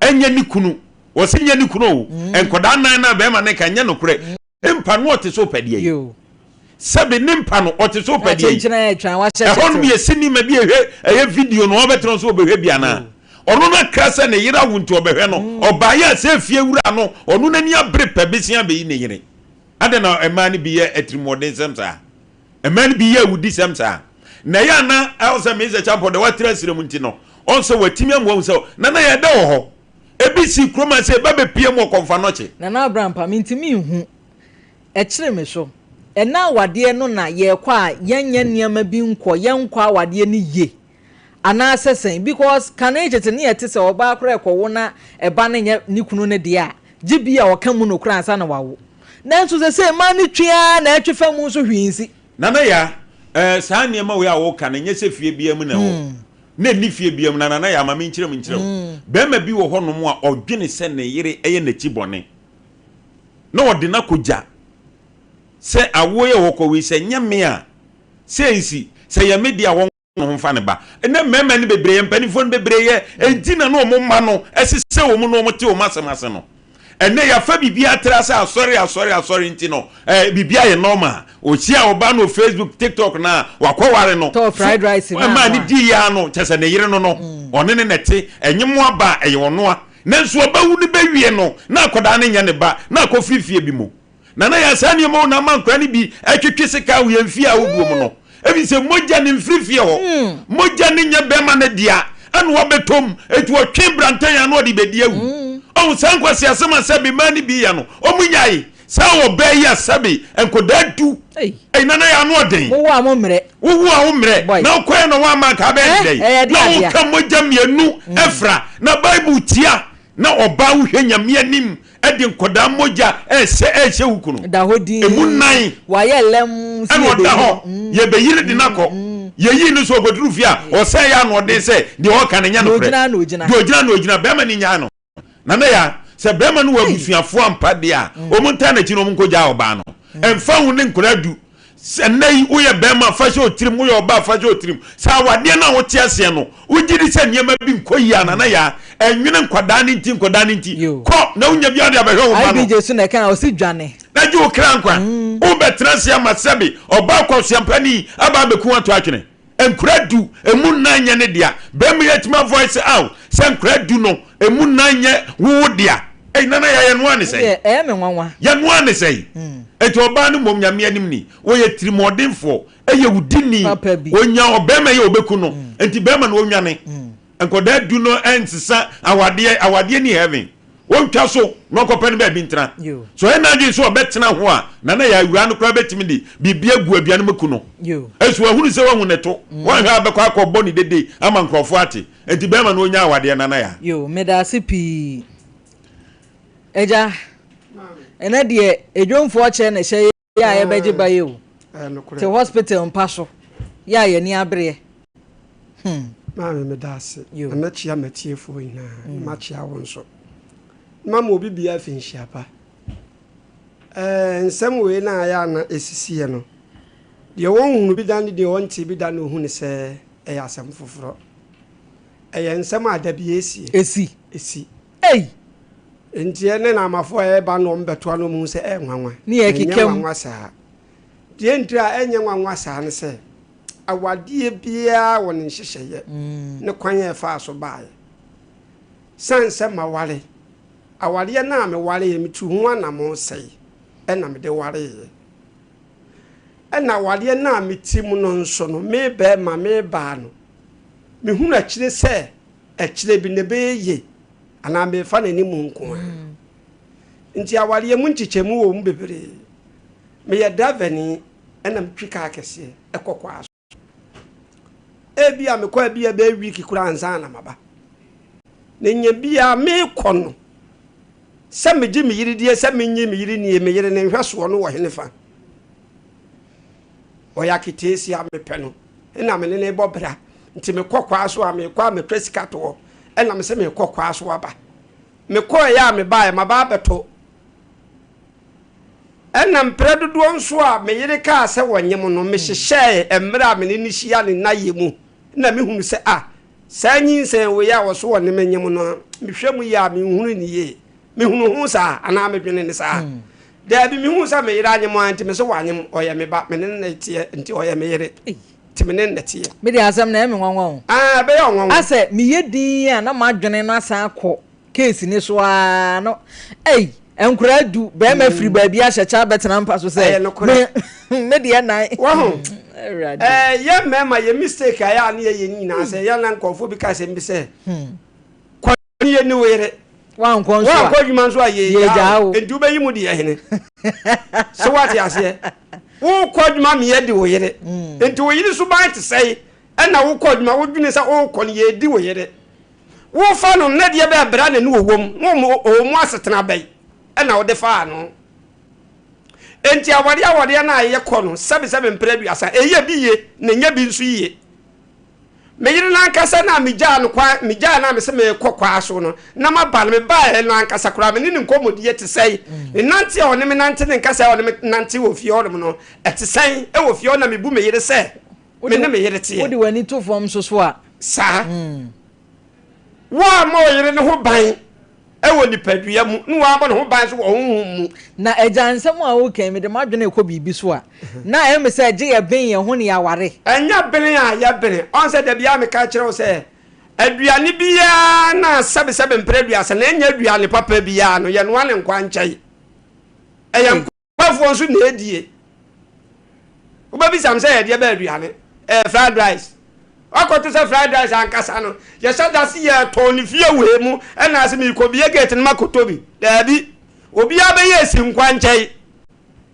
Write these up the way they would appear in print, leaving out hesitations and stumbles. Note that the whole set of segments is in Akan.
Ɛnyɛ ne kunu. Wɔse nyɛ ne kunu o. Nkwadaa nan no a bɛrima no ka nyɛ nokorɛ. Mpa no ɔte so pɛ deɛ yi. Sɛbe ne mpa no ɔte so pɛ deɛ yi. Ɛhɔ nom yɛ sinima bi ɛhwɛ ɛyɛ video no ɔbɛtena so ɔbɛhwɛ bi anaa. Ɔno no akra sɛ ne yere awo nti ɔbɛhwɛ no. Ɔbaeɛ a sɛ efie wura no ɔno n'ani abere pɛ besia bɛyi ne yere. Adɛn na mmaa no bi yɛ atirimuɔdensɛm saa? Mmaa no bi yɛ awudisɛm saa. Na ɛyɛ a na ɛwɔ sɛ Mesa Champon deɛ watra serɛ mu nti no, ɔn sɛ watumi ama wahu sɛ Nana yɛ dɛ wɔ hɔ. Ebi si kurom a sɛ ɛba bɛpue mu ɔkɔmfa nɔkye. Nana Abrampa, mentumi nhu. Ɛkyere me so. Ɛnnɛ awadeɛ no na yɛrekɔ a yɛnyɛ nneɛma bi nkɔ, yɛnkɔ awadeɛ no yie. Anaasɛ sɛn? Because kane tete ne yɛte sɛ ɔbaa koraa ɛkɔwo na ɛba no nyɛ ne kunu no deɛ a, gye bi a ɔka mu nokorɛ ansa na wawo. Nanso sesei mmaa no twi ara na ɛtwe fa mu nso hwee nsi. Nana Yaa, eh, saa nneɛma wei a woka no, ɛnyɛ sɛ fie biara mu na ɛwɔ. Na ɛnni fie biara mu. Na Nana Yaa, ma menkyerɛ mu nkyerɛ wo. Barima bi wɔ hɔnom a ɔdwene sɛ ne yere yɛ n'akyi bɔne, na ɔde no akɔgya sɛ awoɔ yi a wɔkɔwo yi, sɛ ɛnyɛ me a, sɛ ɛnsi, sɛ ɛyɛ me deɛ a, wɔn. ho mfa ne ba. Ɛnɛ mmarima no bebree, mpanimfoɔ no bebree yɛ enti na na wɔn mma no ɛsesɛ wɔn na wɔn te wɔn asɛm ase no. Ɛnɛ yɛafa biribi atra sɛ asɔre asɔre asɔre nti no ɛɛ biribi ayɛ normal. Ohyia ɔbaa no wɔ Facebook, TikTok na wakɔware no. Tɔɔ fried rice na ɛmaa ne di ya no kyɛ sɛ ne yere no no ɔne ne na ɛte ɛnye mo aba a ɛyɛ ɔnoa. Nanso ɔbɛwu no bɛwie no na akwadaa no nyɛ ne ba na akɔfiri fie bi mu. Nana yɛ saa nneɛma o na ama nkwadaa no bi ɛtwetwe sika wɔ yɛn fie ahodoɔ mu no. Ebi sɛ mogya ne mfiri fie hɔ. Hmm. Mogya ne nyɛ bɛrima no dea ɛna wabɛtɔ mu. Eti ɔtwe brantan ano ɔde bɛdi awu. Hmm. Ɔho saa nkwasi asɛm a sɛbi mmaa no bi yɛ no ɔmo nyae. Saa ɔbaa yi a sɛbi nkwadaa du. Ɛyi nana yɛ ano ɔden. Wowo a mo mmerɛ. Wowo a wo mmerɛ. Na wokɔɛ na woama nka abɛyɛ ne dɛn. Na woka mogya mmienu ɛfra. Na Bible tia na ɔbaa wohwɛ Nyame anim de nkɔdaa mogya ɛhyɛ ɛhyɛ wo kunu. Da hɔ din. Emu nan. Wayɛ lɛm. Ɛna ɔda hɔ. Mm. Yɛbɛyiri de no akɔ. Mm. Yɛyii no so ɔkɔduru fie a ɔsɛn yɛ ano ɔden sɛ deɛ ɔka no nyɛ nokorɛ. Deɛ ogyina na ogyina. Deɛ ogyina na ogyina bɛrima no nyaa no. Nana ya sɛ bɛrima no wɔ abusuafoɔ ampa deɛ a wɔn ntaa n'akyi na wɔn nkɔgyaa ɔbaa no. Ɛmfa ho ne nkwadaa du. Sɛ nnɛ yi woyɛ barima a, fa hyɛ wo tirim, woyɛ ɔbaa a, fa hyɛ wo tirim sɛ awadeɛ no a wote aseɛ no, wogye di sɛ nneɛma bi nkɔ yie a, Nana Yaa, ɛnwene nkwadaa no nti, nkwadaa no nti, kɔ na wonya biara de abɛhwɛ wo mma no. IBJ so na ɛka a, ɔse dwane. Na gye wo kra nkwa. Wobɛtena ase ama sɛbe ɔbaa kwaseampani aba abɛku wo ato atwene. Nkura du, emu nnan nyɛ ne dea. Barima yi atumi avoice out sɛ nkura du no, emu nnan nyɛ wo wo dea. Ei Nana ya yɛnoaa ne sɛn? Ɛdeɛ ɛyɛ me nwanwa. Yɛnoaa ne sɛn? Enti ɔbaa no mmom Nyame anim ni, ɔyɛ tirimɔdenfoɔ, ɛyɛ wudini, Papa bi. ɔnya ɔbarima yi a ɔbɛku no, enti barima no ɔnwane. Nkɔdaa du no ɛnsesa awadeɛ, awadeɛ ni heaven. Ɔntwa so na ɔnkɔpɛ no baabi ntena. Sɛ ɔyɛ n'adwene sɛ ɔbɛtena ho a, Nana Yaa awuraa no koraa bɛtumi de biribi agu aduane mu aku no. Nso wahunu sɛ wahu ne to. Wanhwɛ a bɛkɔ akɔbɔ ne dede ama nkurɔfoɔ ate. Enti bɛrima no ɔnya awadeɛ Nana Yaa. Yoo, medaase pii. Agya, ɛnɛ deɛ edwomfoɔ kyɛ na ɛhyɛ yɛ a yɛbɛgye ba yi o. Te hospital mpa so yɛ a yɛni abereɛ. Hmm. Maame meda ase na mɛkyea m'atiefoɔ nyinaa na makyea wo nso. Na mama obi biara afi nhyia pa. Ɛɛ nsɛm wei na ayɛ a na ɛsisiiɛ no, deɛ wɔnhunu bi da ne deɛ wɔntee bi da na ɔhu no sɛ ɛyɛ asɛm foforɔ. Ɛyɛ nsɛm a da bi ɛsie. Ɛsi. Ɛsi. Ei! Nti ɛne na amafoɔ a ɛreba no wɔbɛtoa no wɔhu sɛ ɛyɛ nwanwa. Ne yɛ keka mu. Ɛnyɛ nwanwa saa. Deɛ ntiri a ɛnyɛ nwanwa saa ne sɛ, awadeɛ biara wɔ ne nhyehyɛeɛ ne kwan a ɛfaa so baeɛ. Sane sɛ maware, awareɛ no a mewareeɛ metuu ho anammɔn sɛe ɛna mede wareeɛ. Ɛna awareɛ no a mete mu no nso no, me barima, me baa no, mehunu akyire sɛ akyire bi na ɛbɛyɛ yie anaa merefa n'anim nko ara. Nti awareɛ mu nkyekyɛmu wɔ mu bebree. Meyɛ driverni ɛna metwi kaa kɛseɛ ɛkɔ kwaa so. Ebia mekɔ a ebia ɛbɛyɛ week koraa ansa na maba. Na nya biara mekɔ no sɛ megye me yere die sɛ mennye me yere nie, me yere ne nhwɛsoɔ no wɔ henefa? Ɔyɛ aketeesia mepɛ no ɛna me ne no bɔ bra nti mekɔ kwaa so a mekɔ a metwa sika to hɔ ɛna me sɛ mekɔ kwaa so aba. Mekɔeɛ a mebaeɛ maba abɛto. Ɛna mprɛ dodoɔ nso a me yere kaa sɛ wɔnyem no, mehyehyɛɛ mmerɛ a me ne no hyia ne nnayɛ mu na mehunu sɛ ah, saa nyinsɛn wei a ɔso ɔne me nyem no, Mehwɛ mu yie a, menhunu no yie. Mehunu ho saa anaa medwene no saa? Daabi, mehu sɛ me yere anyem a, nti me so wanyem, ɔyɛ me ba, me ne no na ɛteɛ, nti ɔyɛ me yere, nti me ne no na ɛteɛ. Me deɛ asɛm no ɛyɛ me nwanwa o. Ah, ɛbɛyɛ wo nwanwa. Asɛ meyɛ dinn a na m'adwene no asan akɔ case no so ara no, ei, nkoraa du, bɛrima firi baabi ahyɛ kyɛ abɛtena mpa so sɛ, Ɛyɛ nokorɛ. me, me deɛ nan. Wahu? Awurade. Ɛɛ, yɛn mmarima, yɛ mistake a ɛyɛ a ne yɛyɛ ne nyinaa sɛ, yɛn a na nkurɔfoɔ bi ka asɛm bi sɛ, kɔ ne yɛ ne wo yere. Wankɔ nso a. Wankɔ adwuma nso a yɛgyaa wo. Nti wobɛyi mu deɛ hene. So wate aseɛ? Wokɔ adwuma meyɛ di wo yere. Nti wo yere suban te sɛe ɛna wokɔ adwuma wodwene sɛ wokɔ no yɛdi wo yere. Wofa no na deɛ bɛɛ bra na ne ɔwɔ mu na ɔwɔ mu asetena bɛn ɛna wode faa no. Nti awadeɛ awadeɛ no a yɛkɔ no sɛbesɛbe mprɛ aduasa ɛyɛ bi yie na ɛnyɛ bi nso yie. Me yere no ankasa no a megyaa no kwan, megyaa no a mese merekɔ kwaa so no, na maba no, mebaeɛ no ankasa koraa, me ne ne nkɔmmɔdie te sɛn? Ne nante a ɔne me nante ne nkasa a ɔne me nante wɔ fie hɔnom no, ɛte sɛn? Wɔ fie hɔ na mebu me yere sɛ me ne me yere teɛ. Wode w'ani to fam nso so a. Saa. Woammɔ wo yere no ho ban wɔ nipadua mu, na woabɔ ne ho ban nso wɔ honhom mu. Na agya, nsɛm a woreka yi, mede m'adwene rekɔ biribi so a, na ɛyɛ me sɛ gye yɛben yɛn ho na yɛaware. Ɛnyɛ bene a yɛbene. Ɔn sɛ da biara meka kyerɛ wo sɛ, aduane biara no a sɛbesɛbe mprɛ aduasa na ɛnyɛ aduane papa biara no, yɛnoa no nkwankyɛn. Ɛyɛ Kwafoɔ nso na ɛdie. Wobɛbisa me sɛ yɛdeɛ bɛ aduane? Ɛyɛ fried rice. Wakɔto sɛ fried rice ankasa no, yɛhyɛ da se yɛtɔn ne fie wei mu ɛna ase merekɔbie gate no makɔtɔ bi. Daabi. Obiara bɛyɛ esi nkwankyɛn.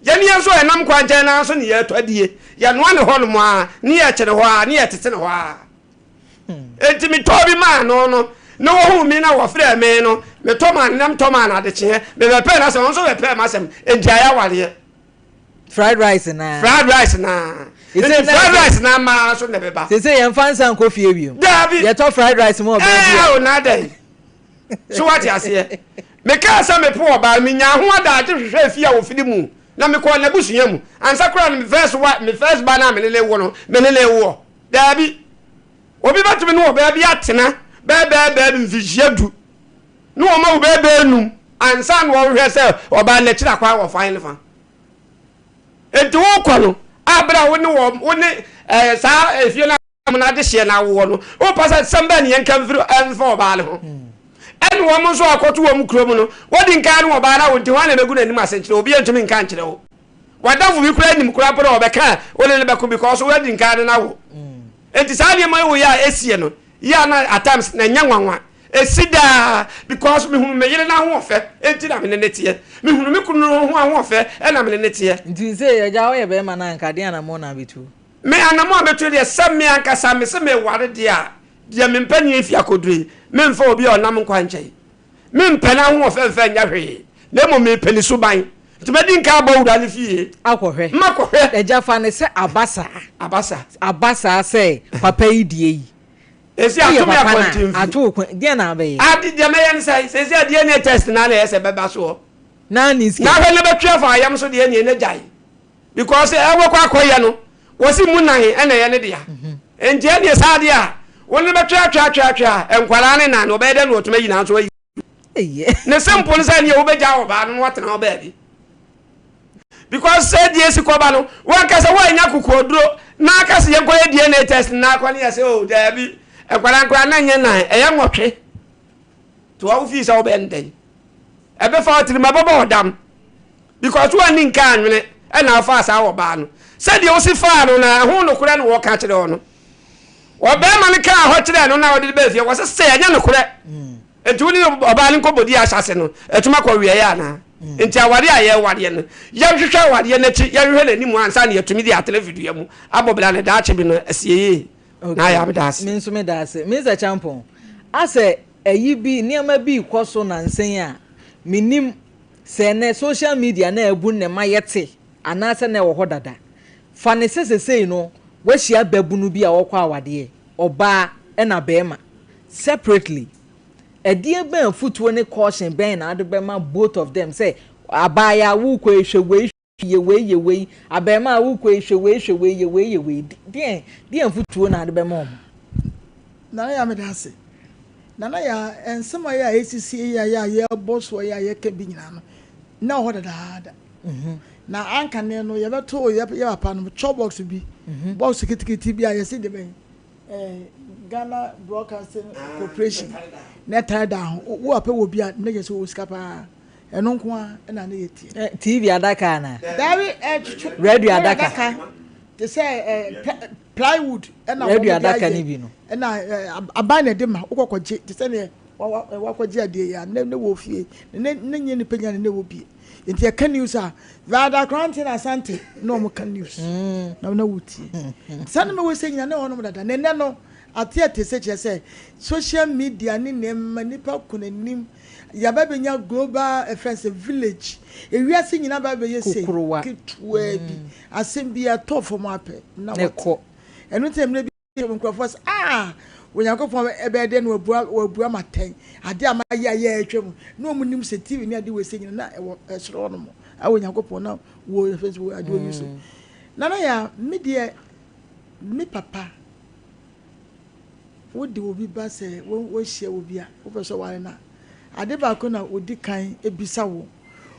Yɛne yɛn nso a yɛnam kwankyɛn no ara nso ne yɛtɔ adie. Yɛnoa ne hɔnom ara, ne yɛkyere hɔ ara, ne yɛtete ne hɔ ara. Enti metɔɔ bi maa no no, na wɔhuu me na wɔfrɛɛ me no, metɔ maa no na metɔ maa no adekyeeɛ. Mebɛpɛɛ n'asɛm, ɔno nso bɛpɛɛ m'asɛm, enti ayɛ awareɛ. Fried rice naa. Fried rice naa. Enti fried rice naa maa nso na ɛbɛba. Sese yɛn fa nsa nkɔ fie bio. Daabi. Yɛtɔ fried rice mu ɔbaa bi a. Ɛɛ o na adɛn. So wate aseɛ? Mekaa sɛ mepo ɔbaa, menyaa ho adagye hwehwɛɛ fie a wɔfiri mu, na mekɔɔ n'abusua mu. Ansa koraa no me first wa, me first ba no a me ne no rewo no, me ne no rewoɔ. Daabi. Obi bɛtumi ne ɔbaa bi atena bɛɛbɛɛbɛɛ mfirihyia du, ne wɔn awo bɛɛbɛɛ num ansa na wɔhwehwɛ sɛ ɔbaa no akyiri akwan wɔ fan ne fa. Enti wokɔ no a bere a wo ne wɔn wo ne ɛɛ saa efie no no adehyeɛ no awoɔ no, wopɛ sɛ sɛm bɛn ne yɛnka mfiri ɛmfa ɔbaa no ho. Ɛne wɔn nso akɔto wɔn kurom no, wɔdi nkan ne ɔbaa no awo nti hwan na ɛbɛgu n'anim ase nkyerɛ obi ntumi nka nkyerɛ wo. W'adamfo bi koraa nim koraa mpo na ɔbɛka a, wo ne no bɛko because woadi nkan ne no awo. Enti saa nneɛma yi woyɛ a ɛsie no, yɛ a na at times na ɛnyɛ nwanwa. Ɛsi daa because mehunu me yere no ahoɔfɛ enti na me ne no teɛ. Mehunu me kunu no ho ahoɔfɛ ɛna me ne no teɛ. Nti sei agya woyɛ bɛrima no a nka deɛn anammɔn na abɛtu? Me anammɔn a mɛtu deɛ sɛ me ankasa mese meware deɛ a, deɛ me mpanin afi akɔduru yi, memfa obi a ɔnam nkwa nkyɛn. Mempɛ n'ahoɔfɛ mfa nyɛ hwee, na mmom mepɛ ne suban. Nti mɛdi nkan abɔ wura no fie. Akɔhwɛ. Makɔhwɛ. Agya, fa no sɛ aba saa. Aba saa. Aba saa sɛ papa yi deɛ yi. Esi ato me Woyɛ papa no a, akwantemfi. ato wo kwan. Deɛn na wobɛyɛ? Ade, deɛ mɛyɛ ne sɛn? Seesei a DNA test no ara na ɛyɛ sɛ ɛbɛba soɔ. Na ne sika. Na ahwɛ na bɛtwe afa ayam so deɛ neɛ na gyae. Because ɛwɔkɔ akɔyɛ no, wɔsi mu nan ɛna ɛyɛ ne dea. Nti ɛneɛ saa adeɛ a, wo ne bɛtwe atwe atwe atwe a, nkwadaa ne nan no, ɔbɛyɛ dɛ na ɔtumi ayi nanso ayi. Ne simple ne sɛ ɛneɛ wobɛgya ɔbaa no na watena hɔ baabi. Because sɛ deɛ esi kɔba no, wankasa woanya kokoɔduro na aka sɛ yɛnkɔyɛ DNA test na akɔ ne yɛ sɛ oh daabi, nkwadaa nkwadaa na nyɛ nan, ɛyɛ nwɔtwe. To a wofii sɛ wobɛyɛ no dɛn? Ɛbɛfa wo tirim, ɛbɛbɔ wo dam. Because woanni nka anwene ɛna wofaa saa ɔbaa no. Sɛdeɛ wosi faa no na ɛho nokorɛ na wɔka kyerɛ wo no. Ɔbarima no kaa hɔ kyerɛɛ no na ɔde no baa fie, wɔse sɛ ɛnyɛ nokorɛ. Nti wo ne ɔbaa no nkɔmmɔdi ahyɛase no, atumi akɔ awieeɛ anaa? Nti awareɛ a yɛrewareɛ no, yɛnhwehwɛ awareɛ no akyi, yɛnhwehwɛ n'anim ansa na yɛatumi de atena fidua mu abɔ bra no daakye bi no asie yie. Na ayɛ a meda ase. Me nso meda ase. Mister Champon, asɛ ayi bi, nneɛma bi rekɔ so nansa yi a, mennim sɛ ɛnnɛ social media na abu na ɛma yɛte anaasɛ na ɛwɔ hɔ dada. Fa no sɛ sesei no woahyia babunu bi a ɔrekɔ awadeɛ, ɔbaa ɛna barima, separately. Ɛdeɛ bɛn afutuo ne caution bɛn na wode bɛma both of them sɛ abaayaa worekɔ yi hwɛ wei, yɛ wei, yɛ wei, abarimaa worekɔ yi hwɛ wei, hwɛ wei, yɛ wei, yɛ wei. Deɛn, deɛn afutuo na wode bɛma wɔn? Nana Yaa meda ase. Nana Yaa, nsɛm a ɛyɛ a ɛsisi yi a ɛyɛ a yɛbɔ soɔ yi a yɛka bi nyinaa no, na ɛwɔ hɔ dadaada. Na ankane no yɛbɛto yɛ papa no chɔ box bi, box ketekete bi a yɛse de bɛn eh, Ghana Broadcasting Corporation na ɛtare da ho. Wo papa wɔ bi a, na kyerɛ sɛ ɔwɔ sika paa. Ɛno nko ara na ne yɛtie. Eh, TV adaka anaa? Dabi, eh, Radio adaka. Te sɛ eh, plywood ɛna wɔn de ayɛ no bi no. Ɛna aban na ɛde ma wokɔ kɔgye te sɛ neɛ wakɔgye adeɛ yi a ne ne wɔ fie ne ne nyɛ nipa nya ne ne wɔ bie nti ɛka news a vaada krante na asante na wɔn ka news mm. na na wotie saa na mewɔ sɛ nyina ne wɔnom dada ne nɛ no ate ate sɛ kyerɛ sɛ social media ne nneɛma nipa kɔ n'anim yaba bɛnya global ɛfɛn sɛ village ewiase nyina ba bɛyɛ sɛ ketewa bi mm. Asɛm bi ɛtɔ fam apɛ na wate. Ɛno nti na mmerɛ bi nkurɔfoɔ sɛ, ah, Onyankopɔn ɛbɛyɛ dɛn na wabua wabua m'atɛn adeɛ a mayɛ a yɛ atwa mu. Na wɔn nim sɛ TV ne adeɛ wɔ ɛsɛ nyina na ɛwɔ ɛsoro hɔ nom a Onyankopɔn na wɔ ɛfɛ sɛ wɔ adeɛ oyi so. Nana ya me deɛ me papa wode obi ba sɛ woahyia obi a wopɛ sɛ ɔware no a ade baako na wɔdi kan bisa wo.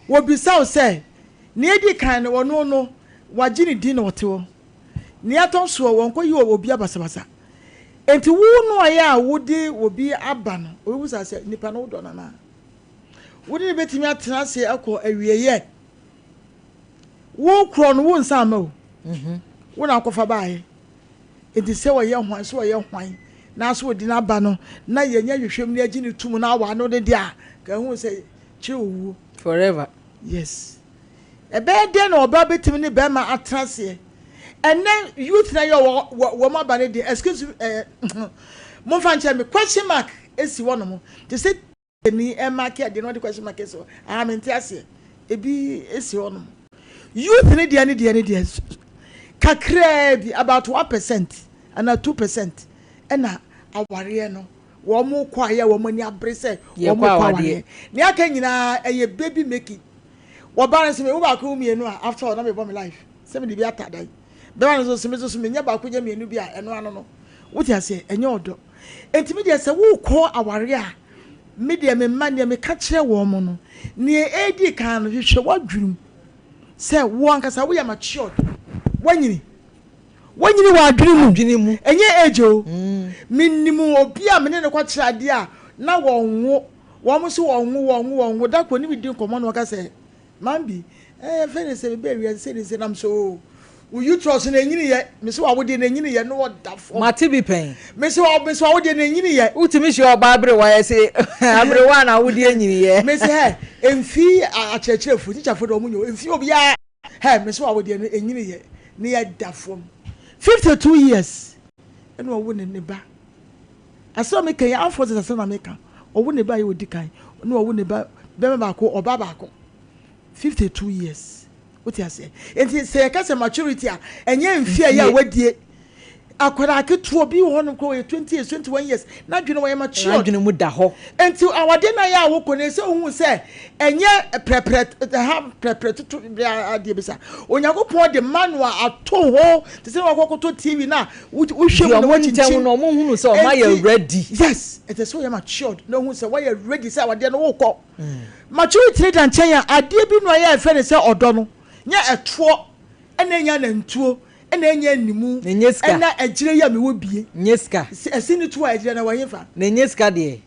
Wɔbisa wo sɛ Nea edi kan no, ɔno no, wɔagye ne din na ɔte hɔ. Nea ɛtɔ so wɔnkɔyi obiara basabasa. Enti wo no a ɛyɛ a wode obi aba no, obebisa sɛ, Nipa no, wodɔ no anaa? Wo ne no betumi atena ase akɔ awieeɛ? Wo korɔ no, wonsan mma o. Mhm. Wo na akɔfa baeɛ. Enti sɛ ɔyɛ hwan, sɛ ɔyɛ hwan, na sɛ ɔdi n'aba no, na yɛnya nhwehwɛmu na yɛgye no tom na awa no ne deɛ a, ka ɛho sɛ kyerɛ owuo. Forever. Yes. Ɛbɛyɛ dɛn na ɔbaa bɛtumi ne bɛrima atena aseɛ? Ɛnɛ youth na yɛ wɔ wɔn aba no deɛ excuse me ɛɛ eh, momfa nkyɛn me question mark esi hɔ nom te sɛ ni ɛmake adeɛ na ɔde question mark esi hɔ ah mente aseɛ ebi esi hɔ nom youth ne deɛ ne deɛ ne deɛ kakraa bi about 1% ana 2% ɛna awareɛ no Wɔn kɔ ayɛ wɔn ani abere sɛ wɔn kɔ awareɛ. Nea aka nyinaa ɛyɛ baby making. Wɔba no sɛ mewo baako wo mmienu a after all na mebɔ me life sɛ mede bi ata dan. Bɛma no nso sɛ me nso so menya baako nya mmienu bi a ɛno ano no. Wote aseɛ? Ɛnyɛ ɔdɔ. Enti me deɛ sɛ wokɔ awareɛ a me deɛ me mma nea meka kyerɛ wɔn no nea ɛredi kan no hwehwɛ w'adwene mu sɛ wo ankasa woyɛ matured woanyini. Wanyini wɔ adwene mu. Adwene mu. Ɛnyɛ age o. Menim obi a me ne no kɔkyerɛ adeɛ a na wɔnwo. Wɔn nso wɔnwo, wɔnwo, wɔnwo. Da koro ne me di nkɔmmɔ na ɔka sɛ, Mambi, eh, yɛfrɛ no sɛ mebɛɛ wiase sei ne sei. Na mesɛ oo, wo uterus no ɛnyiniiɛ. Mese w'awodeɛ no ɛnyiniiɛ na ɔda fam. Mate bi pɛn. Mese wa, mese w'awodeɛ no ɛnyiniiɛ. Wotumi hyia ɔbaa aberewa yɛse aberewa na awodeɛ nyiniiɛ. Mese hɛ, ɛmfi akyerɛkyerɛfoɔ, tikyafoɔ deɛ wɔn nyɛ o, ɛmfi obiara. Hɛ, mese w'awodeɛ no ɛnyiniiɛ. Ne yɛ da fam. 52 years ɛna ɔwo ne ne ba. Asɛm a meka yi amfo sɛ asɛm na meka. Ɔwo ne ba yɛ odi kan na ɔwo ne ba bɛma baako ɔba baako. 52 years. Wote aseɛ? Nti sɛ yɛka sɛ maturity a ɛnyɛ mfe a ɛyɛ a wadie. Akwadaa ketewa bi wɔ hɔnom koraa ɔyɛ 20 years, 21 years, n'adwene wɔyɛ matured. N'adwene mu da hɔ. Nti awadeɛ no ayɛ a wokɔ no ɛsɛ wohu sɛ ɛnyɛ prɛprɛ ha prɛprɛ toto adeɛ bi sa. Onyankopɔn de manual ato hɔ te sɛ wakɔkɔtɔ TV no a wohwɛ mu na wakyinkyim. No ɔmo hunu sɛ ɔmo ayɛ ready. Yes, ɛsɛ sɛ ɔyɛ matured na ohu sɛ wɔyɛ ready sɛ awadeɛ no wokɔ. Maturity no da nkyɛn a adeɛ bi no a yɛ ɛfɛ ne sɛ ɔdɔ no nyɛ ɛtoɔ ɛna ɛnyɛ anantuo ɛna ɛnyɛ animu Na ɛnyɛ sika. ɛna ɛgyerɛ yi a mewɔ bie. Nyɛ sika. Ɛsi ne to a ɛgyerɛ na wɔ hefa? Na ɛnyɛ sika deɛ.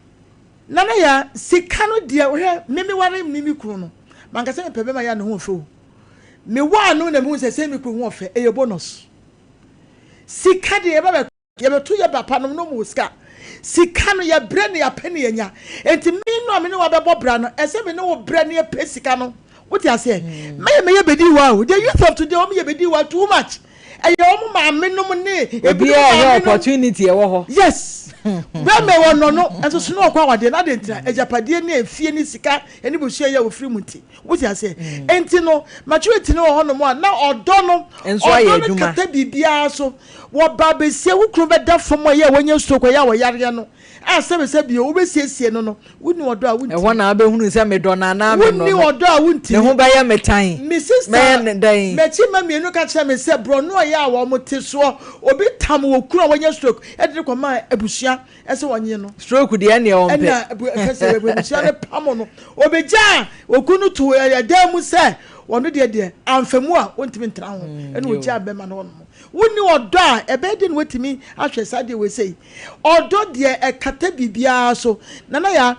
Nana yaa, sika no deɛ wohwɛ me me ware me me kunu no manka sɛ mepɛ bɛma yɛ a ne ho ɔfɛ o. Me waa no na mehu sɛ sɛ me kunu ho ɔfɛ ɛyɛ bonus. Sika deɛ yɛba bɛ Yɛbɛto yɛ papa nom na ɔmo wɔ sika. Sika no yɛbrɛ na yɛapɛ na yɛanya. Enti me no a me ne wo abɛbɔ bra no, ɛsɛ me ne wo brɛ na yɛpɛ sika no. Wote aseɛ? Mɛyɛ mɛyɛ bɛdi wa o. The youth of today wɔn yɛ bɛdi wa too much. Ɛyɛ wɔn maame nom ne ebinom Obiara maame ɛhwɛ nom. opportunity ɛwɔ hɔ. Yes. Bɛrima wɔ nɔ no nso so na ɔkɔ awadeɛ no adɛn nti na agyapadeɛ ne efie ne sika ne busua yi a wɔfiri mu nti. Wote aseɛ? Enti no maturity no wɔ hɔnom a na ɔdɔ no Nso ayɛ ɔdɔ no adwuma. kata biribiara so. Wɔba besia wo kunu bɛda fam a ɛyɛ a wanya stroke ɛyɛ a ɔyareɛ no a sɛbesɛ bio wobɛsiesie no no wonni ɔdɔ a wontumi. Ɛhɔ na wobɛhunu sɛ medɔ no anaa mennɔ Wonni no. ɔdɔ a wontumi. Ne ho bɛyɛ me tan. Me sister Mɛyɛ no dɛn? M'akyi mma mmienu ka kyerɛɛ me sɛ borɔno a ɛyɛ a wɔte soɔ obi tam wɔ kunu a wanya stroke de no kɔmaa abusua. abusua ɛsɛ wɔnye no. Stroke deɛ ɛneɛ ɔmpɛ. Ɛna ɛfɛ sɛ abusua no pamo no. Ɔbɛgyaa okunu no to ɛdan mu sɛ ɔno deɛ deɛ amfa mu a ɔntumi ntena ho. Ɛna ɔgyaa bɛma no hɔ nom. Wonni ɔdɔ a ɛbɛyɛ den na woatumi ahwɛ saa adeɛ wei sei. Ɔdɔ deɛ ɛkata biribiara so. Nana Yaa,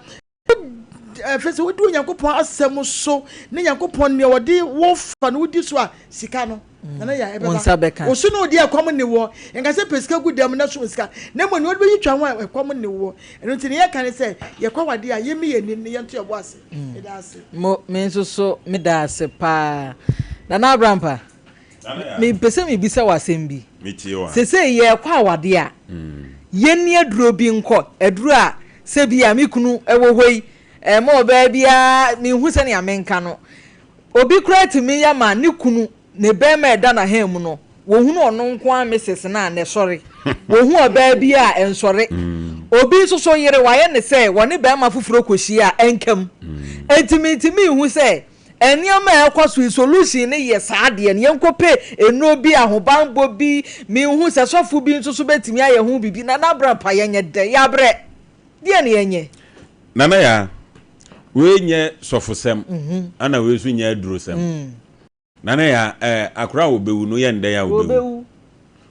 ɛfiri sɛ wodi Onyankopɔn asɛm so ne Nyankopɔn nea ɔde wo fa no wodi so a, sika no, Nana Yaa, Wo nsa ɛbɛba. bɛka. Wo so ne wo deɛ ɛkɔm nne woɔ. Nka sɛ pɛ sika gu dan mu na so sika. Na mmom nea wode bɛyi twa ho a ɛkɔm nne woɔ. Ɛno nti nea yɛka ne sɛ, yɛkɔ awadeɛ a, yɛmmi yɛn ani na yɛnto yɛn bo ase. Meda ase. Mo, me nso so meda ase paa. Nana Abrampa. Mepɛ sɛ mebisa wo asɛm bi. Seesei yɛrekɔ awadeɛ a, yɛnni aduro bi nkɔ, aduro a sɛ bi a me kunu wɔ hɔ yi, ɛmma ɔbaa biara, menhu sɛnea menka no. Obi koraa tumi yɛ ma ne kunu, ne barima a ɛda n'ahan mu no, wɔhunu ɔno nko ara Mrs. no a, na ɛsɔre. Wɔhu ɔbaa bi a, ɛnsɔre. Obi nso so yere, wayɛ no sɛ wɔne barima foforɔ kɔhyia a, ɛnka mu. Enti mentumi nhu sɛ Nneɛma a ɛkɔ so yi solution no yɛ saa deɛ no yɛnkɔ pɛ nnuro bi ahobanbɔ bi menhu sɛ sɔfo bi nso so bɛtumi ayɛ ho biribi Nana bra pa yɛnyɛ dɛn yɛabrɛ deɛ ne yɛnyɛ. Nana Yaa, wei nyɛ sɔfosɛm ɛna wei nso nyɛ adurosɛm. Nana Yaa, ɛɛ akora a ɔbɛwu no yɛ ndɛn a ɔbɛwu?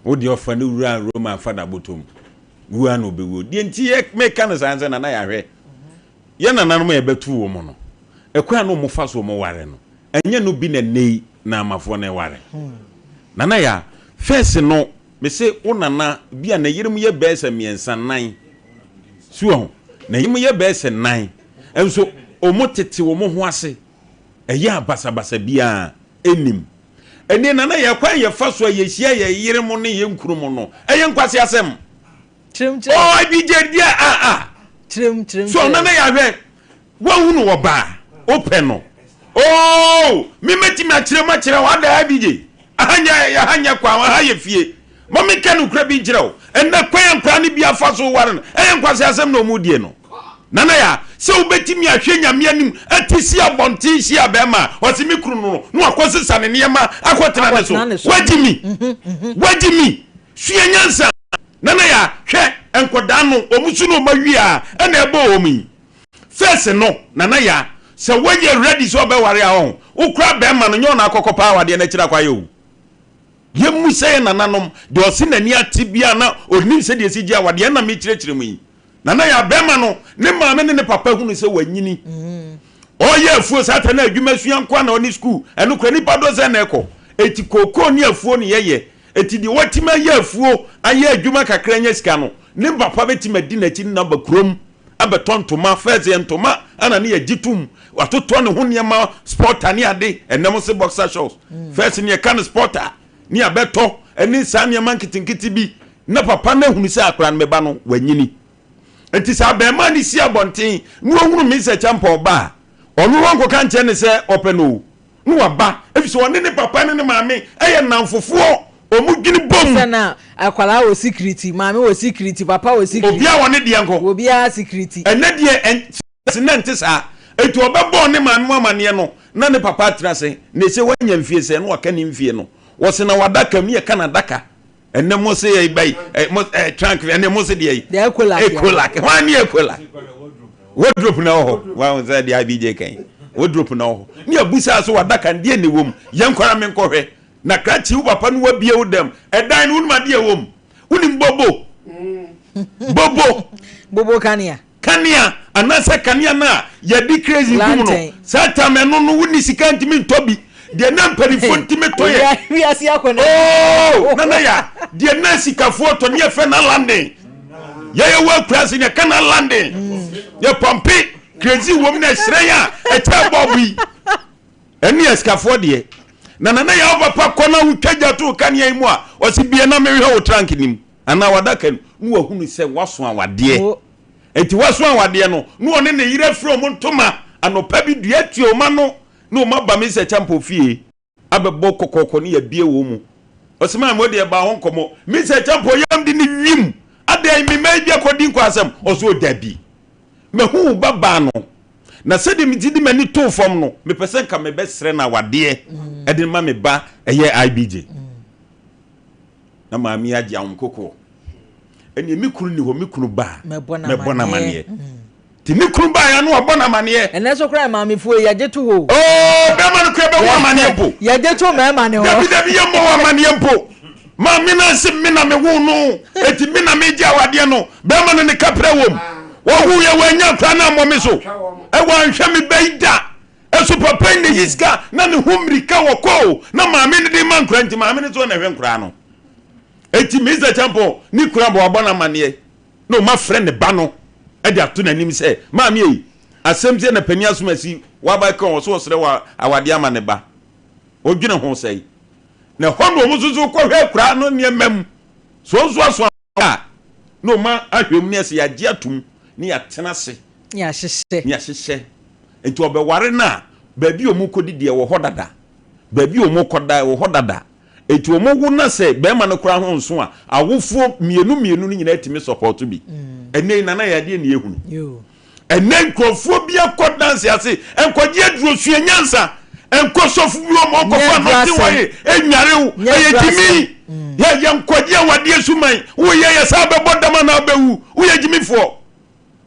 Wo deɛ ɔfa ne wura Roma fada bɔtɔ mu wu a na ɔbɛwuo. Deɛ nti yɛ meka no saa ne sɛ Nana Yaa hwɛ Yɛn nananom a yɛbɛtoo wɔn no, ɛkwan a na wɔfa so wɔware no, ɛnyɛ no bi na nnɛ yi Naamafoɔ no reware. Nana Yaa, first no, mese wo nana bi a ne yerem yɛ bɛyɛ sɛ mmiɛnsa, nnan, so wahu, ne yerem yɛ bɛyɛ sɛ nnan, nso wɔtete wɔn ho ase, ɛyɛ a basabasa biara nnim. Ɛnneɛ Nana Yaa, kwan a yɛfa so a yɛhyia yɛn yerem ne yɛn kununom no, ɛyɛ nkwaseasɛm. Kyerɛm kyerɛm. Oh IBJ deɛ ah ah. Kyerɛm kyerɛm. So nana yɛ ahwɛ wahunu ɔbaa wopɛ no oh me mɛtumi akyerɛ mu akyerɛ wo ada IBJ aha nyɛ aha nyɛ kwan aha yɛ fie ma menka nokora bi nkyerɛ wo ɛnɛ kwan a nkora no bi afa so ware no ɛyɛ nkwase asɛm na ɔmu die no nana yɛ sɛ wobɛtumi ahwɛ nyame anim ati si abɔnten hyia bɛrima a ɔse me kunu no na wakɔsesa ne nneɛma akɔtena ne so wagye mi wagye mi sua nyansa Nana ya hwɛ nkɔdaa no wɔn su no wɔn awie a ɛna ɛbɔ wɔn yi first no nana ya sɛ wɔyɛ ready sɛ ɔbɛware a ɔho wokura bɛrima no nyɛ ɔna akɔkɔ paa awadeɛ no akyiri akɔ ayɛ o yɛmmu sɛ yɛ nananom deɛ ɔse n'ani ate bia na ɔnim sɛ deɛ ɛsi gye awadeɛ ɛna mekyerɛkyerɛ mu yi Nana yɛ bɛrima no ne maame ne ne papa hunu sɛ wanyini. Ɔyɛ afuo saa ta na adwuma sua nkoa na ɔne sukuu. Ɛno kora nipa dɔ sɛ na ɛkɔ. Eti kookoo ne afuo ne yɛyɛ. Eti deɛ watumi ayɛ afuo ayɛ adwuma kakra anya sika no, ne papa bɛtumi adi n'akyi ne no aba kurom abɛtɔ ntoma. First yɛ ntoma ɛna ne yɛgye tom. Watotɔ ne ho nneɛma sporter ne ade. Ɛnɛ mo se boxer shorts. First ne yɛka no sporter. ne abɛtɔ ne saa nneɛma nketenkete bi na papa no ahunu sɛ akora no meba no wanyini nti sɛ abɛɛmaa no si abɔnten na ɔhunu me sɛ kyɛmpɔn ba a ɔno wɔnkɔka nkyerɛ ne sɛ ɔpɛ no o na waba ɛfiri sɛ ɔne ne papa ne ne maame ɛyɛ nnamfofoɔ ɔmo dwene bom. Sɛ na akwadaa wɔ sikiriti, maame wɔ sikiriti, papa wɔ sikiriti. Obiara wɔ ne deɛ nko. Obiara sikiriti. Ɛnɛ deɛ Se na ɛnte saa. Enti ɔbɛbɔɔ ne maame mu amaneɛ no, na ne papa atena ase. Na ese wanya mfie sɛn? Na waka ne mfie no. Wɔse na w'adaka mu, ne yɛka no adaka. Ɛnnɛ mo se ɛyi bɛyi, ɛ, mo, ɛ, trunk, ɛnɛ mo se deɛ yi. Deɛ Ecolak yɛ. Ecolak. Hwan ne Ecolak? Wardrobe na ɛwɔ hɔ. Wahu sɛ deɛ IBJ kan yi. Wardrobe na ɛwɔ hɔ. Ne abusaa so w'adaka no, deɛ na ɛwɔ mu? Yɛnkɔ na menkɔhwɛ. Na krakye wo papa no wabie wo dam. Ɛdan no, wonim adeɛ ɛwɔ mu? Wonim bobo? Bobo. Bobo kanea. Kanea anaasɛ kanea no a yɛde crazy gu mu no, saa tam ɛno no wonni sika ntumi ntɔ bi. Deɛ na mpanimfoɔ ntumi tɔ yɛ. Wiase akɔ na. Oo nana ya deɛ na sikafoɔ tɔ ne yɛfrɛ na London. Yɛyɛ wɔ akura se yɛka na London. Yɛ pɔmpe crazy wɔ mu na ɛhyerɛn a ɛkyɛ bɔɔbo yi. Ɛne yɛ sikafoɔ deɛ. Na nana ya wo papa kɔ na wotwa gya to kanea yi mu a ɔse bie na mehwɛ wo trunk nim. Anaa w'adaka no, na wahunu sɛ woaso awadeɛ. Enti woaso awadeɛ no, na ɔne ne yere afiri wɔn ntoma anɔpa bi dua atua wɔn ano, na wɔn aba Mesa Kyampɔn fie abɛbɔ kɔkɔɔkɔ ne yɛabie wɔn mu. Ɔse maame wo deɛ baa ho nkɔmmɔ. Mesa Kyampɔn yam de ne wim, adɛn me mma yi bi akɔdi nkwaasɛm? Ɔse o dabi, mahu wo ba baa no, na sɛdeɛ meti de m'ani too fam no, mepɛ sɛ nka mebɛsrɛ no awadeɛ de ma me ba ɛyɛ IBJ. Na maame yi agye ahom kokoɔ. Ɛneɛ me kunu ni hɔ, me kunu ba a, mɛbɔ no amaneɛ. Nti ne kunu baeɛ no wabɔ no amaneɛ. Ɛnɛ nso koraa maamefoɔ yi yɛgye to hɔ o. Oo bɛrima no koraa bɛwɔ amaneɛ mpo. Yɛgye to mmarima no hɔ. Dabi dabi yɛmmɔ wɔ amaneɛ mpo. Maame no ase me na mewo no eti me na megye awadeɛ no. Bɛrima no ne kaprɛ wom. Wɔwo yɛ wɔanya koraa na ammɔ me so. Ɛwɔ anhwɛ me bɛ yi da. Ɛso papa yi na yi sika na ne ho mmirika wɔ kɔ o na maame no de ma nkora nti maame no so na ɛhwɛ nkoraa no. Eti Mr. Champon ne kura bɔ wabɔ no amaneɛ. na ɔma frɛ ne ba no de ato n'anim sɛ, Maame ei, asɛm sei na panin asomasi waba ka ɔ, sɛ ɔsrɛ wɔ awadeɛ ama ne ba. Ɔdwene ho sɛe. Na ɛhɔ na wɔn nso so kɔhwɛ akuraa no nneɛma mu. So nso aso a, na ɔma ahwɛ mu ne ɛsɛ yɛagye atom ne yɛatena ase. Ne yɛahyehyɛ. Ne yɛahyehyɛ. Nti ɔbɛware no a, baabi a wɔkɔdi deɛ wɔ hɔ dada. Baabi a wɔkɔda wɔ hɔ dada. Enti wɔn wo na sɛ bɛɛma no koraa ho nso a, awofoɔ mmienu mmienu no nyinaa tumi sɔpɔto bi. Ɛnnɛ yi Nana yɛ adeɛ ne yɛhunu. Ɛnnɛ nkurɔfoɔ bi akɔ danse ase, nkɔgye aduro, sua nyansa, nkɔ sɔfo bi hɔ ma ɔnkɔfa anointing oil nnware wo, ɛyɛ gyimi. Yɛ yɛ nkɔgye awadeɛ suman, woyɛ yɛ saa bɛbɔ dam anaa wobɛwu, woyɛ gyimifoɔ.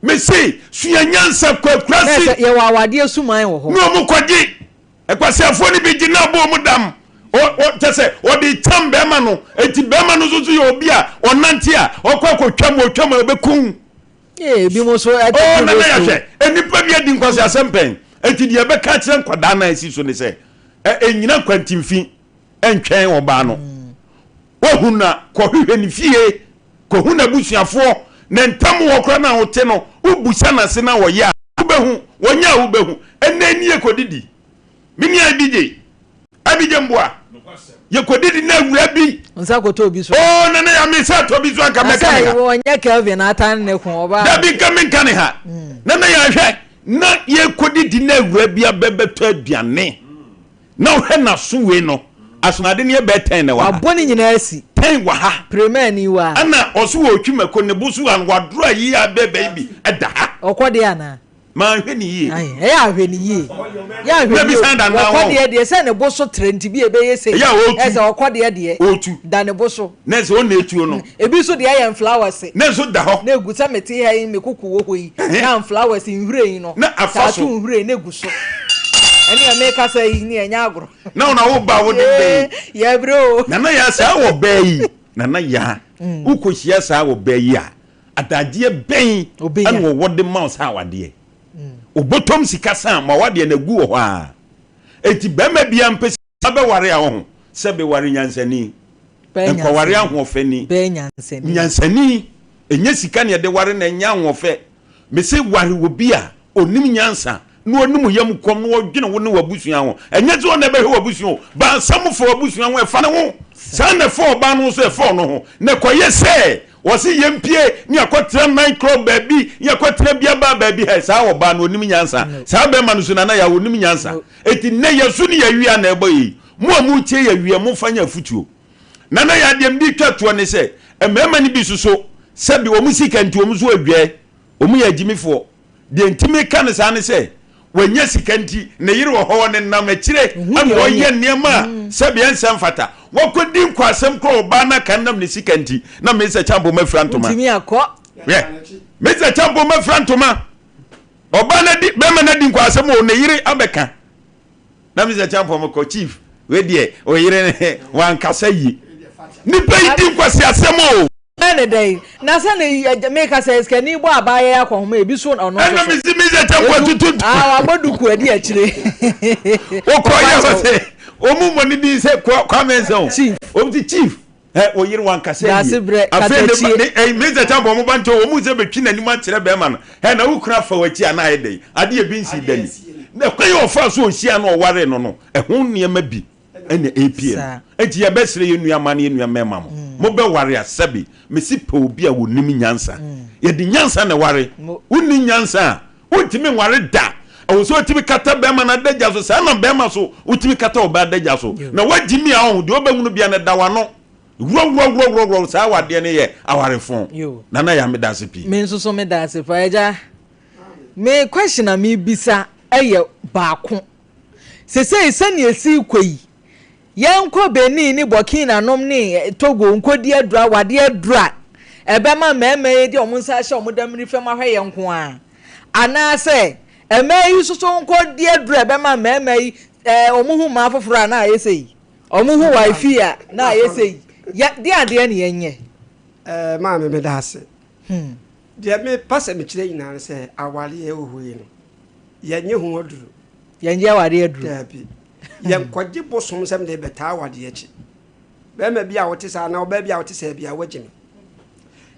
Mese sua nyansa kɔ akurase. Yɛwɔ awadeɛ suman wɔ hɔ. Ne wɔn kɔgye. Nkwaseafoɔ no bi gye na abɔ wɔn dam. Ɔ ɔ kyɛ sɛ ɔde kyam bɛrima no. Eti bɛrima no nso so yɛ obi a ɔnante a ɔkɔ akɔtwam ɔtwam a ɔbɛkum. Ee ebi mo nso ɛte Oh nana yɛhwɛ nnipa bi adi nkwaseasɛm pɛn. Eti deɛ ɛbɛka akyerɛ nkwadaa no a esi so ne sɛ ɛ ɛnyina nkwantimfi ɛntwɛn ɔbaa no. Wahu na kɔhwehwɛ ne fie kɔhu n'abusuafoɔ ne ntam hɔ koraa no a wote no wobusa n'ase na ɔyɛ a wobɛhu wɔnyɛ a wobɛhu ɛnɛ ni yɛkɔdidi me nua Abigye Abigye mboa yɛkɔdidi na awura bi nsa kɔtɔ obi so oh nana ya me nsa tɔ bi so anka mɛka ne ha wɔnyɛ Kelvin atan ne ko ɔbaa dabi nka menka ne ha nana ya hwɛ na yɛkɔdidi na awura bi abɛbɛtɔ aduane Na ɔhwɛ n'aso wei no, asonade no yɛ bɛyɛ tɛn na ɛwɔ ha. Wabɔ ne nyinaa asi. Tɛn wɔ ha. Piremani wa. Ɛna ɔso wɔ otwi mako ne bo so ano wadoro ayi a bɛɛ bɛyi bi ɛda ha. Ɔkɔ deɛ anaa? Manhwɛ ne yie. Ayi, ɛyɛ ahwɛ ne yie. Yɛ ahwɛ ne yie. Ɔkɔ deɛ deɛ sɛ ne bo so trɛ nti bi ɛbɛyɛ sei. Ɛyɛ a ɔtu. Ɛsɛ ɔkɔ deɛ deɛ. Ɔtu. Da ne bo so. Na ɛsɛ ɔna etuo no. Ebi nso deɛ yɛ nflawɛse. Ne nso da hɔ. Na egu sɛ mete ha yi me koko wɔ hɔ yi. Na nflawɛse nhwiren yi no. Na afa so. Tattoo nhwiren na egu so. Ɛne ɛme kasa yi ne ɛnyɛ agorɔ. Na wo na wo ba wo de bɛyi. Yɛ brɛ o. Nana yaa saa wɔ bɛɛ yi. Nana yaa. Wokɔ hyia saa wɔ bɛɛ yi a. Adagyeɛ bɛn ɛna wɔwɔ de ma wo saa awadeɛ. Obotom sika san ma wadeɛ na egu wɔ hɔ a. Eti bɛrima biara mpɛ Abɛware a ɔho sɛ beware nyansani, nkɔware ahoɔfɛni. Nyansani, ɛnyɛ sika na yɛde ware na ɛnyɛ ahoɔfɛ. Mese ware obi a ɔnim nyansa na ɔnim yam kɔm na ɔdwene wo ne w'abusua ho. Ɛnyɛ sɛ ɔna ɛbɛhwɛ w'abusua o, baasɛm fa w'abusua ho ɛfa ne ho. Saa na ɛfa ɔbaa no nso ɛfa ɔno ho. Na ɛkɔyɛ sɛ wɔse yɛmpie ne yɛakɔtena night club baabi ne yɛakɔtena bia bar baabi hɛ, saa ɔbaa no ɔnim nyansa. Saa bɛrima no nso Nana Yaw ɔnim nyansa. Enti nnɛ yɛn so ne yɛn awia na ɛbɔ yei. Mo a moretie yɛn awia, momfa nyɛ afotuo. Na na yɛn adeɛ mede retwa toɔ ne sɛ, mmarima no bi nso so, sɛbe wɔn sika nti wɔn nso adwae, wɔn yɛ agyimifoɔ. Deɛ nti meka no saa ne sɛ, wanya sika nti, ne yere wɔ hɔ, ɔnenam akyire na ɔyɛ nneɛma a sɛbe ɛnsɛ mfata. Wakɔdi nkwasɛm koraa ɔbaa no aka nam ne sika nti, na Mesa Kyampong mafira ntoma. Hwɛ, Mesa Kyampong mafira ntoma. Ɔbaa no adi bɛrima no adi nkwaasɛm o ne yere abɛka na Mr. Champɔn kɔ chief wei deɛ ɔyere ne wankasa yie nipa yi di nkwasi asɛm o. Ɛne dɛn na sɛ ne meka sɛ sikani bɔ abaayɛ akɔhoma ebi so ɔno nso so. Ɛna mesi Mr. Champɔn tutu. Ah wabɔ duku adi akyire. Wokɔ yɛ hɔ sɛ wɔn mu mmɔ ne din sɛ Kwame Nsa o. Chief. Wɔn ti chief. Ɛ wo yere wankasa yie. Daasebrɛ, Afei ne ba katakyie. ne ɛyi Mr. Champon mo ba nkyɛn wɔn mu sɛ bɛtwi n'anim akyerɛ bɛrima no. Ɛ na wo kunu afa w'akyi anaa ayɛ dɛn? Adeɛ bi nsii da ni. Na kwan a ɔfaa so ɔhyiaa no ɔwaree no no, ɛho nneɛma bi ɛna ɛrepie no. Saa. Enti yɛbɛsrɛ yɛn nua mmaa ne yɛn nua mmarima mo, mobɛware a sɛbe mese pɛ obi a ɔnim nyansa. Yɛde nyansa na ɛware. Mo. Wonni nyansa a, Wontumi nware da. Ɛwɔ sɛ wotumi kata bɛrima no adagya so. Saa na bɛrima so wotumi kata ɔbaa adagya so. Na woagye mi a ɔho deɛ wobɛhunu bia no da w'ano. Worɔworɔworɔworɔ saa awadeɛ no yɛ awarefo. Nana Yaa meda ase pii. Me nso so meda ase paa agya. Me question a mebisa yɛ baako. Sesei sɛnea esi rekɔ yi, Yɛnkɔ Benin ne Burkina nom ne Togo nkɔdi aduru awadeɛ aduru a, ɛbɛma mmarima yi de wɔn nsa ahyɛ wɔn damiri fam ahwɛ yɛn nko ara, anaasɛ mmaa yi nso so nkɔ di aduro a ɛbɛma mmarima yi ɛɛ wɔn ho mmaa foforɔ a na ayɛ sɛ yi, wɔn ho wifi a na ayɛ sɛ yi, yɛ de adeɛ ne yɛn nyɛ. Ɛɛ maame meda ase. Hmm. Deɛ mepa sɛ mekyerɛ nyinaa ne sɛ awareɛ wɔ hɔ yi no, yɛnyɛ ho aduro. Yɛnyɛ awareɛ aduro. Daabi. Yɛnkɔgye bosom sɛ mede bɛtaa awadeɛ akyi. Bɛrima bi a wote saa anaa ɔbaa bi a wote saa bi a woagye me.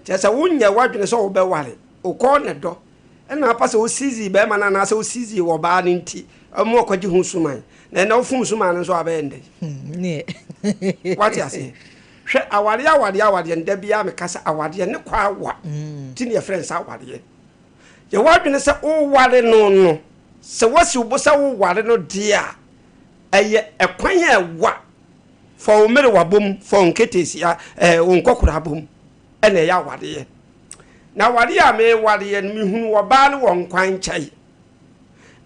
Kyerɛ sɛ wonyɛ w'adwene sɛ wobɛware, wokɔɔ ne dɔ ɛna apa sɛ wosizii bɛrima no anaasɛ wosizii ɔbaa no nti ɛma ɔkɔgye ho suman. Na ɛnɛ wofom suman no nso abɛyɛ ndɛ. Hmm, Wate aseɛ? Hwɛ awareɛ awareɛ awareɛ no da biara meka sɛ awareɛ ne kɔ awa mm. ti ne yɛfrɛ no sɛ awareɛ. Yɛ w'adwene sɛ woware no no sɛ woasi wo bo sɛ woware no deɛ a ɛyɛ ɛkwan a ɛwa fa wo mmerewa bom fa wo nketeesia ɛɛ wo nkɔkora bom ɛna ɛyɛ awareɛ. Na awareɛ a mewareɛ no mehunu ɔbaa no wɔ nkwan nkyɛn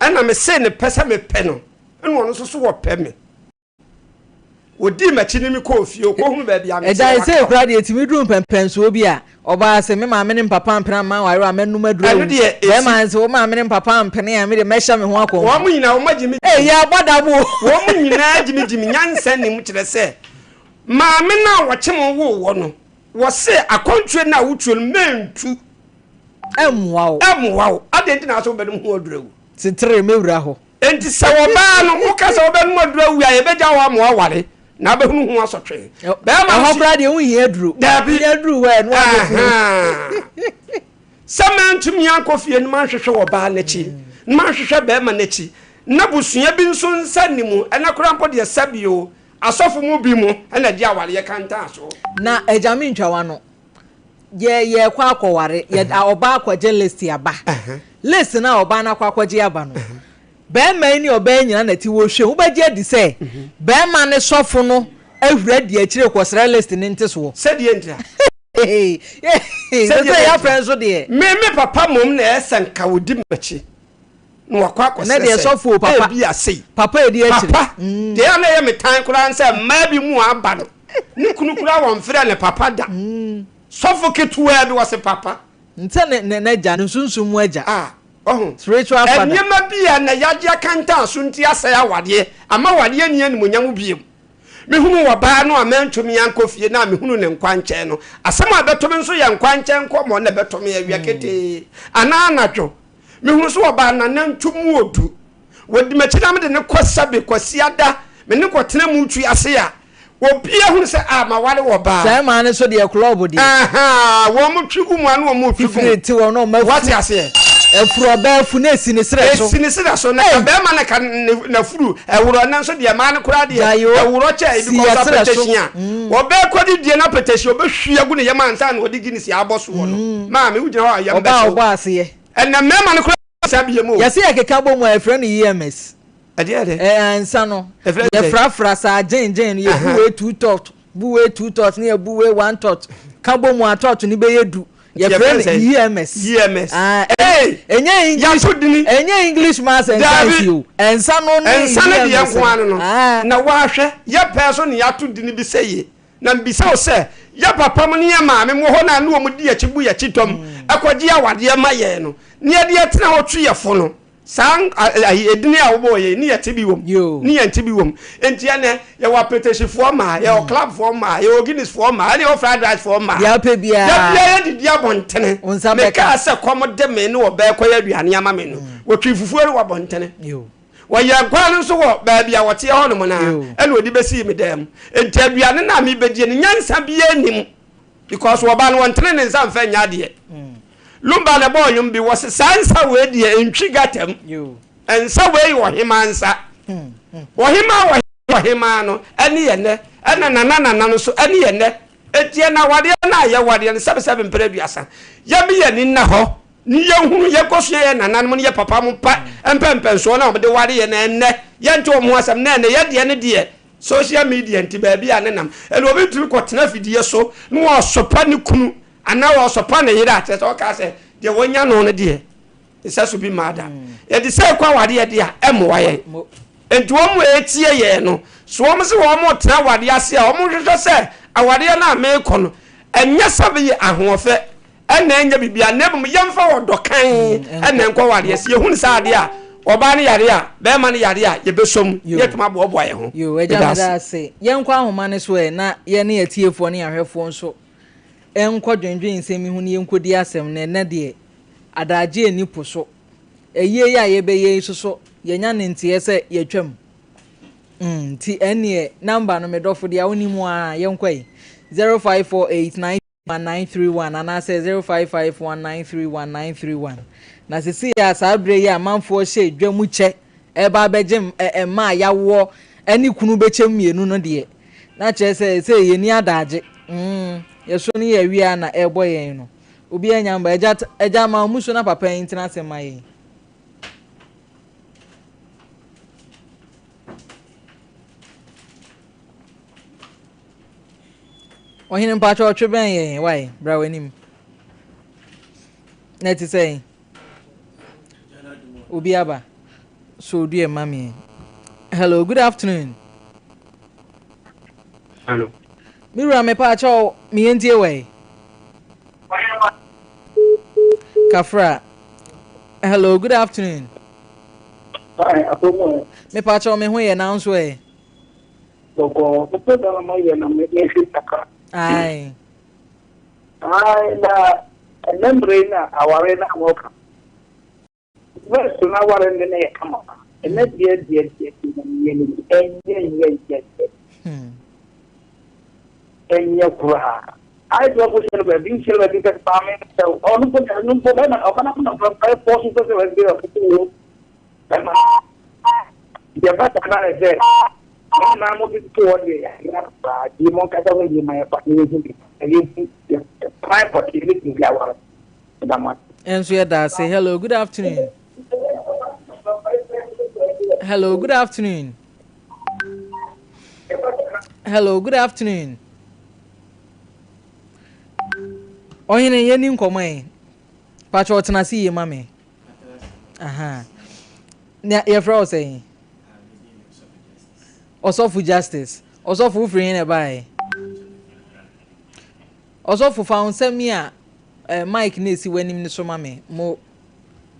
ɛna mese ne pɛ sɛ mepɛ no ɛna ɔno nso so wɔpɛ me. Wɔdii m'akyi ne me kɔɔ fie, wɔkɔhunu baabi a mete Agya, ɛsei koraa deɛ ɛtumi duru mpɛmpɛnsoɔ bi a, ɔbaa se, me maame ne me papa ampene amma aware a, mɛnom aduru awu. Ɛno deɛ, ɛsi. Bɛrima nso, wo maame ne me papa ampene a, me deɛ mɛhyɛ me ho akɔmfo. Wɔn nyinaa, wɔn agye me Ei, yɛabɔ dam o! Wɔn nyinaa gye me di me nyansa nni mu, kyerɛ sɛ, maame no a wɔkyem wo woo wɔ no, wɔse akwantuo no a wotuo no, mɛntu. Ɛmmoa wo. Ɛmmoa wo. Adɛn nti na wose wobɛnom ho aduru awu? Setere, mɛwura hɔ. Enti sɛ ɔbaa no, woka sɛ wobɛnom aduru awu a, yɛbɛgya wo ama woaware, na wobɛhunu ho asotwe. Bɛrima no Ɛhɔ koraa deɛ wonhia aduro. Daabi. Wonya aduru hɔ a, ɛno ara bɛku wo. Sɛ mantumi ankɔ fie no manhwehwɛ ɔbaa no akyi, na manhwehwɛ bɛrima no akyi, na busua bi nso nsa nni mu, ɛnɛ koraa mpo deɛ sɛbi o, asɔfo mu bi mu na ɛde awareɛ kantaa so. Na agya mentwa w'ano, yɛ yɛkɔ akɔware yɛ ɔbaa akɔgye list aba list no a ɔbaa no akɔ akɔgye aba no bɛrima yi ne ɔbaa yi nyinaa na ti wɔ hwɛ wobɛgye adi sɛ bɛrima ne sɔfo no ahura di akyire kɔsrɛ list ne nte soɔ. Sɛdeɛ nti a. Sɛ sɛ yɛafrɛ nso deɛ. Me me papa mmom na ɛsɛ nka ɔdi m'akyi. na wakɔ akɔsrɛ sɛ sɔfo o papa ebi asei papa edi akyire papa mm. deɛ a na ɛyɛ me tan koraa sɛ mmaa bi mu aba no ne kunu koraa wɔn frɛ ne papa da mm. sɔfo ketewaa bi wɔse papa nsɛ ne ne n'agya ne nsunsun mu agya ah ɔho spiritual father nneɛma bi a na yagye akantan so nti asɛe awadeɛ ama awadeɛ ni animonyam biem mehunu ɔbaa no a mantumi ankɔ fie na mehunu ne nkwankyɛn no asɛm a ɛbɛto me nso yɛ nkwankyɛn nkɔmmɔ na ɛbɛto me awia mm. ketee anaa anadwo Mehunu sɛ ɔbaa nanantu mu odu. Wɔdi m'akyi na mede no kɔ Sabe Kwasiada, me ne kɔtena mu twi ase a, obiara hunu sɛ a maware wɔ baa. Saa mmaa no nso deɛ club deɛ. Ahaa, wɔn twi gu mu a na wɔn twi gu mu. Fifire te wɔn na wɔn afu. Wate aseɛ? Afuru ɔbaa afu na esi ne serɛ so. Esi ne serɛ so na ka bɛrima na ka ne n'afuru ɛworɔ ɛnɛ nso deɛ mmaa no koraa deɛ ɛworɔ kyɛ ebi kɔ nso apɛtɛhyi a ɔbɛɛ kɔ de die na apɛtɛhyi ɔbɛhwie agu ne yam ansa na ɔde Guinness abɔ soɔ no maame wogyina hɔ a yam bɛhyew. Ɔbaa ɔbɔ aseɛ. Ɛnɛ mmarima no koraa nsa biem o. Yɛse yɛkeka bɔ mu a yɛfrɛ no EMS. Ɛdeɛ dɛ? Ɛɛ nsa no. Yɛfrɛ no sɛ? Yɛfrafra saa gyen gyen no yɛbu wei two tot, bu wei two tot ne yɛbu wei one tot. Ka bɔ mu a tot no bɛyɛ du. Yɛfrɛ no EMS. EMS. Ah, Hey! ɛnyɛ English. Yɛato dini. Ɛnyɛ English maths and Daabi. science o. Nsa no ne Nsa no deɛ EMS nko ara no no. Ah. Na woahwɛ, yɛpɛɛ so ne yɛato dini bi sɛ yie. Na mebisa wo sɛ, yɛ papa mo ne yɛ maame mo hɔ no a ne wɔn di yɛn akyi bu yɛn akyi dɔm kɔgye awadeɛ ma yɛn no, ne yɛde yɛn tena hɔ twe yɛn fo no, saa ayi edini a wobɔɔ yɛn yi, ne yɛte bi wom, ne yɛnte bi wom. Enti ɛnnɛ, yɛwɔ apetehyifoɔ mmaa, yɛwɔ clubfoɔ mmaa, yɛwɔ Guinnessfoɔ mmaa, ɛne yɛwɔ fried ricefoɔ mmaa. Deɛ wopɛ biara. Da biara yɛdidi abɔntene. Wo nsa bɛka. Mekaa sɛ kɔm de me ne ɔbaa kɔyɛ aduane ama me no, wɔtwii fufuo no wɔ abɔntene. Wɔyɛɛ nkwan no nso wɔ baabi a wɔteɛ hɔnom no ara, ɛna ɔde bɛsii me dan mu. Enti aduane no a mebɛdie no, nyansa biara nni mu because ɔbaa no ɔntene ne nsa mfa nyɛ adeɛ. Lumba na ɛbɔɔ nnwom bi, wɔse saa nsa wei deɛ ɛntwi gata mu. Nsa wei yɛ ɔhemaa nsa. Ɔhemaa ɔhemaa no ɛne yɛ nnɛ, ɛna nana nana no nso ɛne yɛ nnɛ. Enti ɛna awadeɛ no a yɛwadeɛ no sɛbesɛbe mprɛ aduasa, yɛme yɛn ani nna hɔ. Ne yɛhunu, yɛkɔsua yɛn nananom ne yɛn papa mo pa mpɛmpɛnsoɔ no a wɔde ware yɛn na ɛnnɛ yɛnte wɔn ho asɛm na ɛnnɛ yɛn deɛ ne deɛ social media nti baabi a ne nam ɛna obi tumi kɔtena afidie so na ɔsopa ne kunu anaa ɔsopa ne yere a kyerɛ sɛ ɔka sɛ deɛ wɔnya no no deɛ nsɛ so bi mmaa da yɛde sɛ ɛkɔ awadeɛ deɛ a ɛmmoa yɛn nti wɔn mu ɛtie yɛn no so wɔn sɛ wɔn tena awadeɛ ase a wɔn hwehwɛ sɛ awadeɛ no a meekɔ no. Ɛnyɛ sɛ bɛyɛ ahoɔfɛ ɛna ɛnyɛ biribiara na mmom yɛmfa ɔdɔ kann ɛna nkɔ wareɛ. Sɛ yɛhunu saa adeɛ a, ɔbaa no yare a, bɛrima no yare a, yɛbɛsɔ mu na yɛatumi aboaboa yɛn ho. Yoo, agya Meda meda ase. ase. Yɛnkɔ ahoma no so ɛ na yɛne atiefoɔ ne ahwɛfoɔ nso nkɔ dwendwen nsɛm yi ho na yɛnkɔdi asɛm no. Ɛnnɛ deɛ, adagyeɛ nni po so. Ayie yi a yɛbɛyɛ yi nso so, yɛanya ne nteɛ sɛ yɛatwam. Mm, nti ɛnneɛ, number no, me dɔfo, deɛ wonim ara, yɛnkɔ ɛ. 0548 1931 anaasɛ 0551931931. Na sesei a saa berɛ yi a amanfoɔ hyɛ dwa mu kyɛ ɛreba abɛgye mma a yawoɔ ne kunu bɛkyɛm mmienu no deɛ, na kyerɛ sɛ sɛ yɛnni adaagye. Mm, yɛso no yɛ awia na ɛrebɔ yɛn no. Obiara nya mba. Agya, agya ma ɔmo so na papa yi ntena ase mma yɛn. Ɔhene mpakyɛ ɔtwe bɛn yɛn wae bra w'anim. Na ɛte sɛn? Obi aba. So odua ma me. Hello, good afternoon. Hello. Me wura me pakyɛ me yɛntie wae. Kafra. Hello, good afternoon. Hi, apomu. Me pakyɛ me ho yɛ nanso ɛ. Bɔkɔɔ, mo program a moyɛ no me mehwɛ kakra. Ae. Ae, na ɛnɛ mmerɛ yi na aware no a wɔka. Verse no aware no na yɛ kama pa. Ɛnɛ deɛ deɛ deɛ deɛ na meyɛ no yi, ɛnyɛ nyɛ nyɛ nyɛ. Hmm. Ɛnyɛ koraa. Ayɛ sɛ ɔkɔ hyɛ no baabi, nhyɛ no baabi sɛ maame sɛ ɔno mpo ɔno mpo bɛma ɔba no akoma mpa mpa ɛfɔ so sɛ sɛ wɔde ɔkɔkɔ wɔ Bɛma deɛ ɛba saa no ayɛ sɛ mo nyinaa mo tete hɔ deɛ yɛayera koraa nti monkasa ho yie ma yɛmfa na yɛnhu bi na yɛnhu kwan pɔtee yɛbɛtumi de aware. Meda mo ase. Yɛn nso yɛda ase. Hello, good afternoon. Hello, good afternoon. Hello, good afternoon. Ɔhene yɛni nkɔmɔ yi. Pakyɛ ɔtena ase yie ma me. Aha. Nea yɛfrɛ wo sɛn? Ɔsɔfo Justice. Ɔsɔfo wofiri he na ɛbaeɛ? Ɔsɔfo fa wo nsɛm yi a eh, mic na esi w'anim no so ma me. Mo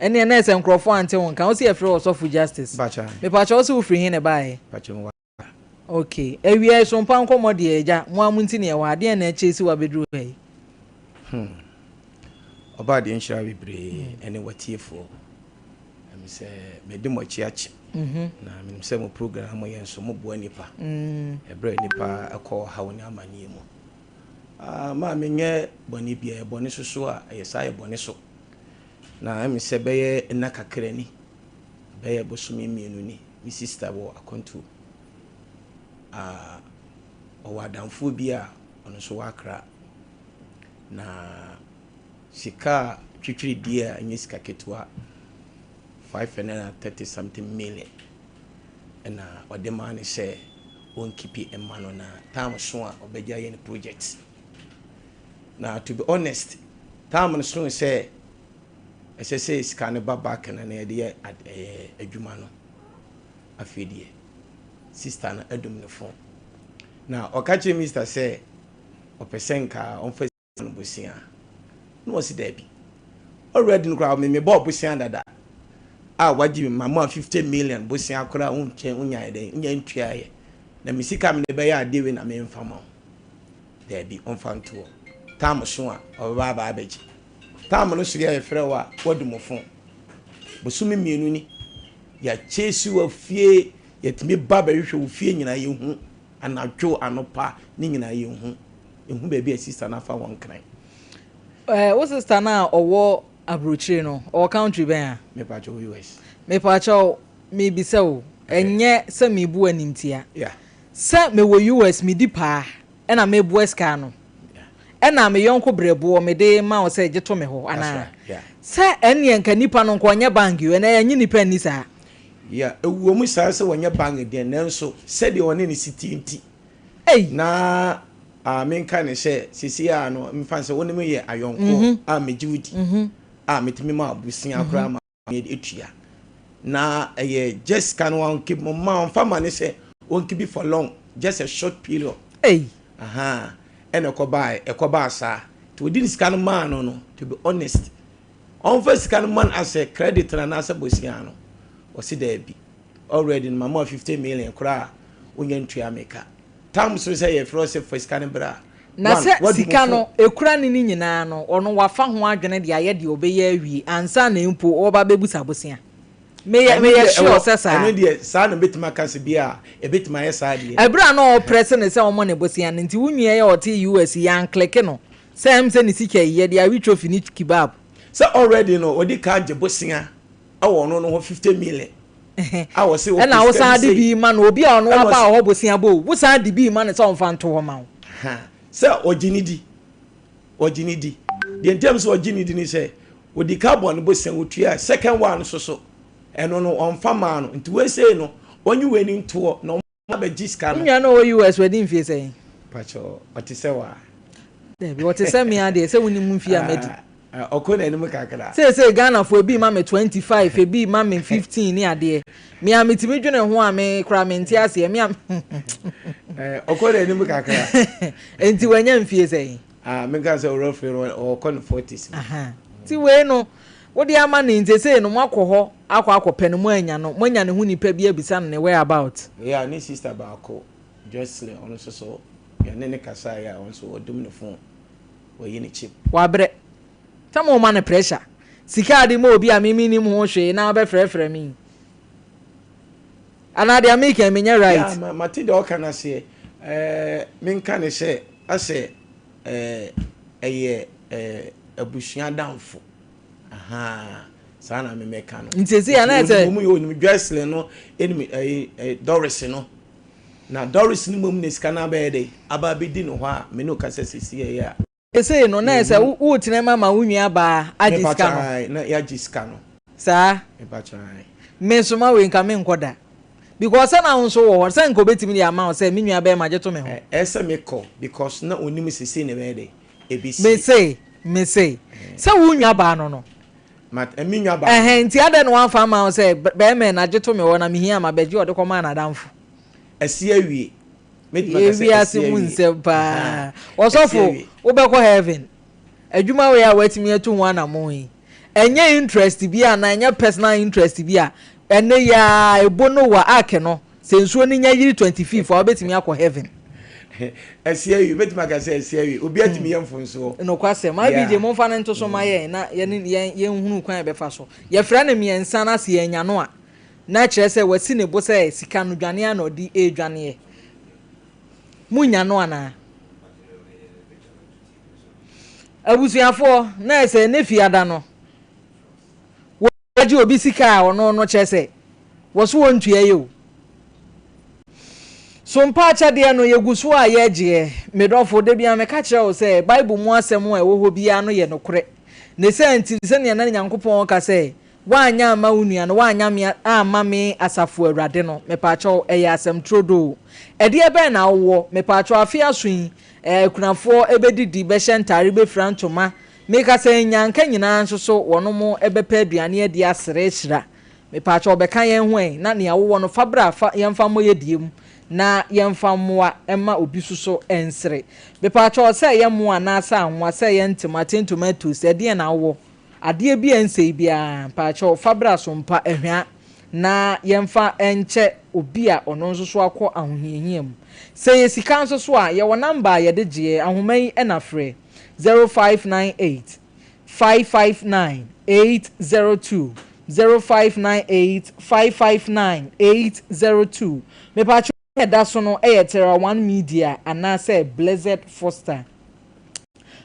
ɛneɛ na ɛsɛ nkurɔfoɔ ante wo nka. Wo se yɛfrɛ wo Ɔsɔfo Justice. Mepakyɛ wo se wofiri he na ɛbaeɛ? Ok, awia yi so mpa nkɔmmɔ deɛ agya, mo ara mo nti na yɛwɔ ha, deɛn na ɛkyɛ si wabɛduru ha yi? Hmm. Ɔbaa deɛ nhyira bebree ɛne watiefoɔ. Ɛmi sɛ mede mo akyi akyɛ. Mhm. Na menim sɛ mo program mo yɛ nso mo boa nipa. Mm. Ɛberɛ nipa ɛkɔ ɔhaw ne amaneɛ mu. Ah, maa menyɛ bɔne bia, ɛyɛ bɔne soso a ɛyɛ saa yɛ bɔne so. Na ɛmi sɛ bɛyɛ nna kakra ni, bɛyɛ bosome mmienu ni. Me sista wɔ akwantuo. Ah, ɔwɔ adamfoɔ bi a ɔno nso wɔ Accra. Na sika a twitwiridie a ɛnyɛ sika ketewa, 530 something million ɛna ɔde maa no sɛ ɔnkipi mma no na time so a ɔbɛgye ayɛ ne project. Na to be honest, time no so sɛ ɛsɛ sɛ sika no ba back na na yɛde yɛ adwuma no. Afei deɛ sister no adum ne phone. Na ɔka kyerɛ Mister sɛ ɔpɛ sɛ nka ɔmfa sika no bosea. Na ɔsi daabi. Already no koraa me mebɔɔ bosea dada a wagye me ma mo a 50 million bosea koraa wonkyɛn wonyae dɛn wonya ntuaeɛ. Na me sika mede bɛyɛ adeɛ wei na memfa ma wo. Daabi ɔmfa ntoɔ. Tam so a ɔbɛba aba abɛgye. Tam no so yɛ yɛfrɛ wo a woadum wo phone. Bosome mmienu ni Yɛakyɛsi wo fie, yɛtumi ba bɛhwehwɛ wo fie nyinaa yɛhu. Anadwo, anɔpa, ne nyinaa yɛhu. Yɛhu baabi a sista no afa wɔn kran. Eh, wo sista no a ɔwɔ aburokyire no, ɔwɔ country bɛn a? Mepakyɛ wɔ US. Mepakyɛ mebisa o, ɛnyɛ sɛ mebu animtia. Yeah. Sɛ mewɔ US medi paa ɛna meboa sika ano. Ɛna me yɔnko brɛboɔ mede ma wo sɛ gye to me hɔ anaa? Sɛ ɛnneɛ nka nipa no nka ɔnyɛ bank o, ɛnɛ yɛnnye nipa nni saa. Yeah, ɛwɔ mu saa sɛ wɔnyɛ bank deɛ nanso sɛdeɛ ɔne no si teɛ nti. Ei! Na ah, menka no sɛ seesei ara no mfa no sɛ wo ne me yɛ ayɔnkoɔ a megye wo di a metumi ma wo bosea koraa ma atua na ɛyɛ just sika no wɔn keep ma wɔn fa ma ne sɛ wɔn keep for long just a short period. Hey. Aha. Ɛna ɛkɔbaeɛ, ɛkɔbaa saa. Nti ɔdi ne sika no maa no no, to be honest, ɔmfa sika no ma no asɛ credit no anaasɛ bosea no, ɔse daabi. Already no mama wo 50 million koraa a wonya ntua me ka. Tam so sɛ yɛfrɛ wo sɛ fa sika no bra a, Na one, sɛ woadu mo sika fo. no ɛkura no no nyinaa no, ɔno wafa ho adwene de ayɛ deɛ ɔbɛyɛ awie ansa na mpo ɔreba abɛbusa bosea. Meyɛ Ɛno meyɛ deɛ sure ɛwɔ, sɛ saa. ɛno deɛ saa na mɛtumi aka sɛ bi a ɛbɛtumi ayɛ saa deɛ. Ɛberɛ a na ɔreprɛse no sɛ ɔmmɔ ne bosea no nti, wo nua yi a ɔte US yi yɛankleke no sɛ ɛm sɛ ne sika yi yɛde awe trophy ne kebab. Sɛ already no ɔdi ka agye bosea wɔ ɔno no hɔ 50 million a ɔse ɔpɛ Ɛna sika bi wosan de sei. bi ma no, obi a ɔno Ɛna aba ɔse. wɔ hɔ bosea bɔ o, wosan de bi ma no sɛ ɔmfa nto hɔ ma wo. Ha, sɛ ɔgye ne di, ɔgye ne di. Deɛ nti a mesɛ ɔgye ne di ne sɛ, ɔdi ka bɔ ne bosea, ɔtua second one nso so, ɛno no ɔmfa maa no. Nti wei sei no, ɔnyi wei no ntoɔ na abɛgye sika Wo no. nua no a ɔwɔ US wadi mfie sɛn? Pakyɛ ɔte sɛ waa. Dabi ɔte sɛ me adeɛ sɛ wonim mfie a madi. Ah, ɔkɔ n'anim kakra. Seesei Ghanafoɔ ebi ma me 25, ebi ma me 15 ne adeɛ. Me a metumi dwene ho a me koraa mente aseɛ. Me a ɔkɔ n'anim kakra. Enti wanya mfie sɛn? Ah, menka sɛ roughly ɔkɔ ne 40s. Aha. Ti wei no wode ama no nti sei no moakɔ hɔ akɔ akɔpɛ no moanya no moanya ne ho nipa bi abisa no ne where about. Yeah, ne sister baako Jocelyn ɔno nso so yɛne ne kasaeɛ a ɔno nso ɔdum ne phone wayi ne chip. Wabrɛ sɛ mo ma no pressure sika ade ma obi a me mennim ho hwee na wabɛfrɛfrɛ me yi anaa deɛ meka yi menyɛ right. Yeah, ma mate deɛ ɔka no aseɛ ɛɛ menka ne sɛ asɛ ɛɛ ɛyɛ ɛɛ abusua adamfo ahaa saa na me mɛka no. Nti sɛ yɛ na sɛ. Onim onim Jocelyn no ɛnim ɛyi ɛɛ Doris no na Doris no mmom na sika no abɛyɛ dɛ aba abɛdi no hɔ a me ne okasa sisi ɛyɛ a. Sesei no na ɛsɛ Yɛhu. wotena mu ama wo nua baa agye Mepakyɛ sika no. ae na yɛagye sika no. Saa. Mepakyɛ ae. Me soma wei nka menkɔ da. Because sɛ na wo nso wɔ hɔ sɛ nka obetumi de ama wo sɛ me nua bɛɛma gye to me ho. Ɛsɛ mekɔ because na onim sɛ sei na ɛbɛyɛ dɛ ɛbɛsie. Mese mese sɛ wo nua baa no no. Mat me nua baa no. Ɛhɛn nti adɛn na wamfa amma wo sɛ bɛɛma na gye to me hɔ na mehia a mabɛgye ɔde kɔmaa n'adamfo. Asi awie. Mɛtumi aka Yɛ sɛ wiase asi mu awie. nsɛm paa. Ahaa, asi Ɔsɔfo awie. wobɛkɔ heaven. Adwuma wei a woatumi atu ho anamon yi, ɛnyɛ interest bi anaa ɛnyɛ personal interest bi a, ɛnnɛ yi ara ebo Noah ark no, sɛ nsuo no nya yiri 25th a wobɛtumi akɔ heaven. Asi awie, mɛtumi aka sɛ asi awie. Obi atumi yɛ mfomsoɔ. Nokwasɛm. IBJ, Yeah. momfa no nto so ma yɛn na yɛne yɛn yɛnhunu kwan a yɛbɛfa so. Yɛfrɛ no mmiɛnsa na sɛ yɛannya no a, na kyerɛ sɛ wasi ne bo sɛ sika no dwane ara na ɔde redwaneɛ. Monnya no anaa? Abusuafoɔ, na ɛsɛ ne fiada no, wɔagye obi sika a ɔno no kyerɛ sɛ wɔso wɔntua yi o. So mpa akyɛdeɛ no yɛgu so a yɛgyeɛ? Me dɔfo, da biara meka kyerɛ wo sɛ Bible mu asɛm a ɛwɔ hɔ biara no yɛ nokorɛ. Ne saa nti, sɛnea na Nyankopɔn ka sɛ, Woanyɛ amma wo nua no, woanyɛ me amma me Asafo Awurade no, mepaakyɛw, ɛyɛ asɛm turodoo. Ɛdeɛ bɛn na wowɔ? Mepaakyɛw, afe aso yi, ɛɛ, akunafoɔ bɛdidi, bɛhyɛ ntaare, bɛfira ntoma. Meka sɛ nnyanka nyinaa nso so, wɔnom bɛpɛ aduane adi asere ahyira. Mepaakyɛw, bɛka yɛn ho ɛ, na nea wowɔ no, fa bra, fa, yɛmfa mmɔ yɛ deɛ mu, na yɛmfa mmoa mma obi nso so nsere. Mepaakyɛw, sɛ ɛyɛ mmoa anaasɛ anwa, sɛ ɛyɛ ntoma, tin tomatoes, ɛdeɛn na wowɔ? Adeɛ bi a ɛnsɛe biara, mpaakyɛw fa bra so mpa ahwa na yɛmfa nkyɛ obi a ɔno nso so akɔ ahohiahia mu. Sɛ ɛyɛ sika nso so a, yɛwɔ number a yɛde gyeɛ, ahoma yi na frɛ, 0598 559 802, 0598 559 802. Mepaakyɛw din a ɛda so no yɛ Terra One Media anaasɛ Blessed Foster.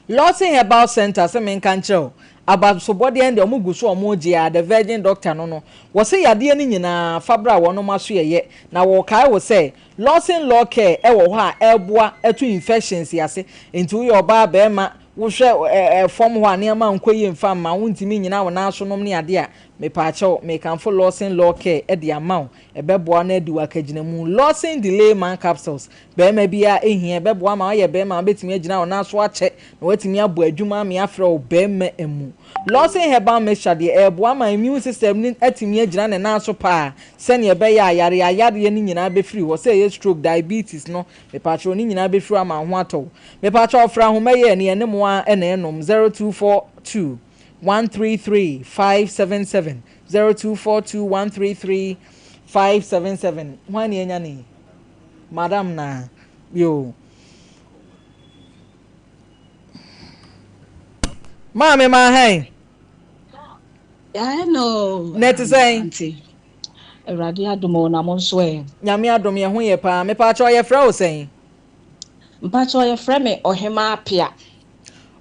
Lawson Herbal Centre sɛ menka nkyerɛ wo, abasobɔdeɛ no deɛ wɔn gu so a wɔn regye ara, The Virgin Doctor no no, wɔse yadeɛ no nyinaa fa bra wɔnom asoɛyɛ, na wɔrekae wo sɛ Lawson Law Care wɔ hɔ a ɛreboa atu infections ase, nti woyɛ ɔbaa, barima, wohwɛ fam hɔ a nneɛma nkɔ yie mfa mma wo, wontumi nnyina wo nan so nom ne adeɛ a, Mepaakyɛw, mekamfo Lawson Law Care de ama wo. Ɛbɛboa wo na adi wo akagyinamu. Lawson Delay Man Capsules, Barima biara hia. Ɛbɛboa ma woayɛ barima a wobɛtumi agyina wo nan so akyɛ na woatumi abɔ adwuma ame afrɛ wo barima mu. Lawson Herbal Mixture deɛ, ɛreboa ma immune system no atumi agyina ne nan so paa sɛdeɛ ɛbɛyɛ a yareayareɛ no nyinaa bɛfiri hɔ, sɛ ɛyɛ stroke, diabetes no, mepaakyɛw, ne nyinaa bɛfiri hɔ ama wo ho atɔ wo. Mepaakyɛw, frɛ ahoma yi ɛ, ne yɛne mo ara na ɛrenom, 0242 133 577, 0242 133 577. Hwan na yɛanya no yi? Madam naa. Yoo. Maame maa hɛn. Hello. Na ɛte sɛn? Auntie. Awurade adom o na mo nso ɛ. Nyame adom yɛn ho yɛ paa. Mepaakyɛw yɛfrɛ wo sɛn? Mpakyɛw yɛfrɛ me Ɔhemaa Apia.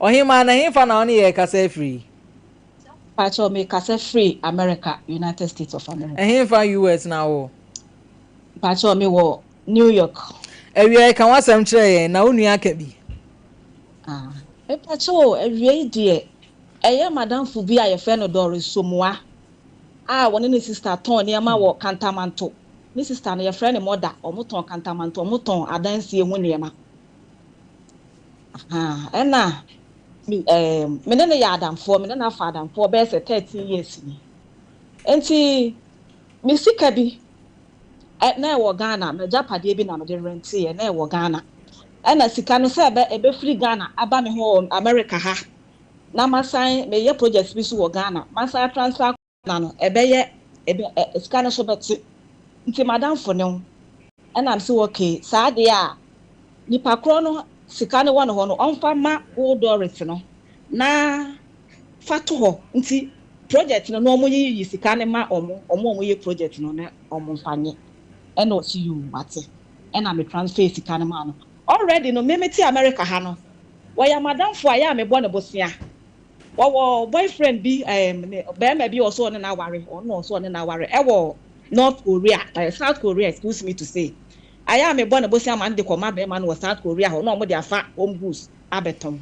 Ɔhemaa na hefa na wo ne yɛ rekasa afiri? Mpakyɛw mekasa firi America, United States of America. Ɛhefa US na wowɔ? Mpakyɛw mewɔ New York. Awiei ka w'asɛm kyerɛ yɛn na wo nua aka bi. Ah, mepakyɛw o, awiei deɛ, ɛyɛ m'adamfo bi a yɛfrɛ no Doris Somoa a wɔne ne sista tɔn nneɛma wɔ Kantamanto. Ne sista no, yɛfrɛ no Mɔda, wɔtɔn Kantamanto, wɔtɔn adansie ho nneɛma. Ahaa, ɛna me, ɛɛm, me ne no yɛ adamfoɔ, me ne no afa adamfoɔ bɛyɛ sɛ 13 years ni. Nti, me sika bi, Ɛ, na ɛwɔ Ghana, m'agyapadeɛ bi na mede renteeɛ, na ɛwɔ Ghana. Ɛna sika no sɛ ɛbɛ, ɛbɛfiri Ghana aba me hɔ wɔ America ha, na masan, meyɛ project bi nso wɔ Ghana, masan atransfer akɔ Ghana no, ɛbɛyɛ, ɛbɛ, ɛ, sika no so bɛte. Nti m'adamfo ne wo. Ɛna mese okay, saa deɛ a, nipa korɔ no sika no wɔ ne hɔ no, ɔmfa mma wo Doris no, na fa to hɔ. Nti project no na ɔmo yiyi sika no ma ɔmo, ɔmo a ɔmo yɛ project no na ɔmo nfa nye. Ɛna ɔse yoo wate. Ɛna me transfer sika no maa no. Already no me mete America ha no, wɔyɛ m'adamfo a ɛyɛ a mebɔ no bosea. Wɔwɔ boyfriend bi ɛɛm ne barima bi a ɔse ɔne no aware, ɔno na ɔse ɔne no aware ɛwɔ North Korea, ɛɛ South Korea excuse me to say. Ɛyɛ a mebɔ no bosea ma no de kɔma barima no wɔ South Korea hɔ na ɔmo de afa home goods abɛtɔn.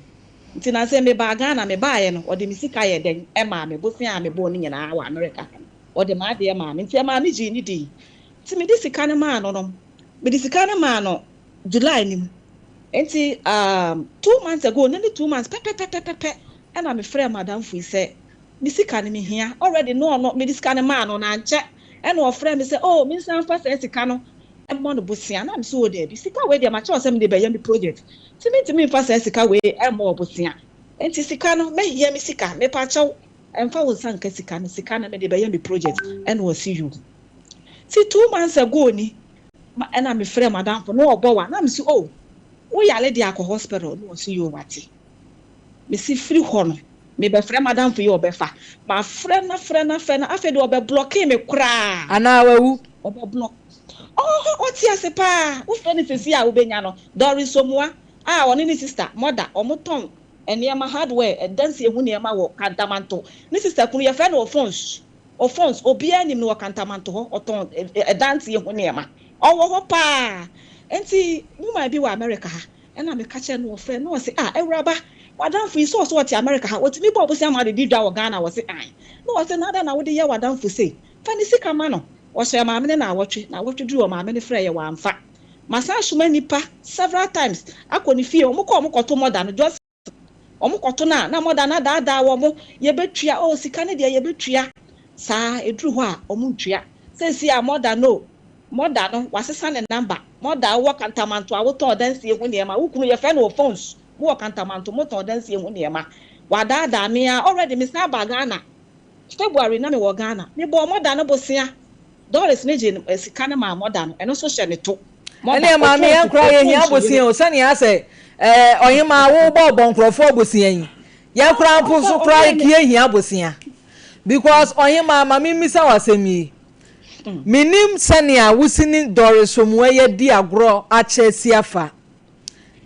Nti na sɛ mebaa Ghana, mebaeɛ no, ɔde me sika yɛɛ dɛn? Ɛmaa me. Bosea a mebɔɔ no nyinaa wɔ Amerika ha no, ɔde m'adeɛ maa me. Nti ɛmaa me gyee no dii. Nti mede sika no maa no no, mede sika no maa no July no mu. Nti um, 2 months ago, no ne 2 months pɛpɛpɛpɛpɛ, ɛna mefrɛɛ m'adamfo yi sɛ, me sika no mehia. Already no ɔno, mede sika no maa no, na ankyɛ ɛna ɔfrɛɛ me sɛ, oh, mensan mfa saa sika no mmɔ no bosea. Na mese, oh daabi, sika wei deɛ makyerɛ wo sɛ mede bɛyɛ me project, nti mentumi mfa saa sika wei mmɔ wo bosea. Nti sika no, mɛhia me sika, mepakyɛw, mfa wo nsa nka sika no, sika no mede bɛyɛ me project. Ɛna ɔse yoo. Nti 2 months ago ni, ɛna mefrɛɛ m'adamfo, na ɔbɔ wa, na mese, oh, wo yare deɛ akɔ hospital? Na ɔse yoo, wate. Mese firi hɔ no, mebɛfrɛ m'adamfo yi a ɔbɛfa. Mafrɛ no afrɛ no afrɛ no, afei deɛ ɔbɛblɔkee me koraa. Anaa wawu? Ɔbɛblɔk. Ɔhɔ, ɔte ase paa. Wofrɛ no seesei a wobɛnya no. Doris Somoa a ɔne ne sista, Mother, wɔtɔn nneɛma, hardware, adansie ho nneɛma wɔ Kantamanto. Ne sista kunu, yɛfrɛ no Ofons. Ofons, obiara nim no wɔ Kantamanto hɔ, ɔtɔn adansie ho nneɛma. Ɔwɔ hɔ paa. Enti, woman bi wɔ America ha, Ɛna meka kyerɛɛ no ɔfrɛ na ɔse ah awuraba w'adamfo yi sɛ ɔse ɔte America ha ɔtumi bɔ bosea ma de di dwa wɔ Ghana ɔse ae na ɔse na adɛn na wode yɛ w'adamfo sei fa ne sika ma no ɔhyɛɛ maame no naawɔtwe naawɔtwe duruu hɔ maame no frɛeɛ wamfa masan asoma nnipa several times akɔ ne fie ɔmo kɔ ɔmo kɔto mother no just ɔmo kɔto no a na mother no adaadaa wɔn yɛbɛtua oh sika no deɛ yɛbɛtua saa ɛduru hɔ a ɔmo ntua seesei a mother no mother no wasesa ne number mother a wowɔ Kantamanto a wotɔn dansie ho nneɛma wo kunu yɛfrɛ no Ophones mowɔ Kantamanto motɔn dansie ho nneɛma wadaadaa me a already mesan baa Ghana February na mewɔ Ghana mebɔɔ mother no bosea Doris ne gye sika no maa mother no ɛno nso hyɛ ne to mother Ɛneɛ maame Ophones yɛn koraa yɛhia Ophones abosea yere o sɛnea asɛ ɛɛ ɔhemaa wobɔ bɔ nkurɔfoɔ abosea yi yɛn koraa mpo ɔsɛ so koraa ɔfrɛ me yɛhia abosea because ɔhemaa ma memmisa wo asɛm yi menim sɛnea wosi ne Doris Somoa yi adi agorɔ akyɛ asi afa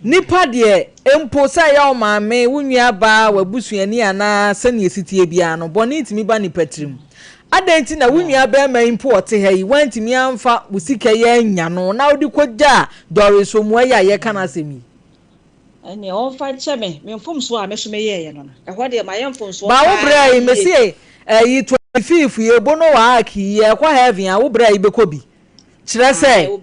nipa deɛ mpo sɛ ɛyɛ wo maame wo nua baa w'abusuani anaa sɛnea esi tie biara no bɔne ntumi ba nipa tirim adɛn nti na wo nua bɛrima yi mpo ɔte ha yi woantumi amfa wo sika yi anya no na wode kɔgyaa Doris Somoa yi a yɛka n'asɛm yi Ɛnneɛ ɔmfa nkyɛ me, me mfomsoɔ a me nso meyɛeɛ no no, ɛhɔ deɛ mayɛ mfomsoɔ ba wo paa brɛ yi yie. mese ɛyi. Fiifie bono wɔ ark yi yɛkɔ heaven a wo bra yi bɛkɔ bi. Kyerɛ sɛ,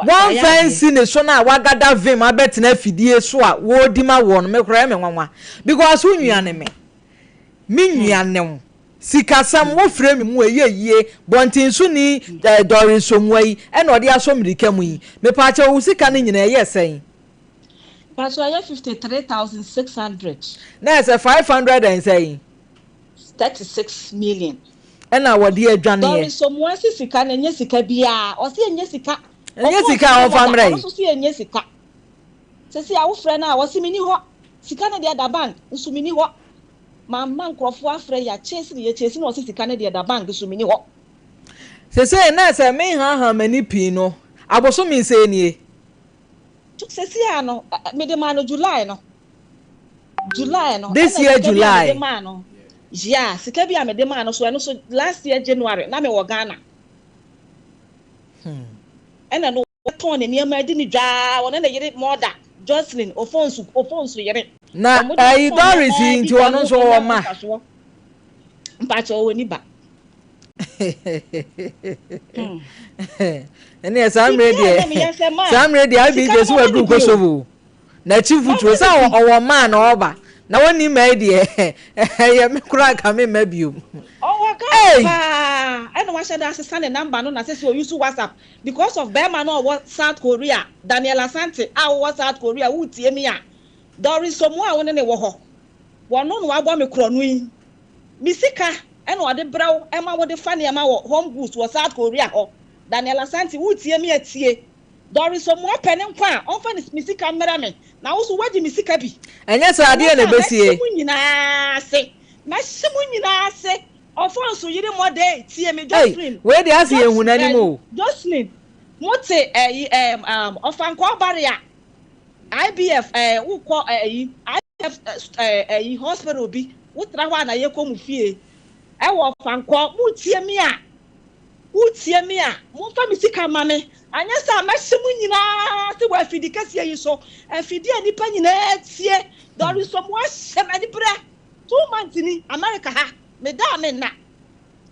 wɔmfa nsi ne so no a wagada vim abɛtena afidie so a wɔredi ma woɔ no, me koraa ɛyɛ me nwanwa. Because wo nua ne me. Me nua ne wo. Sikasɛm, wofrɛ me mu ɛyɛ yie, bɔntensoni eh, Doris Somuah yi ɛna ɔde asɔ mmirika mu yi. Mepaakyɛw wo sika no nyinaa ɛyɛ sɛn? Mpakyɛw ɛyɛ 53,600. Na ɛsɛ 500 and sɛn? 36 million. Ɛna wɔde adwaneɛ. Doris Somuah se sika no ɛnyɛ sika biaa, ɔse ɛnyɛ sika. Ɛnyɛ sika a ɔmfa mmrɛ yi. Ɔno nso se ɛnyɛ sika. Sɛsei a wofrɛ no a ɔse menni hɔ, sika no deɛ da bank nso menni hɔ. Mamma nkurɔfoɔ afrɛ yɛ akyɛsi no yɛkyɛsi no ɔse sika no deɛ da bank nso menni hɔ. Sesei na sɛ menhaahaa m'ani pii no, abosome sɛn nie? Sesei a no, mede maa no July no. July no, This ɛna year sika bi a mede July. maa no, yeah, sika bi a mede maa no so, ɛno so last year January, na mewɔ Ghana. Ɛna no wɔtɔn ne nneɛma adi ne dwaa, ɔne ne yere Mɔda, Jocelyn Ofonsu, Ofonsu yere. Na Wɔn de ɛyi wɔtɔn Doris nneɛma yi adi nti dwa ɔno no nso nya ɔwɔ ho mma. mfasoɔ. Mpakyɛ ɔwɔ ni ba. Ɛneɛ saa mmerɛ Biribiara deɛ nyɛ me yɛ sɛ maa saa mmerɛ deɛ sika IBJ no so mama ne waduru bi o. Kosovo. N'akyi mfuturo Mama sɛ ne bi. ɔwɔ mmaa na ɔba na wɔnni mmaa yi deɛ ɛyɛ me koraa nka me mma biom. Ɔwɔ Ghana Ei! paa ɛna wahyɛ da asesa ne number no na sɛsɛ ɔuse WhatsApp because of bɛɛma no a ɔwɔ South Korea Daniel Asante a wowɔ South Korea woretie me a Doris Somoa a wo ne ne wɔ hɔ wɔno na wabɔ me korɔno yi me sika ɛna ɔde brɛ wo ɛma wode fa nneɛma wɔ Home Goods wɔ South Korea hɔ Daniel Asante woretie me a tie Doris Omoa pɛ ne nkwa a, ɔmfa ne me sika mmrɛ me, na wo nso woagye me sika bi. Ɛnyɛ saa, Ɛnyɛ deɛn na saa a, mɛhye ɛbɛsie? mo nyinaa ase. Mɛhye mo nyinaa ase. Ɔfɔnso yere mmɔ dee, tie me, Ei, Jocelyn, wei deɛ ase yɛnhu Jos, n'anim eh, o. Jocelyn, mote ɛyi, eh, um, Ɔfankɔɔ Barrier, IBF, eh, wokɔ eh, ɛyi, IBF, eh, ɛyi, hospital bi, wotra hɔ a na yɛkɔ mo fie, ɛwɔ Ɔfankɔɔ, motie me a, Wotie me a, momfa me sika mma me, anyɛ saa a mɛhye mo nyinaa ase wɔ afidi kɛseɛ yi so, afidie a nnipa nyinaa tie. Doris Omoa hyɛ m'aniberɛ. 2 months ni, America ha, meda a menna.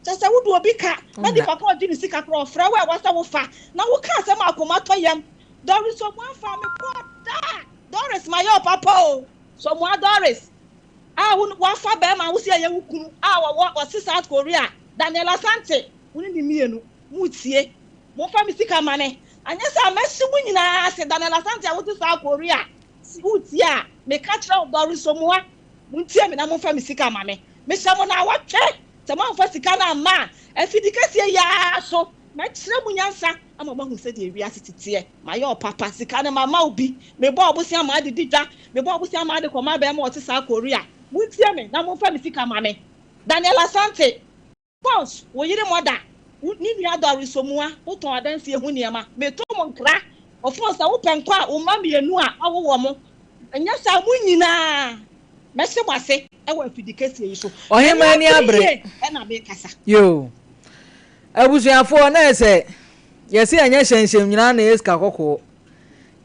Kyerɛ sɛ wode obi ka na Wonna. nipa ko a ɔgye ne sika koraa ɔfrɛ wo a ɛwɔ sɛ wofa na woka asɛm a akoma tɔ yam. Doris Omoa faa me kɔɔ da. Doris mayɛ ɔpapa o. Somoa Doris a wo wafa bɛrima a wosi ɛyɛ wo kunu a ɔwɔ ɔse South Korea Daniel Asante wo ne ne mmienu mo tie momfa me sika ma me anyɛ saa mɛhye mo nyinaa ase Daniel Asante a wote South Korea si wotie a meka kyerɛ wo Doris Somoa montie me na momfa me sika ma me mehyɛ mo na awɔtwe sɛ moamfa sika no amma a afidi kɛseɛ yi ara so mɛkyerɛ mo nyansa ama moahu sɛdeɛ wiase teteɛ mayɛ ɔpapa sika no mama wo bi mebɔ ɔbosea ma ade di dwa mebɔ ɔbosea ma ade kɔma bɛrima ɔte South Korea montie me na momfa me sika ma me Daniel Asante Pons wo yere mɔda wo ne nua Doris Somoa wotɔn adansie ho nneɛma meto mo nkra ɔfon sɛ wopɛ nkɔ a wo mma mmienu a wawowɔ mo nyɛ saa mo nyinaa mɛhyɛ mo ase ɛwɔ afidi kɛseɛ yi so Ɔhema m'ani ani abere abere. yie ɛna mekasa. Yoo. Abusuafoɔ na ɛsɛ yɛsɛ yɛnyɛ hyɛnhyɛn nyinaa na ɛyɛ sika kɔkɔɔ.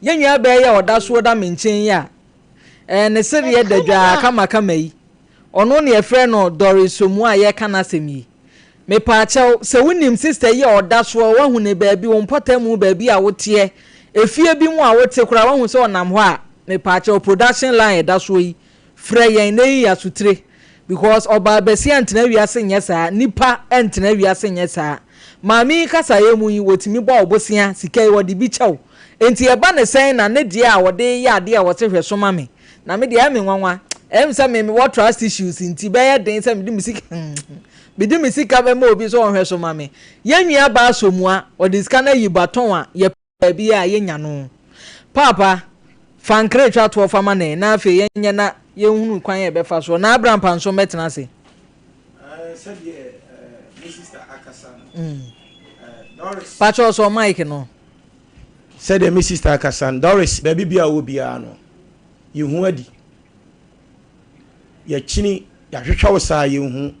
Yɛn nua bɛɛ yɛ ɔda soɔ da me nkyɛn yi a ɛɛ ne sereɛ da dwaa kamakama yi. Ɔno na yɛfrɛ no Doris Somoa a yɛreka n'asɛm yi. Mepaakyɛw, sɛ wonim sister yi a ɔda soɔ, woahu no baabi, wo mpɔtam baabi a woteɛ, efie bi mu a wote koraa woahu sɛ ɔnam hɔ a, mepaakyɛw, production line ɛda soɔ yi, frɛ yɛn na yi asotire. Because ɔbaa basia ntena wiase nyɛ saa, nipa ntena wiase nyɛ saa. Maame yi kasaeɛ mu yi, wɔtumi bɔ wo bosea, sika yi wɔde bi kyɛ wo. Enti ɛba ne sɛn na ne deɛ a wɔde yɛ adeɛ a wɔse hwɛ so ma me, na me deɛ ɛyɛ me nwanwa. Ɛyɛ me sɛ me mewɔ trust issues nti bɛyɛ den sɛ mede me sika mede me sika bɛma obi sɛ ɔnhwɛ so ma me. Yɛn nua baa Somoa, ɔde sika no ayi baton a yɛpɛ baabi a yɛnya no. Paapa, fa nkra twa toɔ fa ma ne na afei yɛnyɛ na yɛnhunu kwan a yɛbɛfa soɔ na Abrampa nso mmɛtena ase. Sɛdeɛ me sister akasa no, Doris. Pakyɛ ɔsɔ mic no. Sɛdeɛ me sister akasa no, Doris, baabi biara a ɔwɔ biara no, yɛhu adi. Yɛkyini, yɛahwehwɛ wo saa yɛnhu.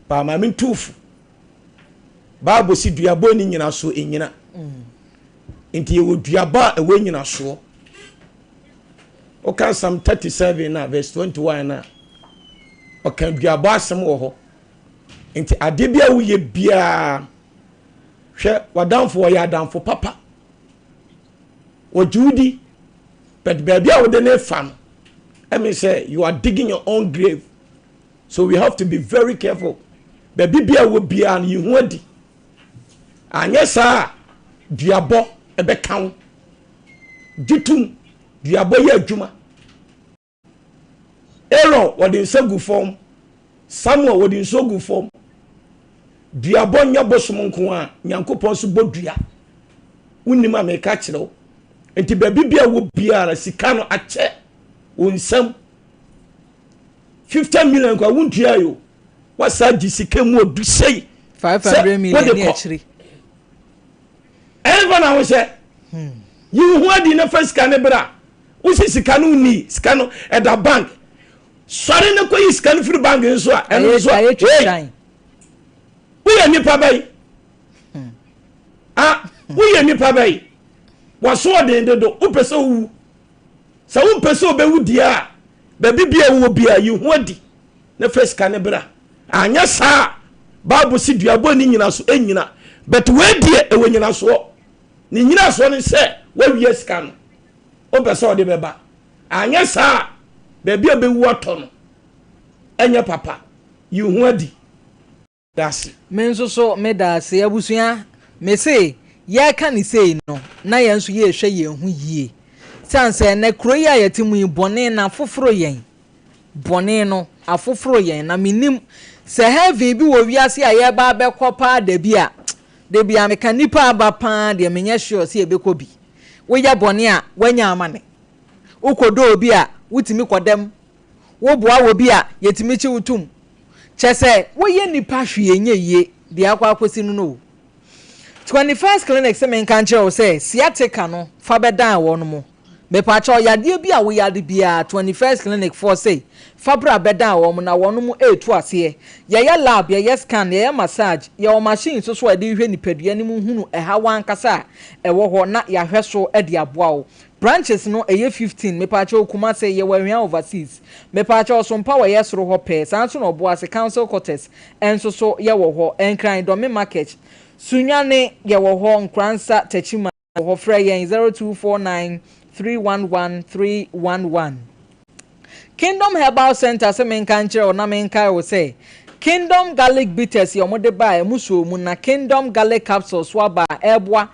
Paa maame ntuufo. Bible si duabɔ ni nyinasoɔ ɛnyina. Nti yɛwɔ duabɔ a ɛwɔ nyinasoɔ. Woka Psalm 37 na verse 21 na ɔka duabɔ asɛm wɔ hɔ. Nti adeɛ bi a woyɛ biara, hwɛ w'adamfo ɔyɛ adamfo papa. Ɔgye wo di, but baabi a wode ne fa no, ɛmi sɛ you are digging your own grave. So we have to be very careful. Baabi bi a wɔ biara no, yi ho adi. Anyɛ saa a, duabɔ ɛbɛka wo. Gye tom, duabɔ yɛ adwuma. Aaron wɔde nsa gu fam, Samuel wɔde nsuo gu fam. Duabɔ nyɛ bosom nko a, Nyankopɔn nso bɔ dua. Wonim a meka kyerɛ wo. Nti baabi bi a wɔ biara sika no akyɛ wo nsam. 50 million kwa wontua yo. Wasa gye sika mu odu sei. 500 million ne akyiri. Ɛmfa na wo hyɛ. Hmm. Yi wo ho adi na fa sika ne bra. Wosi sika no nni sika no ɛda bank. Sɔre na kɔyi sika no firi bank nso a ɛno nso a. Hey! Woyɛ nipa bɛyi. Hmm. Ah, woyɛ nipa bɛyi. Waso ɔden dodo, wopɛ sɛ wowu. Sɛ wompɛ sɛ wobɛwu deɛ a, baabi bia wowɔ bia yi ho adi na fa sika no bra. Anyɛ saa a, Bible se duabɔ nni nyinaso, ɛnnyina. But wei deɛ ɛwɔ nyinasoɔ. Ne nyinasoɔ ne sɛ woawia sika no, wompɛ sɛ ɔde bɛba. Anyɛ saa a, baabi a bɛwu atɔ no, ɛnyɛ papa. Yi ho adi. Dase. Me nso so me da ase. Abusua, me se yɛreka no sei no, na yɛn nso yɛrehwɛ yɛn ho yie. Siane sɛ ɛnnɛ kuro yi a yɛte mu yi, bɔne no afoforo yɛn. Bɔne no afoforo yɛn. Na mennim sɛ heaven bi wɔ wiase a yɛreba abɛkɔ paa da bi a, da bi a meka nnipa aba paa deɛ menyɛ sure sɛ yɛbɛkɔ bi. Woyɛ bɔne a, woanya amane. Wokɔdɔ obi a, wotumi kɔdam. Woboa obi a, yɛtumi kye wo tom. Kyɛ sɛ woyɛ nnipa hwee nyɛ yie, deɛ akɔ akɔsi no no o. 21st Clinic se menka nkyerɛ wo sɛ sciatica no fa bɛdan wɔn mo. Mepaakyɛw yadeɛ bi a woyare biara 21st Clinic foɔ se fa bra bɛdan wɔn na wɔn mo retu aseɛ. Yɛyɛ lab, yɛyɛ scan, yɛyɛ massage, yɛwɔ machine nso so a yɛde hwehwɛ nipadua no mu hunu ɛhaw ankasa a ɛwɔ hɔ na yɛahwɛ so de aboa wo. Branches no ɛyɛ 15 mepaakyɛw Kumase yɛwɔ Ahwea Overseas mepaakyɛw Sompa wɔ yɛ soro hɔ pɛɛ saa nso na Ɔboase Council Quarters nso so yɛwɔ hɔ Nkran Dɔme Market Sunyani yɛwɔ hɔ Nkoransa Techiman wɔ hɔ frɛ yɛn 0249 311 311 Kingdom Herbal Center sɛ menka nkyerɛ wo na menkae wo sɛ Kingdom Garlic Bitters yɛ wɔde ba a ɛmu soo mu na Kingdom Garlic Capsules so aba a ɛreboa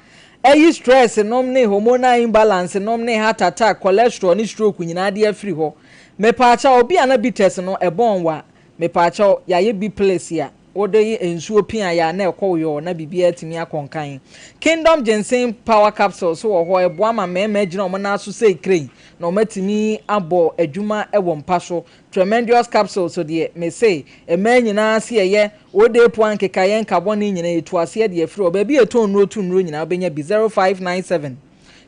ayi stress nom ne hormonal imbalance nom ne heart attack, cholesterol ne stroke nyinaa de afiri hɔ. Mepaakyɛw, obi a na bitters no ɛbɔn wo a, mepaakyɛw, yɛayɛ bi pills a wode nsuo pia yɛ a na ɛkɔ wo yɔɔ na biribiara atumi akɔ nkan. Kingdom Ginseng Power Capsules nso wɔ hɔ, ɛboa ma mmarima gyina wɔn nan so sɛ crane na wɔatumi abɔ adwuma wɔ mpa so. Tremendous Capsules deɛ, mese, mmaa nyinaa se ɛyɛ, wode poa nkekaeɛ nkabɔne nyinaa ɛtu aseɛ de afiri hɔ. Baabi a yɛtɔn nnuro tu nnuro nyinaa wobɛnya bi, 0597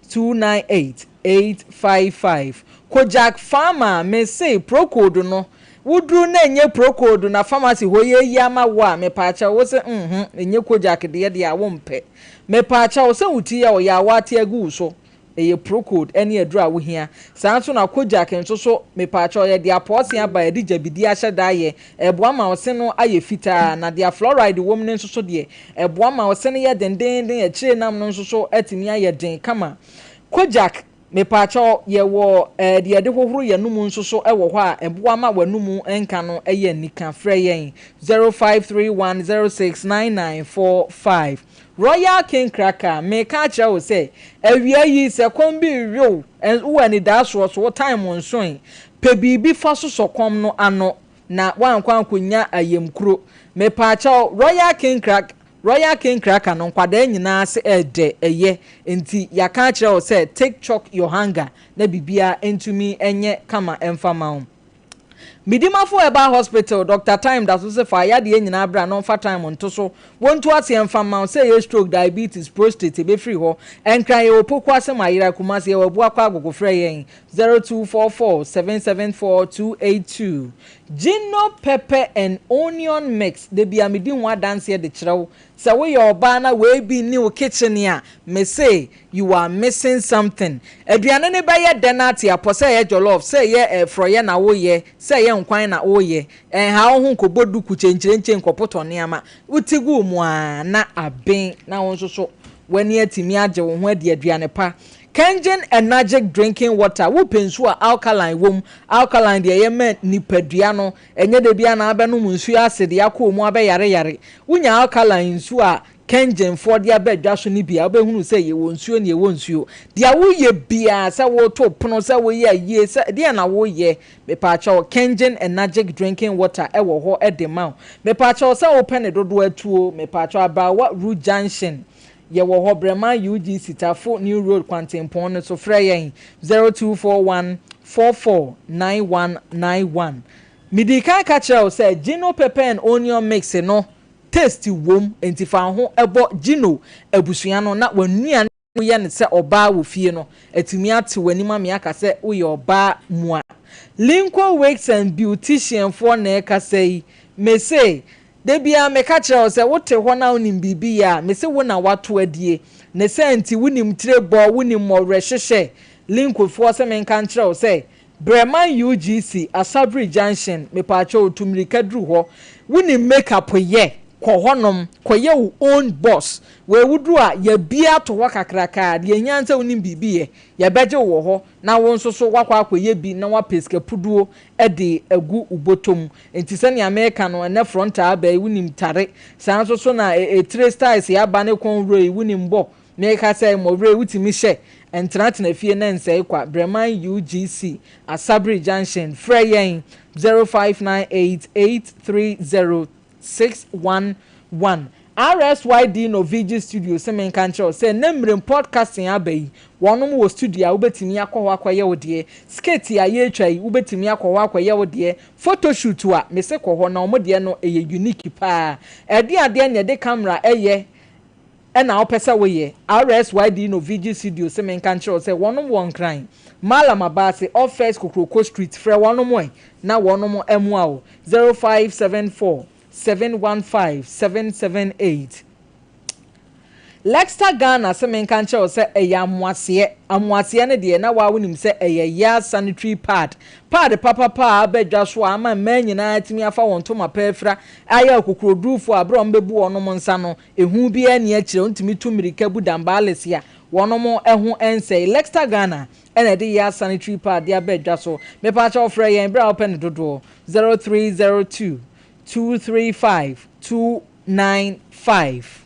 298 855. Kojak Pharma, mese, Procold no, Wo duru na ɛnyɛ procold na pharmacy hɔ yɛyi ama wo a mepaakyɛw wo se nhmm ɛnyɛ kojak deɛ deɛ a wo mpɛ. Mepaakyɛw sɛ wo ti yɛ wo ya a woate agu wo so ɛyɛ procold ɛne aduru a wo hia. Saa nso na kojak nso so mepaakyɛw yɛde apɔɔse aba yɛde gyabidie ahyɛ da ayɛ ɛboa ma wo se no ayɛ fitaa na deɛ fluoride wom no nso so deɛ ɛboa ma wo se no yɛ dendeenden akyire nam no nso so atumi ayɛ den kama. Kojak Mepaakyɛw, yɛwɔ eh, deɛ yɛde hohoro yɛn anomu nso so wɔ hɔ a ɛboa ma w'anomu nka no yɛ anika. Frɛ yɛn 0531069945. Royal King Cracker, Meka akyerɛ wo sɛ, awia yi, sɛ kɔm bi rewe wo, wowɔ anidaasoɔ so, wo time nsoe, pɛ biribi fa sosɔ kɔm no ano na woankɔ ankɔnya ayamkuro. Mepaakyɛw, Royal King Cracker, Royal King Cracker no nkwadaa nyinaa se ɛɛdɛ, ɛyɛ, nti yɛaka akyerɛ wo sɛ take chalk your hunger na biribiara ntumi nyɛ kama mfa ma wo. Medimafo Herbal Hospital, Doctor Time da so se fa yadeɛ nyinaa bra na ɔmfa time nto so, wɔntu aseɛ mfa mma wo, sɛ ɛyɛ stroke, diabetes, prostate, ɛbɛfiri hɔ. Nkran yɛwɔ Pokuase, Mayera, Kumasi yɛwɔ Abuakwa Agogo, frɛ yɛn 0244 774 282. Gino pepper and onion mix, da biara medi ho adanseɛ de kyerɛ wo. Sɛ woyɛ ɔbaa na wei bi nni wo kitchen a, mese you are missing something. Aduane no bɛyɛ dɛ na ate apɔ, sɛ ɛyɛ jollof, sɛ ɛyɛ frɔyɛ na woyɛ, sɛ ɛyɛ nkwan na woyɛ. Ɛnha wo ho nkɔbɔ duku kyenkyerenkye nkɔpotɔ nneɛma. Wote gu mu ara na aben na wo nso so w'ani atumi agye wo ho adi aduane pa. Kangen Enagic Drinking Water, Wopɛ nsuo a alkaline wom? Alkaline deɛ ɛyɛ ma nipadua no, ɛnyɛ da biara na wabɛnom nsuo acid akɔ mu abɛyareyare. Wonya alkaline nsuo a Kangenfoɔ de aba dwa so no bi a, wobɛhunu sɛ yɛwɔ nsuo ne yɛwɔ nsuo. Deɛ woyɛ biara, sɛ woto pono, sɛ woyɛ ayie, sɛ deɛ na woyɛ, mepaakyɛw, Kangen Enagic Drinking Water wɔ hɔ de ma wo. Mepaakyɛw sɛ wopɛ ne dodoɔ atuo, mepaakyɛw Abawa Road Junction, Yɛwɔ hɔ, Breman UGC, Tafo New Road kwantempɔn no so. Frɛ yɛn 0241 44 9191. Midii kan ka kyerɛɛ wo sɛ Gino Pepper and Onion Mix no taste wom, enti fa wo ho bɔ Gino abusua no na w'anuane a woyɛ no sɛ ɔbaa wɔ fie no atumi ate w'anim ame aka sɛ woyɛ ɔbaa mua. Linco Wigs and Beautician foɔ na ɛrekasa yi, mese Da biara meka kyerɛ wo sɛ wote hɔ na wonim biribi yɛ a, mese wo na woato adie. Ne saa nti, wonim tire bɔ, wonim mmɔwerɛ hyehyɛ. Linkofoɔ se menka nkyerɛ wo sɛ, Breman UGC, Asabiri Junction, mepaakyɛw tu mmirika duru hɔ. Wonim makeup yɛ, kɔ hɔnom, kɔyɛ wo own boss. Wei woduru a, yɛabue ato hɔ kakrakaa, deɛ ɛhia ne sɛ wonim biribi yɛ. Yɛbɛgye wo wɔ hɔ na wo nso so woakɔ akɔyɛ bi na woapɛ sika puduo de agu wo bɔtɔ mu. Enti sɛnea mereka no, ɛnnɛ frontal aba yi, wonim tare. Saa nso so na etire styles yi aba ne kɔnwuro yi, wonim bɔ. Mereka sɛ mmɔwerɛ yi, wotumi hyɛ. Ntenatena fie na nsɛe kwa. Breman UGC, Asabere Junction. Frɛ yɛn 0598 830 611 RSYD Norvege Studio se menka nkyerɛ wo sɛ nnɛ mmerem podcasting aba yi, wɔnom wɔ studio a wobɛtumi akɔ hɔ akɔyɛ wo deɛ, skit a yɛretwa yi wobɛtumi akɔ hɔ akɔyɛ wo deɛ, photoshoot a, mese kɔ hɔ na wɔn deɛ no ɛyɛ unique paa. Ɛdeɛn adeɛ na yɛde camera ɛyɛ na wopɛ sɛ woyɛ? RSYD Norvege Studio se menka nkyerɛ wo sɛ wɔnom wɔ Nkran, Mallam Abaase, off First Kokroko Street, frɛ wɔnom ɛ na wɔnom mmoa wo, 0574 715 778. Lexta Ghana se menka nkyerɛ wo sɛ ɛyɛ amoaseɛ. Amoaseɛ no deɛ na waa wonim sɛ ɛyɛ Yah sanitary pad. Pad papapa a aba dwa so a ama mmaa nyinaa atumi afa wɔn ntoma pa afira ayɛ akokorodurufoɔ a berɛ a wɔbɛbu wɔnom nsa no ehu biara nni akyire wontumi tu mmirika bu dambaales a wɔnom ho nsɛe. Lexta Ghana na ɛde Yah sanitary pad de aba dwa so. Mepaakyɛw frɛ yɛn berɛ a wopɛ no dodoɔ 0302 235 295.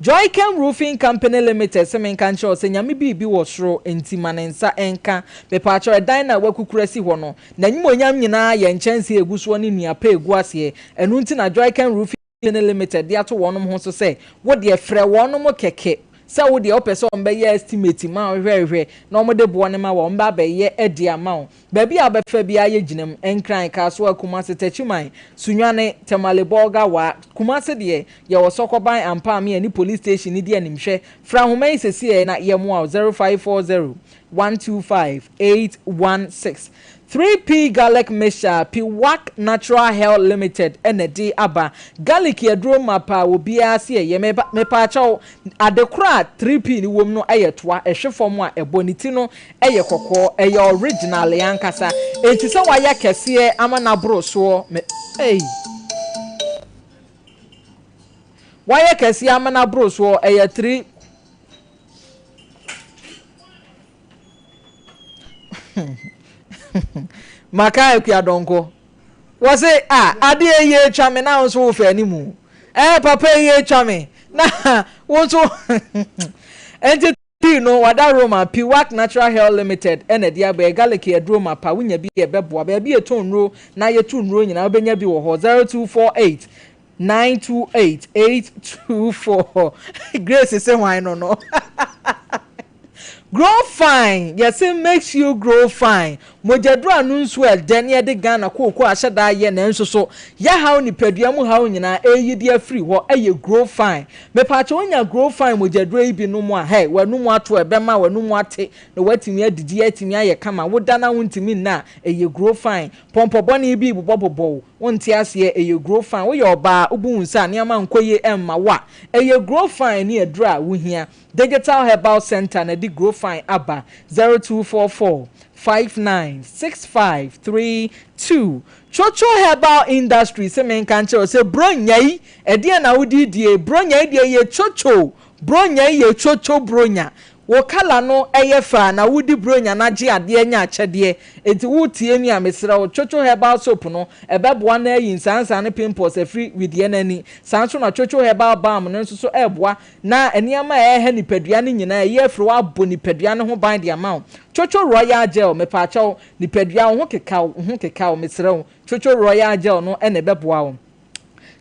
Joycam Roofing Company Limited se menka nkyerɛ wo sɛ Nyame biribi wɔ soro nti ma ne nsa nka. Mepaakyɛw ɛdan no a wakukuru asi hɔ no, n'animuonyam nyinaa yɛ nkyɛnsee a egu soɔ ne nnua pa a egu aseɛ. Ɛno nti na Joycam Roofing Company Limited de ato wɔnom ho so sɛ wo deɛ frɛ wɔnom kɛkɛ sɛ wo deɛ wopɛ sɛ wɔbɛyɛ estimate ma wo hwɛhwɛ na wɔde boɔ no ma wo a wɔbɛ abɛyɛ de ama wo. Baabi a wobɛfa biara yɛ gyina mu, Nkran, Kasoa, Kumase, Techiman, Sunyani, Tamale, Bolga, Wa. Kumase deɛ, yɛwɔ Sɔkɔban, Ampaame ɛne Police Station no di animhwɛ. Frɛ ahoma yi sesiɛ na yɛmmoa wo, 0540 125 816. 3P Garlic Mixture, Piwak Natural Health Limited na ɛde aba. Garlic yɛ aduro mapa a obiara se ɛyɛ. Mepa, mepaakyɛw, ade koro a 3P no wom no yɛ toa, ɛhwe fam a ɛbɔ, ne ti no yɛ kɔkɔɔ, ɛyɛ original ankasa. Enti sɛ wayɛ kɛseɛ ama no aboro soɔ, me, ei. Wayɛ kɛseɛ ama no aboro soɔ, ɛyɛ 3. Maka Akua Donkor. Wɔse ah adeɛ yi atwa me na wo nso wofɛ anim. Eh papa yi atwa me na wo nso nti tea no wada Roma Piwak Natural Health Limited ɛna ɛde aba garlic yɛ aduro mapa wonya bi ɛbɛboa baabi yɛtɔn nnuro na yɛtu nnuro nyinaa wobɛnya bi wɔ hɔ 0248 928 824 Grace se hwan no no Grow fine yɛse makes you grow fine. Mogyaduro ano nsuo a ɛdɛ ne yɛde Ghana kooko ahyɛ da ayɛ nanso so yɛhaw nipadua mu haw nyinaa ɛreyi de afiri hɔ ɛyɛ Grow Fine. Mepaakyɛw wonya Grow Fine mogyaduro yi bi nom a, hey, w'anum ato a ɛbɛma w'anum ate na woatumi adidi atumi ayɛ kama. Woda na wontumi nna a, ɛyɛ Grow Fine. Pɔmpɔ bɔne bi rebobɔbobɔ wo, wonte aseɛ, ɛyɛ Grow Fine. Woyɛ ɔbaa, wobu wo nsa a nneɛma nkɔ yie ɛmma wo a, ɛyɛ Grow Fine ne aduro a wohia. Digital Herbal Centre na ɛde Growfine aba, 0244 59 6532. Chocho Herbal Industry se menka nkyerɛ wo sɛ Bronya yi, ɛdeɛn na wode redie? Bronya yi deɛ yɛ chocho, Bronya yi yɛ chocho Bronya. Wo colour no yɛ fɛ a na wodi Bronya no agye adeɛ anya akyɛdeɛ. Enti woretie me a, mesrɛ wo, Chocho Herbal Soap no, ɛbɛboa na ayi nsaansaa ne pimples afiri wedeɛ no ani. Saa nso na Chocho Herbal Balm no nso so ɛreboa Na nneɛma a ɛreha nipadua no nyinaa, ɛyi afiri hɔ abɔ nipadua no ho ban de ama wo. Coco Royal Gel, mepaakyɛw, nipadua, wo ho keka wo, wo ho keka wo, mesrɛ wo, Coco Royal Gel no na ɛbɛboa wo.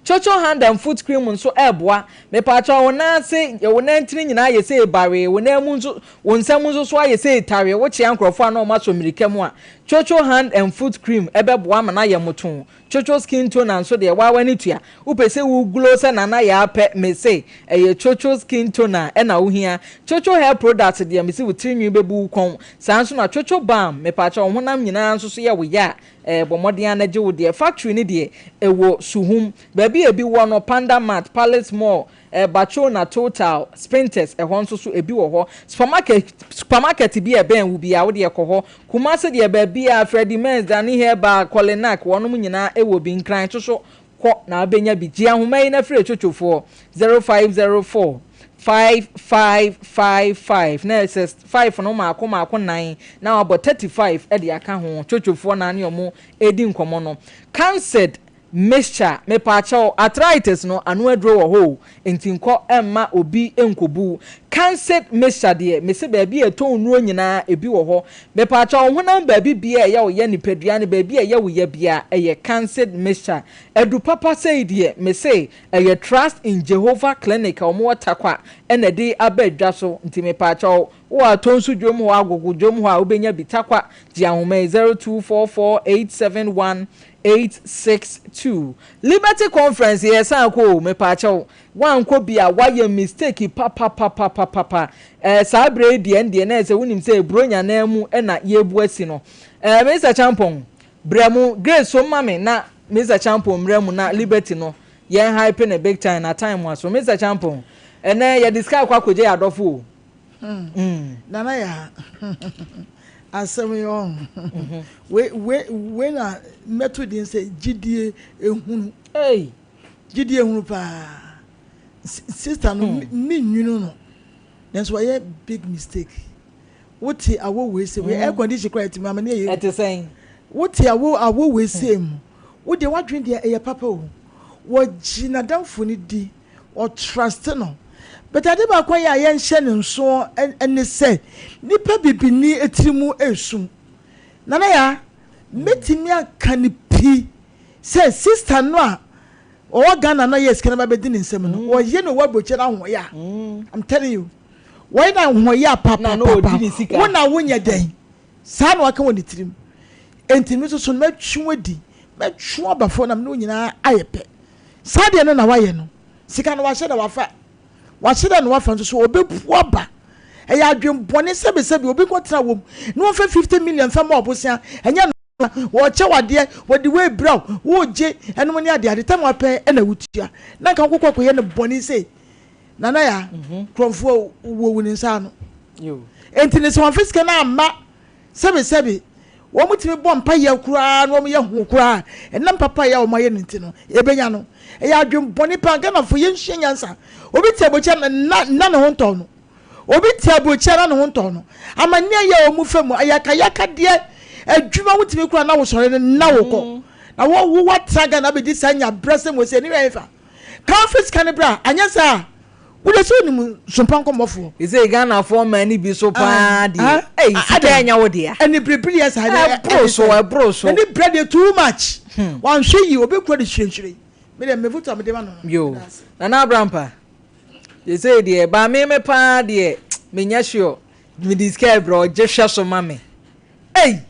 Coco Hand and Foot Cream nso ɛreboa. Mepaakyɛw, wo nan ase, wo nantini nyinaa ayɛ sɛ ebawee, wo nan mu nso, wo nsa mu nso so ayɛ sɛ etawee, wokyea nkurɔfoɔ a na wɔasɔ mmirika mu a, Coco Hand and Foot Cream ɛbɛboa ama no ayɛ motoo. Chocho skin toner nso deɛ waa w'ani tua. Wopɛ sɛ wo glow sɛ Nana Yaa pɛ, mese ɛyɛ Chocho skin toner ɛna wo hia. Chocho hair products deɛ mese wo tiri nwi bɛbu wo kɔn. Saa nso na Chocho balm, mepaakyɛw wo honam nyinaa nso so yɛ wo ya a, ɛɛ bɔ mmɔden ara na gye wo deɛ. Factory no deɛ ɛwɔ Suhum. Baabi a ebi wɔ no, Panda Mart, Palace Mall, Bachona, Total, Spintex, ɛhɔ nso so ebi wɔ hɔ. Supermarket supermarket bi a ɛbɛn wo biara, wo deɛ kɔ hɔ. Kumasi deɛ baabiara, Freddie Mens, Danny Herbal, Kolinak, wɔnom nyinaa wɔ bi. Nkran nso so, kɔ na wobɛnya bi. Gye ahoma yi na frɛ Twotwofoɔ, 0504 5555, na ɛsɛ 5 no mmaako mmaako nnan na wabɔ 35 de aka ho. Twotwofoɔ na ne wɔn redi nkɔmmɔ no. Canced Mixture, mepaakyɛw, arthritis no ano aduro wɔ hɔ o, nti nkɔ mma obi nkɔbu wo. Canced mixture deɛ, mese baabi a yɛtɔn nnuro nyinaa ebi wɔ hɔ. Mepaakyɛw, wo honam baabi biara a ɛyɛ wo ya, nipadua no baabi a ɛyɛ wo ya biara, ɛyɛ canced mixture. Adu papa sei deɛ, mese ɛyɛ Trust in Jehovah Clinic a wɔwɔ Tarkwa na ɛde aba dwa so, nti mepaakyɛw, wowɔ Atonsu dwom hɔ, Agogo dwom hɔ a, wobɛnya bi. Tarkwa, gye ahoma yi, 0244 871 862 Liberty conference yɛ san kɔ o mepaakyɛw wankɔ bi a wayɛ mistake papapapapapa ɛɛ saa berɛ yi deɛ ɛndeɛ na ɛsɛ wonim sɛ Buronya nan mu na yɛrebu asi no ɛɛ Mister Champong brɛ mu Grace so ma me na Mister Champong mmerɛ mu na Liberty no yɛn hype no big time na time aso Mister Champong ɛnɛ yɛde sika akɔ akɔgye yɛ adɔfo o. Hmm. Nana ya asɛm yi ɔn. Mhm. We we we na mɛto din sɛ gyidie ehunu. Hey. Gyidie ehunu paa. Sister no hmm. mi nwunu no. Nanso wɔyɛ big mistake. Wote awo wei se wei hmm. air condition kora ɛtumi ama ne yɛ. Ɛte sɛn. Wote awo awo wei se hmm. mu. Wo deɛ wadwene deɛ ɛyɛ papa o. Wɔgye n'adamfo no di. Wɔ trust no. But ade baako a yɛ a yɛnhyɛ no nso ne sɛ nipa bibini tiri mu esum. Nana Yaa, mɛtumi aka no pi sɛ sister no a ɔwɔ Ghana no a yɛ sika no ba bɛdi ne nsam no, wɔyɛ no wɔ aburokyire no ahoɔyɛ a. I'm telling you. Wɔyɛ no ahoɔyɛ a papapapa. Wo na wonyɛ dɛn? Saa na waka wɔ ne tirim. Enti me nso so no mɛtwe wo adi, mɛtwe wo aba fam na me ne wo nyinaa ayɛ pɛ. Saa deɛ no na wayɛ no. Sika no wahyɛ da wafa. Wahyɛ da na wafa nso so ɔbɛpu aba. Ɛyɛ adwen bɔne sɛbesɛbe obi nkɔtena wom na wɔmfa 50 million mfa ma ɔbosea. Ɛnyɛ no wɔkyɛ wo adeɛ, wɔde wei brɛ wo, wogye ɛnom ne adeade tam apɛ ɛna wotua. Na nka wokɔkɔ akɔyɛ no bɔne sei. Nana ya, kurɔmfoɔ wɔwu ne nsa ano. Enti ne sɛ wɔmfa sika no amma Sɛbesɛbe, wɔtumi bɔ mpaeɛ koraa na wɔyɛ ho koraa a, ɛnam papayɛ a wɔayɛ no nti no, yɛbɛnya no. Ɛyɛ adwemmɔne paa. Ghanafoɔ, yɛnsua nyansa. Obi te aburokyire a, na na ne ho ntɔ no. Obi te aburokyire a, na ne ho ntɔ no. Amanneɛ yɛ wɔn fa mu, ayakayakadeɛ, adwuma wotumi koraa na wosɔre no na wokɔ. Na wo wo woatra Ghana abɛdi saa nyabrɛ sɛm wɔ sei, ne wɛ hefa? Ka fa sika no bra, anyɛ saa a, Wode sɛ onim sompa nkɔmmɔfoɔ. Sesei Ghanafoɔ mmaa no bi so paa deɛ ei sika ɛnyɛ wo dea. Ɛni biribiri yɛ saa deɛ. Ɛboro so ɛboro so. N'ani brɛ deɛ too much. Wanhwɛ yie obi kura de hyerɛnhyerɛn. Me deɛ me vote a mede ma no no. Yoo Nana Abrampa sesei deɛ ba me me paa deɛ menyɛ sure mede sika ɛbrɛ ɔgye hwɛ so ma me ei.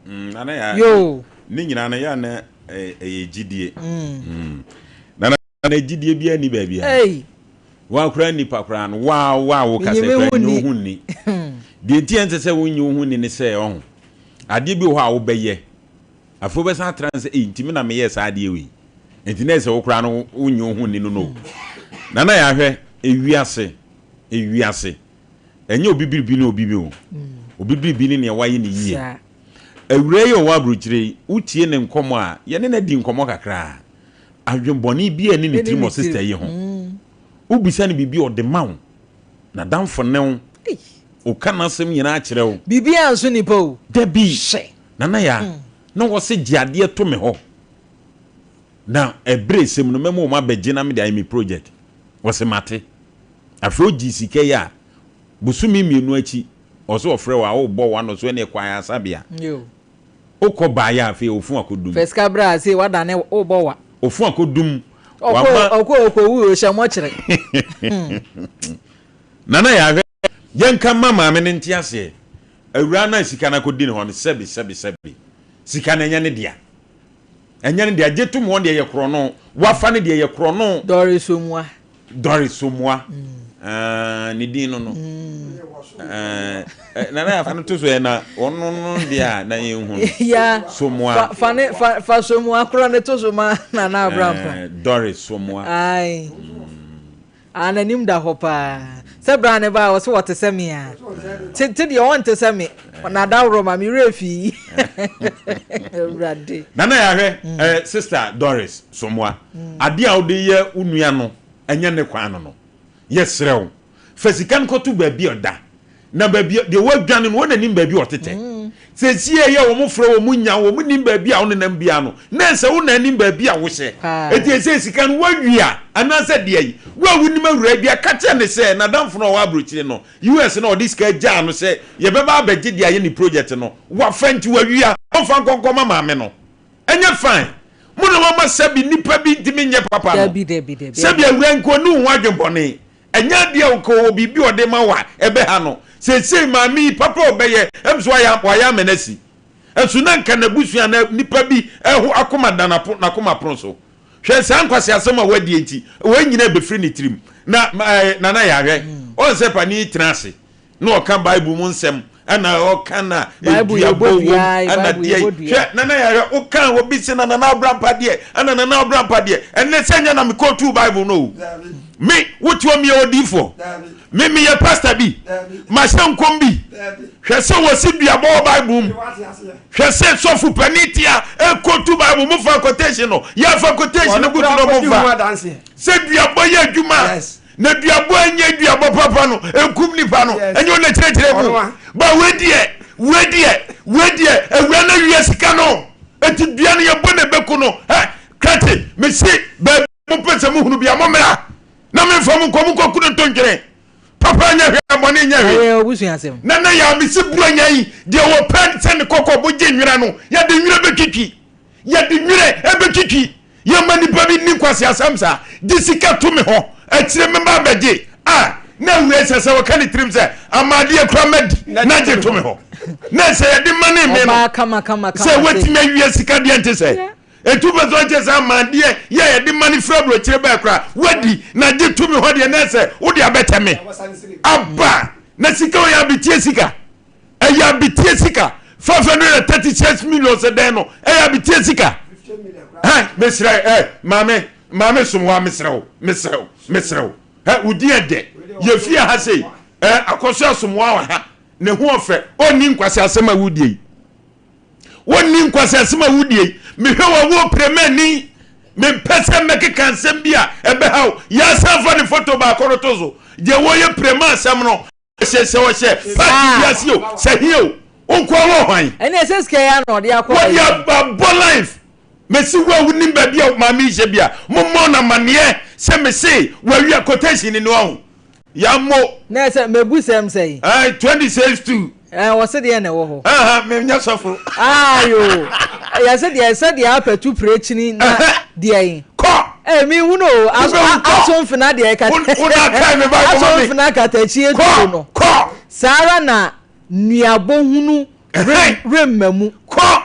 Mm, nana ya. Yoo. Ne nyinaa no yɛ na ɛyɛ gyidie. Mm. Nana na gyidie biara ni baabi a. Hey. Wa koraa nipa koraa no wa wa wo kasa koraa nye wo ho nni. Deɛ nti ɛnsɛ sɛ wonye wo ho nni ne sɛ ɔho adeɛ bi wɔ hɔ a wobɛyɛ afei wobɛsan atra sɛ ei nti me na meyɛɛ saa adeɛ wei nti na ɛsɛ wo koraa no wonye wo ho nni no no. Nana yɛahwɛ ewiase ewiase ɛnyɛ obi biribi ne obi bi o. Obi biribi ne nea wayɛ ne yie. Awuraa yi a ɔwɔ aburokyire yi wotie ne nkɔmmɔ a yɛne no adi nkɔmmɔ kakra. Adwenbɔne biara nni ne tirim wɔ sista yi ho. Wobisa no biribi a, ɔde ma wo. N'adamfo ne wo. Ɔka n'asɛm nyinaa kyerɛ wo. Biribiara nso nnipa o. Dabi. Nana Yaa, na wɔse gye adeɛ to me hɔ. Na ɛberɛ ɛsɛm no, mɛma wɔn abɛgye na mede ayɛ me project. Wɔse mate. Afei ɔgyee sika yi a, bosome mmienu akyi, ɔse ɔfrɛ wo a, wobɔ w'ano so ɛne ɛkɔ ayaresabea. Wokɔ baeɛ a afei ofun akɔdum. Fɛ sika bra a sei wadane wobɔ wa. Ofun akɔdum. Ɔkɔ ɔkɔ ɔkɔwu ɔhyɛ mɔkyere. Nana yaa hwɛ yɛnka mma maame no nte aseɛ awuraa no a sika no akɔdi ne hɔ no sɛbi sɛbi sɛbi sika no ɛnyɛ ne dea ɛnyɛ ne dea gye tom hɔ deɛ yɛ korɔno wafa no deɛ yɛ korɔno. Doris Omua. Doris Somoa ah, ne din no no eh, eh, nana afa no to so ɛ na ɔno no deɛ a na yɛnhu no ya Somoa fa fa ne fa fa Somoa korɔ ne to so ma Nana Abrampa eh, Doris Somoa ai ah n'anim da hɔ paa sɛ bra ne ba a ɔsɛ wɔte sɛ me a te te deɛ ɔnte sɛ me na daworo ma me werɛ fi awurade Nana yɛahwɛ eh, sister Doris Somoa adeɛ a wode yɛ wo nua no ɛnyɛ ne kwan no no. Yɛsrɛ wo, fa sika no kɔto baabi a ɔda, na baabi a deɛ wadwane no, wɔn na nim baabi a ɔtetɛ. Seesei ɛyɛ wɔn frɛ wɔn nya wɔn nim baabi a wonenam biara no, na ɛsɛ wo na anim baabi a wohyɛ. Enti ɛsɛ sika no woawia anaasɛ deɛ yi, wo a wonim awuraa bi a, ka kyerɛ no sɛ n'adamfo no a ɔwɔ aburokyire no, US no a ɔde sika gyaa no sɛ yɛbɛba abɛgye de ayɛ ne project no, wafa nti wawia, ɔmfa nkɔ nkɔma maame no. Ɛnyɛ fine. Mo na moama sɛbi nnipa bi ntumi nyɛ papa no. Dabi, dabi, dabi. Sɛbi awura nka ɔnni wo ho adwenbɔne. Ɛnyɛ adeɛ a nka ɔwɔ biribi a ɔde ma wo a ɛbɛha no. Seesei maame yi papa a ɔbɛyɛ ɛm sɛ wayɛ wayɛ ama no asi. Nso na nka n'abusua anaa nnipa bi ho akoma da n'akoma pono so. Hwɛ saa nkwaseasɛm a wadie nti wei nyinaa bɛfiri ne tirim. Na ɛɛ Nana Yaa hwɛ, ɔn sɛ panin yi tena ase na ɔka Bible mu nsɛm ɛna ɔka na eduabɔ wom ɛna deɛ hwɛ nana yɛhwɛ woka obi se na nana abrampa deɛ ɛna nana abrampa deɛ ɛnɛ sɛ nyɛ na mekɔtu Bible no o me wote hɔ meyɛ odiifoɔ me meyɛ pastor bi mahyɛ nkɔm bi hwɛ sɛ wɔsi duabɔ wɔ Bible mu hwɛ sɛ sɔfo panin tia ɛkɔtu Bible mo fa quotation no yɛfa quotation no gutu no mo fa sɛ duabɔ yɛ adwuma Na duabɔ a ɛnyɛ duabɔ papa no ɛkum nipa no ɛnyɛ ɔna kyerɛkyerɛ mu ba wei deɛ wei deɛ wei deɛ awura no awia sika no eti dua no yɛbɔ na ɛbɛku no ɛ krakye mesi baabi mo pɛ sɛ mohunu bia mo mmra na memfa mo nkɔ mo nkɔku no nto ntwene papa nyɛ hwee bɔne nyɛ hwee na na yɛ a mesi buro nya yi deɛ wɔpɛ sɛ ne kɔkɔ bogye nwera no yɛde nwera bɛtwitwi Yɛde nwerɛ bɛtwitwi yɛn ma nnipa bi nni nkwaseasɛm saa. Gye sika to me hɔ, akyire mɛba abɛgye. A na awura sɛ sɛ ɔka ne tirim sɛ ama adeɛ kora madi na gye to me hɔ. Na sɛ yɛde ma ne me no sɛ watumi awia sika deɛ nte sɛ ɛtu pɛ sɛ ɔkyɛ sɛ ama adeɛ yɛ yɛde ma ne firi aburokyire bɛɛ kora wadi na gye to me hɔ deɛ na sɛ wode abɛkyɛ me aba na sika ɔyɛ abetie sika. Ɛyɛ abetie sika. 536 million sɛ dɛn no ɛyɛ abetie sika. Hɛ mesrɛ ɛ maame maame som hɔ a mesrɛ wo mesrɛ wo mesrɛ wo hɛ wodi ɛdɛ yɛ fie ha sei ɛ akɔso asom hɔ wɔ ha ne ho ɔfɛ ɔnni nkwasi asɛm a wodie yi wɔnni nkwasi asɛm a wodie yi mehwɛ wɔ wo premani mempɛ sɛ mɛkeka nsɛm bi a ɛbɛha wo yɛasan fa ne foto baako no to so deɛ wɔyɛ prema asɛm no Sɛ sɛ ɔhyɛ party bi ase o, sɛ he o, wo nkoa wɔ hwan? Ɛne ɛsɛ sika yi ana ɔde akɔ Wɔde abɔ life. Mesi wo a wonim baabi a maame yi hyɛ bi a, mommɔ no amaneɛ sɛ mese wawia quotation ni no ahu. Yammo. Na ɛsɛ mebu sɛm sɛn? Ɛɛ 26 2. Ɛɛ wɔse deɛ na ɛwɔ hɔ. Ɛhɛn menyɛ sɔfo. Ayo yɛse deɛ sɛ deɛ apɛtu pirekyini na deɛ yi. Kɔ. Ɛɛ mi hu no o aso aso nfina deɛ kata aso nfina katakyie tuo no. Kɔ. Saa ara na nuabɔ hunu remma mu. Kɔ.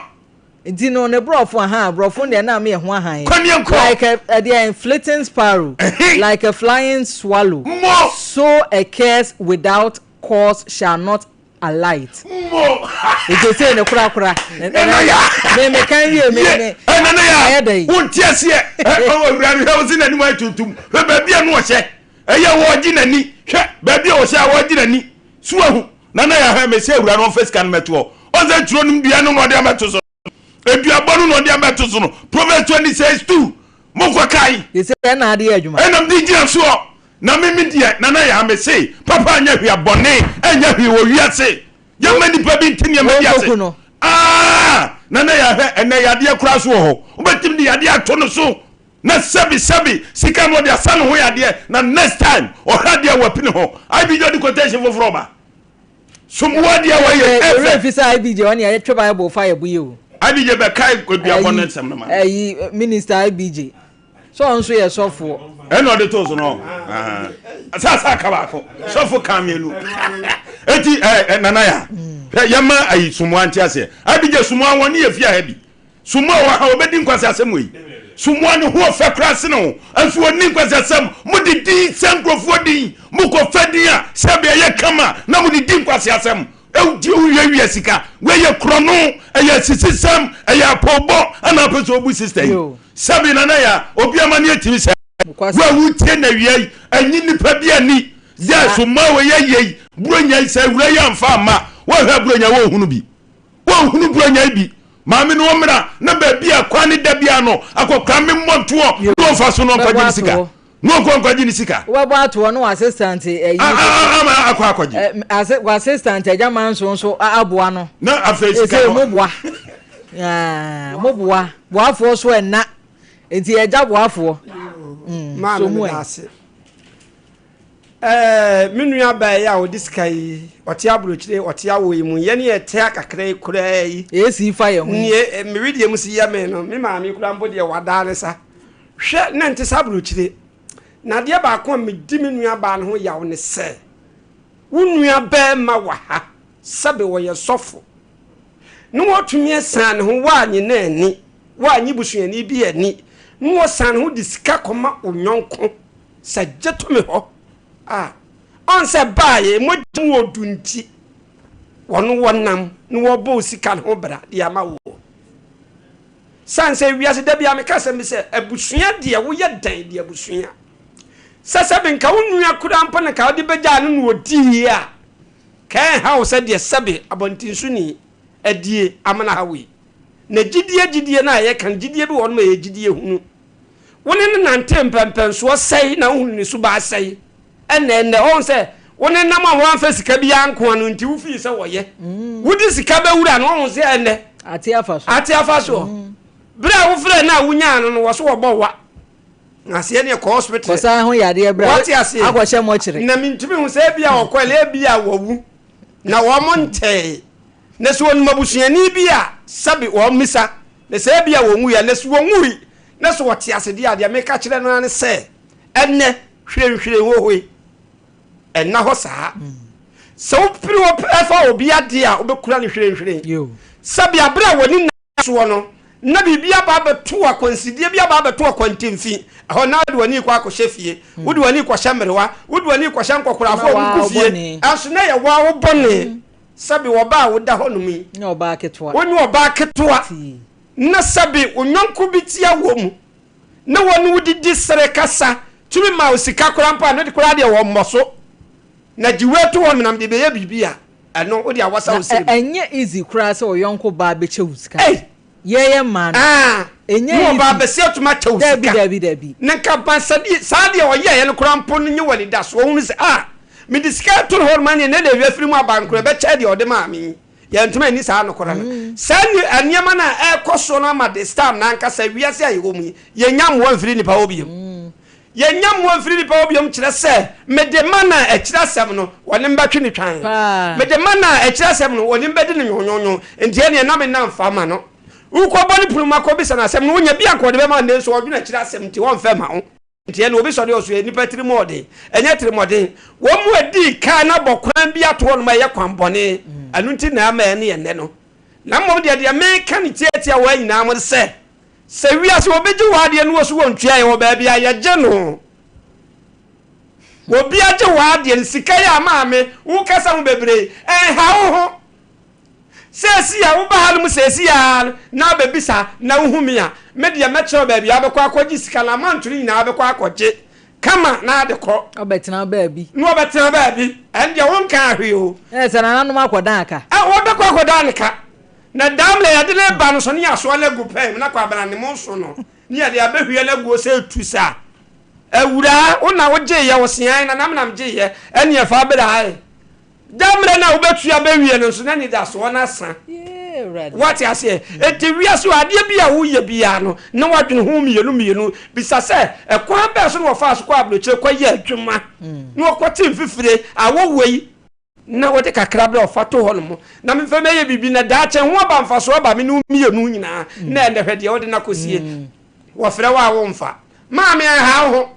Nti no ne borɔfo ahaa borɔfo deɛ na meyɛ ho ahan. Kɔ ne nkɔ. Like a ɛdeɛn flitting sparrow. Like a flying swallow. Mo. So a curse without cause shall not alight. Mo. Nti sei ne korakora. Nana ya. Me me kan wie me me. Nana ya. Ayɛ dɛ yi. Wonte aseɛ. Ɔwɔ awura no hwɛ wo se n'anim ayɛ tuntum. Hwɛ baabi a no ɔhyɛ. Ɛyɛ wɔgye n'ani. Hwɛ baabi a ɔhyɛ a wɔgye n'ani. So wahu. Nana ya hwɛ mese awura no ɔmfa sika no mɛto hɔ. Ɔnsɛ turo nom dua no na ɔde abɛto so. Aduabɔ no na ɔde abɛto so no. Proverbs 26 2. Mokɔ kae. Sɛ ɛna ade yɛ adwuma. Ɛnam de gyina soɔ. Na me me deɛ Nana ya mese papa anyɛ hwee a bɔne ɛnyɛ hwee wɔ wiase. Yɛmma nipa bi nte nneɛma bi ase. Ah, Nana ya hwɛ ɛnɛ yadeɛ koraa so wɔ hɔ. Wobɛtumi de yadeɛ ato no so. Na sɛbi sɛbi sika no ɔde asa ne ho yadeɛ na next time ɔhwɛ adeɛ a wapini hɔ. IBJ ɔde quotation foforɔ ba. Somboa adeɛ a wɔyɛ ɛfɛ. Ewura fi sɛ IBJ ɔne yɛ twe bible fa yɛ bo yɛ o. IBJ bɛ kae aduabɔ ne nsɛm no ma. Ɛyi minister IBJ sɛ ɔno nso yɛ sɔfoɔ. Ɛna ɔde to so no sɛ sɛ aka baako sɔfo kan mmienu eti ɛ nana ya hwɛ yɛma ayi somoa nte aseɛ IBJ somoa wɔn ne yɛ fie ha bi. So mmoa wɔ ha a wɔbɛdi nkwaseasɛm wei? So mmoa ne ho ɔfɛ koraa sene wo? Nso wɔnni nkwaseasɛm. Mode din sɛ nkurɔfoɔ din. Mokɔfa din a sɛbe ɛyɛ kama na mode di nkwaseasɛm. Wogye wowiawia sika. Wei yɛ korɔno, ɛyɛ asisisɛm, ɛyɛ apoobɔ ɛna apɛ sɛ ɔbu sista yi. Sɛbe Nana Yaa, obi amaneɛ tumi sɛ. Wo a wotie na awia yi, ɛnye nipa bi ani. Yɛ so mmoa wei yɛ yei, Buronya yi sɛ awura yi amfa amma, woahwɛ Buronya wonhunu bi. Wɔnhunu Buronya yi bi. Maame no ɔmmra na baabi a kwan ne da biara no akɔkora me mmɔtoɔ na ɔmfa so na ɔnkɔgye ne sika. Na ɔnkɔ nkɔgye ne sika. Wobɛbɔ atoɔ na w'assistant ayi Ama akɔ akɔgye. W'assistant agya manso nso aboa no. Na afei sika no. Ɛsɛ moboa. Moboa. Boafoɔ so ɛnna. Nti agya boafoɔ. Maame meda ase. Ɛɛ, me nua baa yi a ɔde sika yi, ɔte aburokyire, ɔte awo yi mu, yɛne yɛte akakra yi koraa yi. Esi fa yɛn ho. Nie, me wedeɛ mu si yɛ me no, me maame koraa mpo deɛ wadaa ne sa. Hwɛ, na nte sɛ aburokyire. Na adeɛ baako a medi me nua baa no ho yaw ne sɛ, wo nua bɛrima wɔ ha, sɛbe ɔyɛ sɔfo, na watumi asan ne ho, woanye no anni, woanye busuani bi anni, na wɔsan ne ho de sika kɔma wo yɔnko. Sɛ gye to me hɔ a, ɔn sɛ baeɛ mogya mu wɔ du nti, wɔno wɔnam na wɔbɔ wo sika no ho bra de ama woɔ. Sane sɛ wiase da biara meka asɛm bi sɛ abusua deɛ woyɛ dɛn de abusua. Sɛ sɛbe nka wo nua koraa mpo na nka wode bɛgyaa no na ɔdiiɛ a, ka ɛnha wo sɛ deɛ sɛbe abɔntensoni adie amena ha wei. Na gyidie gyidie no a yɛka no, gyidie bi wɔ hɔ nom a ɛyɛ gyidie hunu. Wo ne no nantee mpɛnpɛnsoɔ sɛe na wohunu ne suban sɛe. Ɛnna ɛnnɛ, ɔhu sɛ wo ne nam a woamfa sika biara ankoa no nti wofii sɛ wɔyɛ. Wode sika bɛwura no, ɔhu sɛ ɛnnɛ. Ate afa so. Ate afa soɔ. Berɛ a wofrɛ no a wonyaa no no, wɔ so wɔbɔ wa. Na aseɛ neɛ kɔ hospital. Kɔsan ho yadeɛ berɛ Wate aseɛ. akɔhyɛ mɔkyere. Na mentumi hu sɛ ebia ɔkɔ ɛlɛ ebia wawu. Na wɔn ntɛe. Na sɛ wɔnim abusuani bi a, sɛbe wɔmmisa. Na sɛ ebia wɔnwui a, na sɛ wɔnwui, na sɛ wɔte ase deɛ a, deɛ meka kyerɛ no ara ne sɛ, ɛnnɛ, hwirenhwiren hohoe, ɛnna hɔ saa. Sɛ wopere hɔ fa obi adeɛ a, wobɛkura no hwirenhwiren. Sɛbe aberɛ a w'ani nna soɔ no, na biribi aba abɛto akwansideɛ bi aba abɛto akwantemfi, ɛhɔ na wode w'ani rekɔ akɔhyɛ fie, wode w'ani rekɔhyɛ mmerewa, wode w'ani rekɔhyɛ nkɔkorafoɔ a wɔgu fie, ɛnso na ɛyɛ wo ara wo bɔne. Sɛbe ɔbaa a woda hɔnom yi. Nyɛ ɔbaa ketewa. Wonyɛ ɔbaa ketewa. Na sɛbe wo yɔnko bi tia wɔ mu, na wɔne wo didi sere kasa, tumi ma wo sika koraa mpo a, ɛno de koraa deɛ wɔmmɔ so. Na gye wei to hɔ na mede bɛyɛ biribi a, ɛno wode awasa wo siri mu. Na ɛnyɛ easy koraa sɛ wo yɔnko baa bɛkyɛ wo sika. Ei! Yɛyɛ mmaa no. Ah! Ɛnyɛ Ne easy. ɔbaa bɛsi atumi akyɛ wo Dabi, sika. dabi, dabi. Na nka ba sɛdeɛ, saa deɛ ɔyɛeɛ no koraa mpo no nyɛ wo anidasoɔ. Wohunu sɛ, ah, mede sika ato ne hɔ nom a, neɛ na ɛde afiri mu aba no koraa ɛbɛkyɛ deɛ ɔde maa me yi. Yɛntumi anni saa nokorɛ no. Saa nni, nneɛma no a ɛrekɔ soɔ no ama this time no ankasa, wiase a yɛwɔ mu yi, yɛnnya mmoa mfiri nnipa hɔ bio. Yɛnnya mmoa mfiri nnipa hɔ bio kyerɛ sɛ, mede ma no a akyiri asɛm no, wɔne me bɛtwe no twan. Mede ma no a akyiri asɛm no, wɔne me bɛdi no nwonwonwo. Nti ɛnneɛ na me nna mfa ma no. Wokɔbɔ ne pono mu akɔbisa no asɛm no, wonya bi a anka ɔde bɛma wo nnɛ nso ɔdwene akyiri asɛm nti ɔmfa mma wo. Nti ɛnna obi sɔre ɔso yɛ nnipa tirimɔden. Ɛnyɛ tirimɔden. Wɔn mu adi kan abɔ kwan bi ato hɔnom a ɛyɛ kwan bɔne. Ɛno nti na ama ɛne ɛnnɛ no. Na mmom deɛ deɛ meka no tiatia wɔn nyinaa mo sɛ, sɛ wiase obi gye w'adeɛ no wɔ so wɔntua yɛwɔ baabi a yɛgye no. Obi agye w'adeɛ no sika yi a maame wokasa ho bebree ɛnha wo ho. Seesei a woba hanom seesei ara no na abɛbisa na wohu me a, me deɛ mɛkyerɛ wo baabi a wobɛkɔ akɔgye sika no, amount no nyinaa wobɛkɔ akɔgye kama na ade kɔ. Ɔbɛtena baabi. Na ɔbɛtena baabi. Ɛno deɛ wonkaa hwee o. Ɛɛ sɛ nananom akɔdan aka. Ɛ wɔbɛkɔ akɔdan ne ka. Na daa mmerɛ yɛde no reba no so ne yɛasoa no agu pɛn mu na Kwabena ne mo so no ne yɛde abɛhwie no aguo sɛ ɛtu sa. Awuraa, wo na wogyeeɛ, ɔseae, nanam na megyeeɛ, ɛnneɛ fa bra ɛ. Da mmerɛ no a wobɛtua bɛwie no nso na anidasoɔ no asa. Woate aseɛ? Enti wiase o, adeɛ bi a woyɛ biara no, na woadwene ho mmienu mmienu. Bisa sɛ, ɛkwan bɛn so na wɔfaa so kɔɔ aburokyire kɔyɛɛ adwuma, na wɔkɔtee mfifire, awɔ wei, na wode kakra berɛ a ɔfa to hɔ nom, na memfa mɛyɛ biribi, na daakye ho aba mfasoɔ aba me ne wo mmienu nyinaa, na ɛnnɛ hwɛ deɛ wode no akɔsie. Wɔfrɛ wo a womfa. Maame, ɛnha wo ho.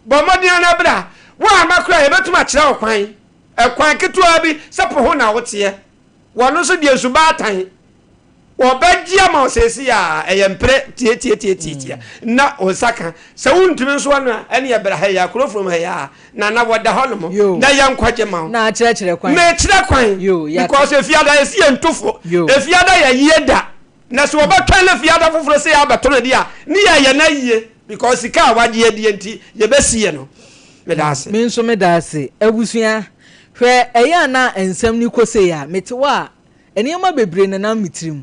Bɔ mmɔden ara na bra. Woamma koraa a, yɛbɛtumi akyerɛ wo kwan. Ɛkwan ketewa bi sɛ po ho na woteɛ. Wɔno nso deɛ nsu baatan. Wɔbɛgye ama wo seesei a, ɛyɛ mprɛ tiatiatiatiatia na wo nsa ka. Sɛ wontumi nso ano a, ɛneɛ bra ha yi ara, kuro from ha yi ara, Nana wɔda hɔ nom na yɛnkɔgye ma wo. Na akyerɛkyerɛ kwan. Mekyerɛ kwan. Because efiada yɛsi yɛn ntofo. Efiada yɛ yie da. Na sɛ wɔbɛtwɛn na fiada foforɔ sɛ yɛabɛto no deɛ a, ne yɛyɛ no ayie because sika a wagye adie nti yɛbɛsie no. Meda ase. Me nso meda ase. Abusua, hwɛ ɛyɛ a na nsɛm no kɔ sei a, mete hɔ a, nneɛma bebree nenam me tirim.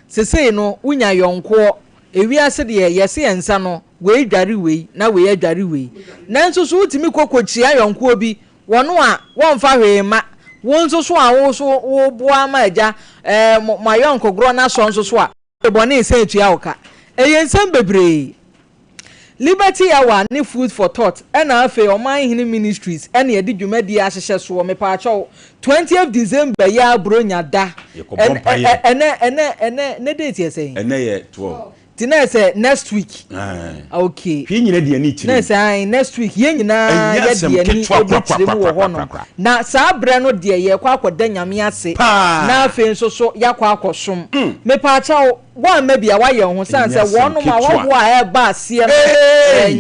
Sesei no, wonya yɔnkoɔ. Ewiase deɛ, yɛse yɛn nsa no, wei dware wei, na wei adware wei. Nanso so wotumi kɔ kɔkyia yɔnkoɔ bi Wɔn a wɔmfa hwee mma wo nso so a wo nso woboa ma agya eh, mo mo ayɔnkogorɔ no asɔ nso so a, wode bɔne san tua wo ka. Ɛyɛ nsɛm bebree. Liberty Hour ne Food for Thought ɛna afei Ɔman Hene Ministries ɛna ɛde dwumadie ahyehyɛ soɔ. Mepaakyɛw, 20th December yi ara Buronya da. Yɛkɔbɔ mpaeɛ. Ɛnɛ, ɛnɛ, ɛnɛ, ɛnɛ date yɛ sɛn? Ɛnɛ yɛ 12. Nti na ɛsɛ next week. Okay. Hwee nyina di ani kyerɛ mu. Na ɛsɛ ae next week yɛn nyinaa yɛ de ani ɛbɛkyerɛ mu wɔ hɔ nom. Na saa berɛ no deɛ yɛrekɔ akɔda Nyame ase. Na afei nso so yɛakɔ akɔsom. Mepaakyɛw woamma bi a woayɛ wo ho sane sɛ wɔnom ahɔhoɔ a ɛreba aseɛ no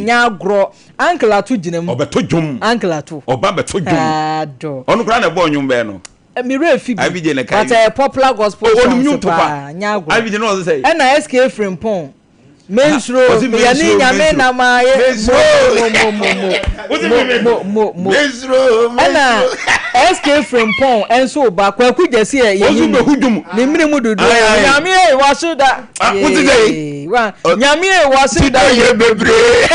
ɛnyɛ agorɔ. Uncle Ato gyina mu. Ɔbɛto dwom. Uncle Ato. Ɔba bɛto dwom. Ɔno koraa na ɛbɔɔ nnwom bɛɛ no. Me werɛ fi bi but ɛyɛ popular gospel songs paa nyɛ agorɔ ɛna SK Frimpong mensuro meyɛ ne nyame na mayɛ mo mo mo mo mo mo ɛna SK Frimpong ɛnso ba Kwaku Gyasi ɛ yɛ ne ne mmiri mu dodo nyame ɛ waso da nyame ɛ waso da yɛ bebree.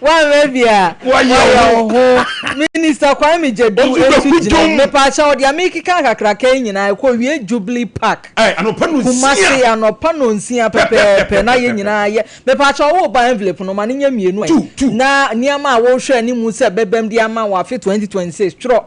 Woanhwɛ bi a, Woayɛ wo ho. Minister Kwame Gyadu nso gyina mu. Mepaakyɛw, deɛ merekeka kakraka yi nyinaa, ɛkɔwie Jubilee Park, Kumasi, anɔpa nnɔnsia pɛpɛɛpɛ na yɛn nyinaa yɛ. Mepaakyɛw, woreba envelope no, ma no nyɛ mmienu ɛ. Na nneɛma a worehwɛ anim sɛ ɛbɛbam de ama wo afe 2026, twerɛ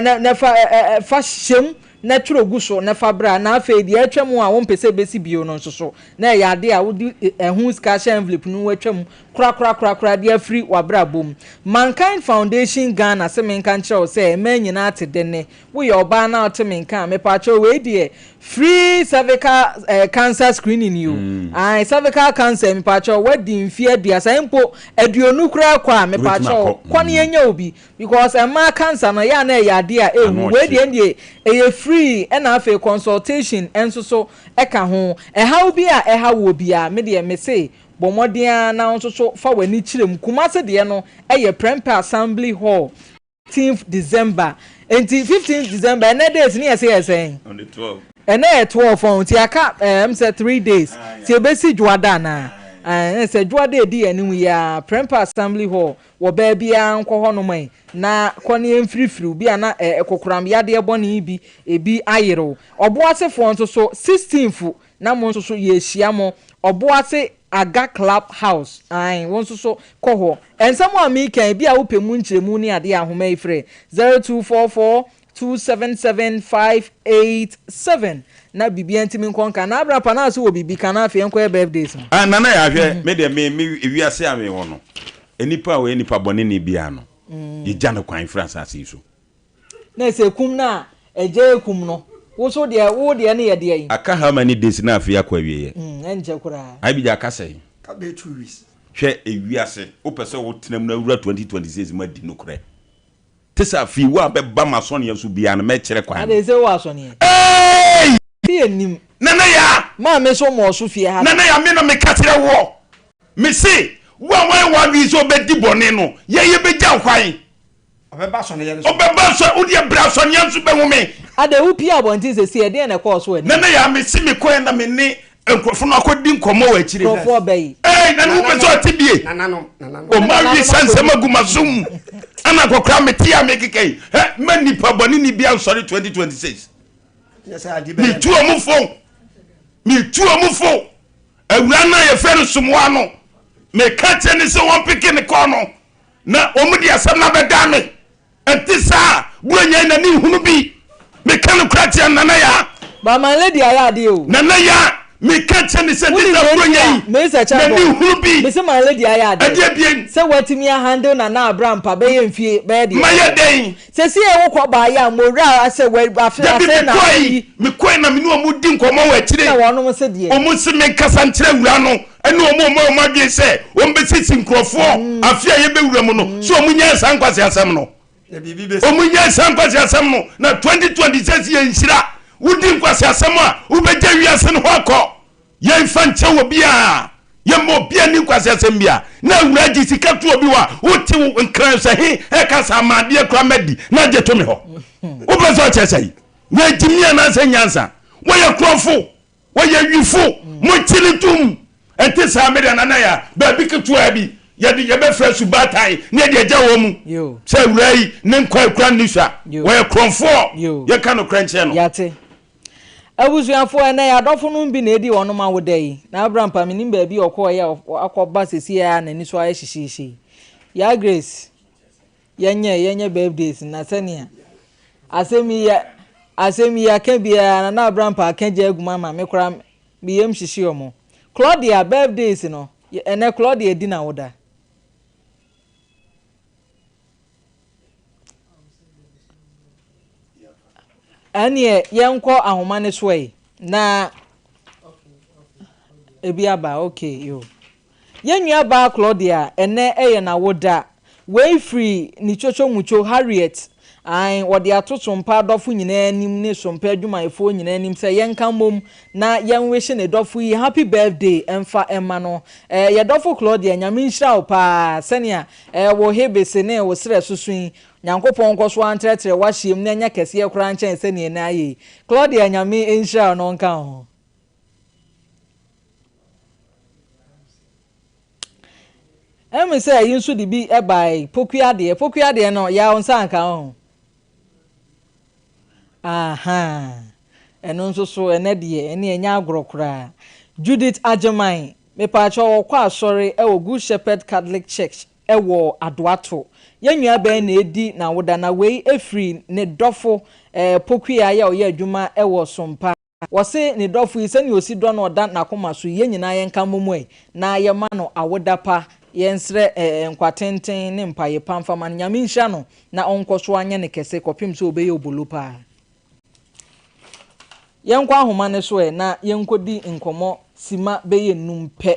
na na fa fa hyɛ mu na twerɛ gu so na fa bra. Na afei deɛ atwam a wompɛ sɛ ɛbɛsi bio no nso so, na ɛyɛ adeɛ a wode ɛho sika hyɛ envelope no mu atwam korakorakorakora de afiri w'abrabɔ mu. Mankind Foundation Ghana se menka nkyerɛ wo sɛ mmaa nyinaa te dɛ nnɛ. Woyɛ ɔbaa na wote me nka a, mepaakyɛw wei deɛ free cervical eh, cancer screening yi o. Ae, cervical cancer yi mepaakyɛw woadi mfeɛ aduasa mpo aduonu koraa kɔ a mepaakyɛw kɔ na yɛnyɛ wo bi because mmaa cancer no ɛyɛ a na ɛyɛ adeɛ a ɛhu. Wei deɛ ɛndeɛ ɛyɛ free ɛna afei consultation nso so ɛka ho. Ɛhaw bi a ɛha woɔ biara me deɛ mese Bɔ mmɔden ara na wo nso so fa w'ani kyerɛ mu. Kumasi deɛ no yɛ Prempeh Assembly Hall, fifteenth December. Nti fifteenth December, ɛnɛ days no yɛse yɛ sɛn? Ɛnɛ yɛ twelve ɔn, nti aka ɛɛ m sɛ three days. Nti ebesi Dwoada anaa? Ɛɛ sɛ Dwoada edi yɛn anim yi ara, Prempeh Assembly Hall, wɔ baa biara nkɔ hɔnom ɛ, na kɔ na yɛmfirifiriw, bi a na ɛɛ kokoram yadeɛ bɔne yi bi ebi ayere wo. Ɔboasefoɔ nso so, sixteenth Na mo nso so yɛrehyia mo Ɔboase Aga Club House, ae, wo nso so kɔ hɔ. Nsɛm a mereka yi, ebia wopɛ mu nkyerɛmu ne adeɛ a, ahoma yi frɛ 0244 277 587 na biribiara ntumi nkɔ nka. Na abra pa na so wɔ biribi ka na afei yɛnkɔyɛ birthdays no. Ah Nana Yaa hwɛ me deɛ me me wiase a me wɔ no nipa a ɔyɛ nipa bɔne ni biara no yɛgya no kwan firi asase yi so. Na sɛ ekum no a, agya ekum no. Wo nso deɛ, wo deɛ no yɛ deɛn? Aka how many days na afei akɔ awieɛ? Mm, ɛnkyɛ koraa. Abigya aka sɛn? Ka bɛyɛ 2 weeks. Hwɛ ewiase, wopɛ sɛ wotena mu na wura 2026 mu adi nokorɛ. Te sɛ afei wo a bɛba m'asɔneɛ so biara no mɛkyerɛ kwan no. Adɛn sɛ wowɔ asɔneɛ? Eeii! Sɛ yɛnnim. Nana Yaa! Maame nso mmɔɔ so fie ha da. Nana Yaa, me na meka kyerɛ woɔ. Mese, wo a woayɛ w'adwene sɛ wobɛdi bɔne no, yɛn yɛbɛgya wo kwan. Ɔbɛba asɔneɛ no so. Ɔbɛba asɔ, wo deɛ bra asɔneɛ nso bɛhu me. Adɛn, wopue abɔnten seesei, ɛdeɛn na ɛkɔɔ so wɔ anim? Nana Yaa, mese mekɔeɛ na me ne nkurɔfoɔ no akɔdi nkɔmmɔ wɔ akyire. Nkurɔfoɔ bɛn? Ei, Nana wopɛ sɛ ɔte bie? Nananom, nananom. Ɔma wisa nsɛm agu m'asom. Ɛna akɔkora mete a mekeka yi, hɛ, mma nnipa bɔne ni bia nsɔre 2026. Nyɛ sɛ adeɛ bɛyɛ. Metu ɔmo fo. Metu ɔmo fo. Awura no a yɛfrɛ no Somoa no, meka kyerɛ ne sɛ wɔmpeke ne kɔɔ no na wɔn de asɛm no abɛdan me. Ɛnte saa a, Buronya yi n'ani nhunu bi. Meka no kora kyerɛ Nana Yaa. But my lady ayɛ adeɛ o. Nana Yaa, meka kyerɛ ne sɛ Wonim ɛnte saa deɛ Buronya nti a yi Mesa n'ani Acheampong, nhunu bi. mese my lady ayɛ adeɛ. Ɛdeɛ bien? Sɛ watumi a handle Nana Abrampa bɛyɛ mfie bɛyɛ deɛ Mayɛ ɛbɛyɛ. dɛn? Sesie wo kɔ baayɛ a mowura sɛ wa afe Dabi afei na mekɔe afe yi. mekɔe na me ne wɔn di nkɔmmɔ wɔ akyire. Na wɔnom se deɛ. Wɔn se menkasa nkyerɛ awura no ne wɔn a wɔayɛ wɔn adwene sɛ wɔbɛsisi nkurɔfoɔ afe a yɛbɛwura mu no sɛ wɔn nyae saa nkwaseasɛm no. Wɔn nyae saa nkwaseasɛm no na 2026 yɛ nhyira. Wodi nkwaseasɛm a wobɛgya wiase no hɔ akɔ. Yɛnfa nkyɛ obiara, yɛmma obiara nni nkwaseasɛm biara. Na awuraa gye sika to obi hɔ a, wote wo nkran sɛ he ɛka sɛ ama adeɛ koraa madi na agye to me hɔ. Wopɛ sɛ ɔkyerɛ sɛn? Wɔagyimi anaasɛ nyansa? Wɔyɛ korɔmfo, wɔyɛ wifo, monkye no tom. Ɛnte saa me deɛ Nana Yaa, baabi ketewaa bi yɛde yɛbɛfrɛ subaatan na yɛde agya wɔn mu sɛ awuraa yi ne nkwa ekura nni sua. Wɔyɛ korɔmfoɔ, yɛnka nokorɛ nkyerɛ no. Yɛate. Abusuafoɔ, ɛnnɛ yɛn adɔfonom bi na edi wɔnom awoda yi. Na Abraham pa, mennim baabi a ɔkɔeɛ a wakɔba seesei ara a n'ani so ayɛ hyehyeehye yi. Yaa Grace, yɛnyɛ yɛnyɛ birthdays na sɛnea asɛm yi yɛ asɛm yi aka biara na na Abraham pa aka gya agu mu ama me koraa me yam hyehye wɔn. Claudia birthdays no, ɛnnɛ Claudia di n'awoda. Ɛnneɛ yɛnkɔ ahoma no so ɛ na ebi aba okay yo. Yɛn nua baa Claudia ɛnɛ ɛyɛ n'awoda. Wei firi ne twotwo mutwo Harriet ae wɔde ato Sompa adɔfo nyinaa anim ne Sompa adwumayɛfoɔ nyinaa anim sɛ yɛnka mmom na yɛnwihye ne dɔfo yi happy birthday mfa mma no. Ɛɛ yɛ dɔfo Claudia Nyame nhyira wo paa sɛnea Ɛɛ wo Hebese ne wo serɛ soso yi, Nyankopɔn nkɔ so ara ntrɛtrɛ w'ahyeɛ mu na ɛnyɛ kɛseɛ koraa nkyɛn sɛdeɛ ɛnnɛ ayɛ yi. Claudia Nyame nhyira wo na ɔnka wo ho. Ɛmi sɛ ɛyi nso de bi bae, pokua deɛ, pokua deɛ no, yaw nsa anka wo ho. Ahaa, ɛno nso so ɛnɛ deɛ ɛne ɛnyɛ agorɔ koraa. Judith Agyeman, mepaakyɛw ɔkɔ asɔre wɔ Good Shepherd Catholic Church wɔ Adoato. Yɛn nua bɛn na edi n'awoda na wei firi ne dɔfo eh, Pokuya a ɔyɛ adwuma wɔ Sompa. Wɔse ne dɔfo yi sɛnea osi dɔ no ɔda n'akoma so yi yɛn nyinaa yɛnka mmom ɛ na yɛma no awoda pa yɛnsrɛ ɛ nkwa tenten ne mpaye pa mfa ma no Nyame nhyira no na ɔnkɔ so anyɛ no kɛse kɔpem sɛ ɔbɛyɛ obolo paa. Yɛnkɔ ahoma no so ɛ na yɛnkɔdi nkɔmmɔ sima bɛyɛ num pɛ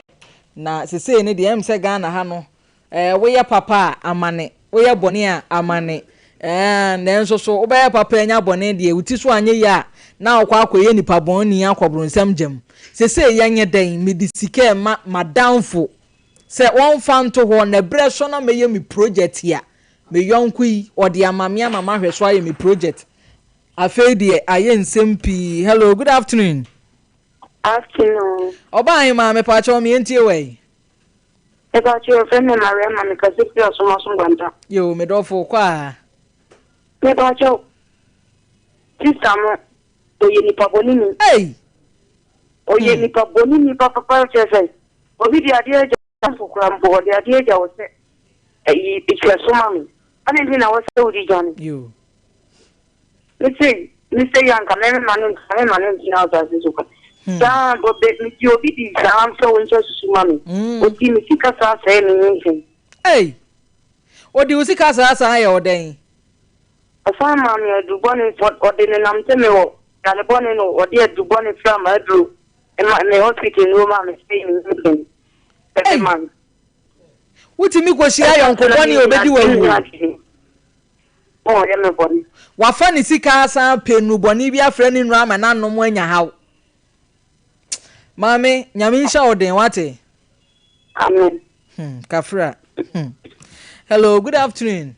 na sesei no deɛ ɛm sɛ Ghana ha no Ɛɛ, woyɛ papa a, amane, woyɛ bɔne a, amane. Ɛɛ, nanso so wobɛyɛ papa anya bɔne deɛ, wo ti so anyɛ yie a, na wokɔ akɔyɛ nipa bɔneni akɔ bronsam gya mu. Seesei yɛnyɛ dɛn? Mede sika rema m'adamfo sɛ ɔmfa nto hɔ, na berɛ so na mɛyɛ me project a, me yɔnko yi, ɔde ama me ama mahwɛ so ayɛ me project. Afei deɛ, ayɛ nsɛm pii. Hello, good afternoon. Afternoon. Ɔbaahemaa, mepaakyɛw, meɛntie wo ɛ? Mepakyɛw yɛfrɛ me Maria ma me kasa firi Asomaso Nkwanta. Yoo me dɔfo kɔ aa. Mepakyɛw sister no ɔyɛ nipa bɔne ni. Ei! Ɔyɛ nipa bɔne ni papapa kyerɛ sɛ obi de adeɛ agya mpo kora mpo ɔde adeɛ agya wo sɛ ɛyi hwɛ so ma me adɛn nti na wɔ sɛ wode gya no. Yoo. Me sei, me sei anka me mema no ntena, me ma no ntena asase so kwa. Saa ɔbɛ, me di obi di saa sɛ wo nkyɛ susu ma me. Odi me sika saa sɛɛ me nyinsɛn. Ei! Odi wo sika saa saa yɛ wo dɛn? Ɔsan maa me aduru bɔne nso, ɔde nenam sɛ me wɔ. Aduane bɔne no ɔde adu bɔne fra m'aduro ma me hospital nnuro ma me sɛ me nyinsɛn every month. Wotumi kɔhyia ayɔnko bɔne a ɔbɛdi w'awu. Ɔyɛ me bɔne. Wafa ne sika asan apɛ nnubɔne bi afrɛ ne nnuro ama no anom anya haw. Maame, Nyame nhyɛ wo den, wate? Amen. Hmm, kafra. Hmm. Hello, good afternoon.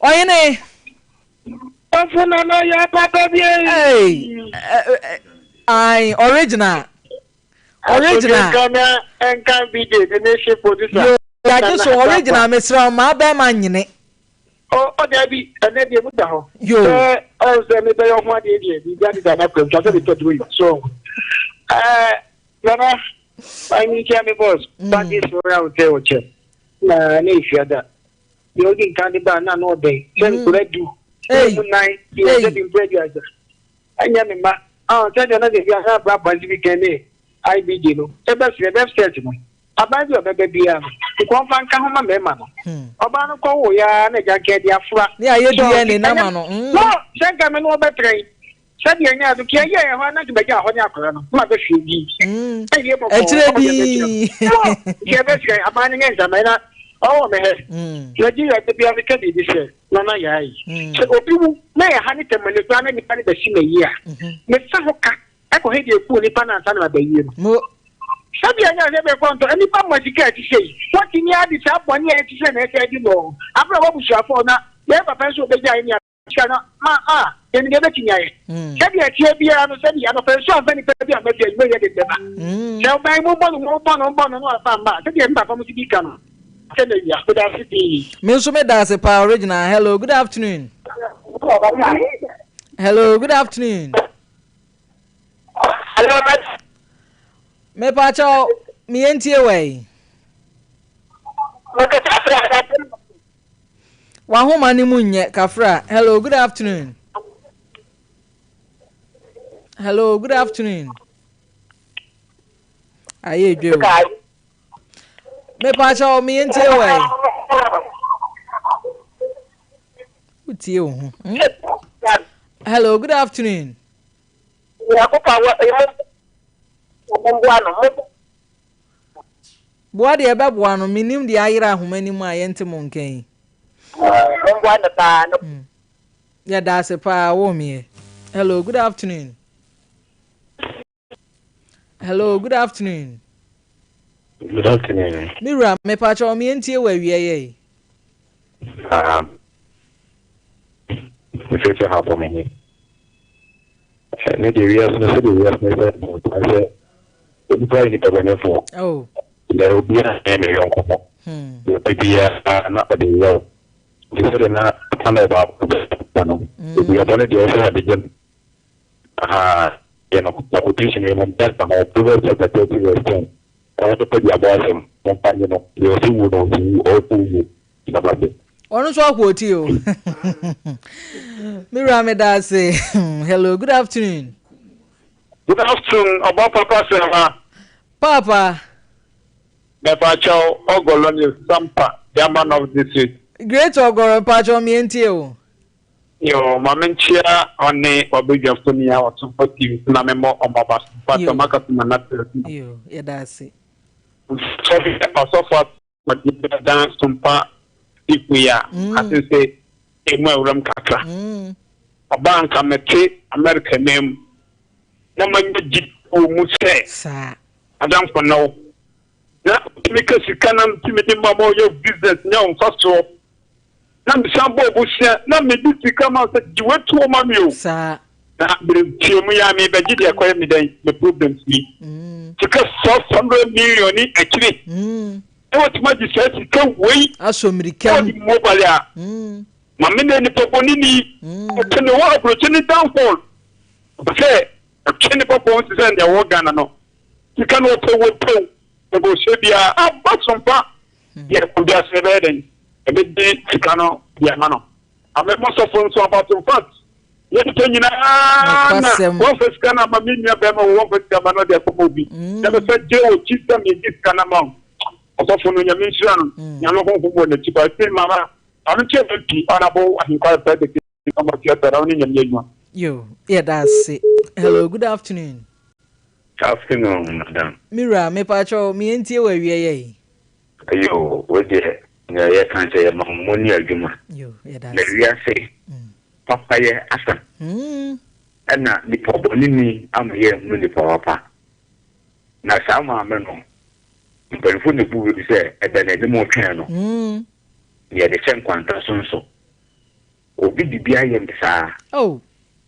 Ɔhene. Ɔfo nana yɛ papa bi. Hey, ai original. Original. Nka nka BJ de ne hye producer. Yo, yagye so original mesrɛ wo maa bɛrima nyene. O o dabi ɛnɛ deɛ mu da hɔ. Yo. Sɛ ɔn sɛ mebɛyɛ ɔho adeɛ deɛ biribi adeda n'akwam twa sɛ metɔ duro yi so. Ɛɛ nana manyi nkyɛn me boss bagye so ra wo sɛ ɔkyɛ na ne efiada. Deɛ odi nkan de baa na ano ɔdɛn sɛ nkura du na mu nan deɛ sɛ bi mpɛ aduasa ɛnyɛ me mma ɔn sɛ deɛ na deɛ bi ahwɛ abra abansi bi kɛn ne IBJ no ɛbɛsrɛ ɛbɛsɛt no aban bi ɔbɛba biara no nkɔmfa nka ho ma mmarima no ɔbaa no kɔ wo ya na agya nka ɛde afra ne ayɛ DNA nama no no sɛ nka me no ɔbɛtrɛ yi sɛdeɛ nyɛ ado kea yɛ ɛhɔ na nka bɛgya hɔ ne akwadaa no ma bɛhwɛ bi ɛyɛ bɔkɔɔ ɛkyerɛ bi nti ɛbɛsrɛ aban no nyɛ nsaman na ɔwɔ me hɛ Nigeria da bia meka biribi sɛ nana yae sɛ obi wu na yɛha ne tɛmani koraa na nipa no bɛsi ma yie a mefa ho ka ɛkɔhɛ deɛ ɛkuu nipa no ansa na mabɛyie no sɛdeɛ nyɛ sɛ bɛkɔ ntɔ nipa ma sika ɛte sɛ yi wɔtumi ade saa bɔne a ɛte sɛ na ɛsɛ adi no aberɛ a wɔabusuafoɔ na yɛn papa nso ɔbɛgyae ne Sika no ma a, yɛnim deɛ ɛbɛtumi ayɛ. Sɛdeɛ ɛteɛ biara no, sɛdeɛ anɔpa nsuo amfa nipa bi amma fie, anwummerɛ yɛ de bɛba. Sɛ ɔban mu bɔ no, mo bɔ no, bɔ no, na wamfa amma a, sɛdeɛ me papa mo si di ka no, sɛ na awia. Meda ase pii. Me nso meda ase paa original. Hello, good afternoon. Hello, good afternoon. Hello, Mepa kyɛw, meyɛ ntie wɔ yi. W'ahoma no mu nyɛ, Kafra. Hello, good afternoon. Hello, good afternoon. Ayɛ edwe o. Mepa kyɛw, meyɛ ntie wɔ yi. Wotie wo ho. Hmm? Hello, good afternoon. Boa deɛ ɛbɛboa no, mennim deɛ ayera ahoma no mu a yɛnte mo nka yi. Momboa no paa no. Yɛda ase paa wo meɛ. Hello, good afternoon. Hello, good afternoon. Good afternoon. Me wura, mepakyɛ wo meɛ ntie wɔ awia yɛ yi. Ah, mefefe ha bɔ me he. Ne deɛ wiase no sɛdeɛ wiase no sɛ no sɛ Onipa yɛ nipa bɔnefoɔ. Oh. Na obiara nyɛ ne yɔnko ho. Deɛ ɔpɛ biara na ɔde yɛ wo. Nti sɛdeɛ na panel baako bɛka no, aduabɔ no deɛ ɛsɛ ade gyam. Ahaa, yɛ no na quotation yi momfa nka ho, Proverbs chapter 30 verse 10. Ɛho nipa duabɔ asɛm, momfa nye no. Deɛ ɔsɛ wuo no, ɔsɛ wu, ɔrekɔ wuo. Meda mo ase. Ɔno nso akɔɔti o. Me wura meda ase. Hello, good afternoon. Good afternoon ɔbɔ papa sɛwa. Paapa. Mepakyɛw Ɔgɔlɔ ne Sampa Gyama North District. Great Ɔgɔrɔ mpakyɛw meɛ ntie o. Yoo ma me nkyea ɔne wabadwafo ni a ɔtomfo TV so na me mmɔ ɔmo aba so mpakyɛw maka so ma na Yoo yɛda ase. Sɔhwɛ ɔsɔfo Wɔde bɛdan sompa sifo yi a, ase sɛ emu awuram kakra. Ɔbaa nka mete Amerika man mu na manya gyidi wɔ mu sɛ adamfo ne wo. Na otumi ka sika na metumi de ma ma ɔyɛ business nya mfasoɔ. Na mesan bɔɔ bosea na mede sika ma sɛ gye w'atuo ma me o. Na meretie mu yi a mebɛgye deɛ ɛkɔyɛ me dɛn me problems yi. Sika 500 million ni akyire. Na watumi agye saa sika wei. Asɔ mmirika mu. Ɔde mobile a. Ma me ne nipa bɔne ni. Ɔpɛ ne wɔ aburokyi ne downfall. Ɔpɛ sɛ ɔtwe ne papa ho te sɛ nea ɔwɔ Ghana no. Sika no ɔpɛ wɔ pɛw. Ɛbɔhyɛ biara aba sompa. Yɛ obi ase ɛbɛyɛ dɛn? Ɛbɛdi sika no de ama no. Amɛmɔ sɔfo nso about in fact yɛ tete nyinaa na wɔmfa sika no ama me nua bɛrima wɔ wɔmfa sika ma no de akɔma obi. Na bɛsɛ gye wɔ kyi sɛ megye sika no ama wo. Ɔsɔfo no nyame nhyira no. Nyame honhom wɔ n'akyi ba. Ɛfiri mama. Ɔno nti ɛbɛ pii Honourable Ahenkwaa President ɔmɔ tiɛ pɛ na ɔne nyame yɛ adwuma. Yo, yɛda ase. Hello, good afternoon. Afternoon, madam. Me wura, mepakyɛw, me yɛntie wɔ awia yɛ yi. Yo, wo deɛ, nea yɛka sɛ yɛma mo ne adwuma. Yo, yɛda Na ase. wiase papayɛ asa. Ɛna nipa bɔne ni ama yɛnhunu nipa papa. Na saa maame no, mpanyinfoɔ na ebu bɛ bi sɛ ɛda n'anim retwɛn no. Na yɛde hyɛ nkwanta so nso. Obi de bi ayɛ me saa. Oh.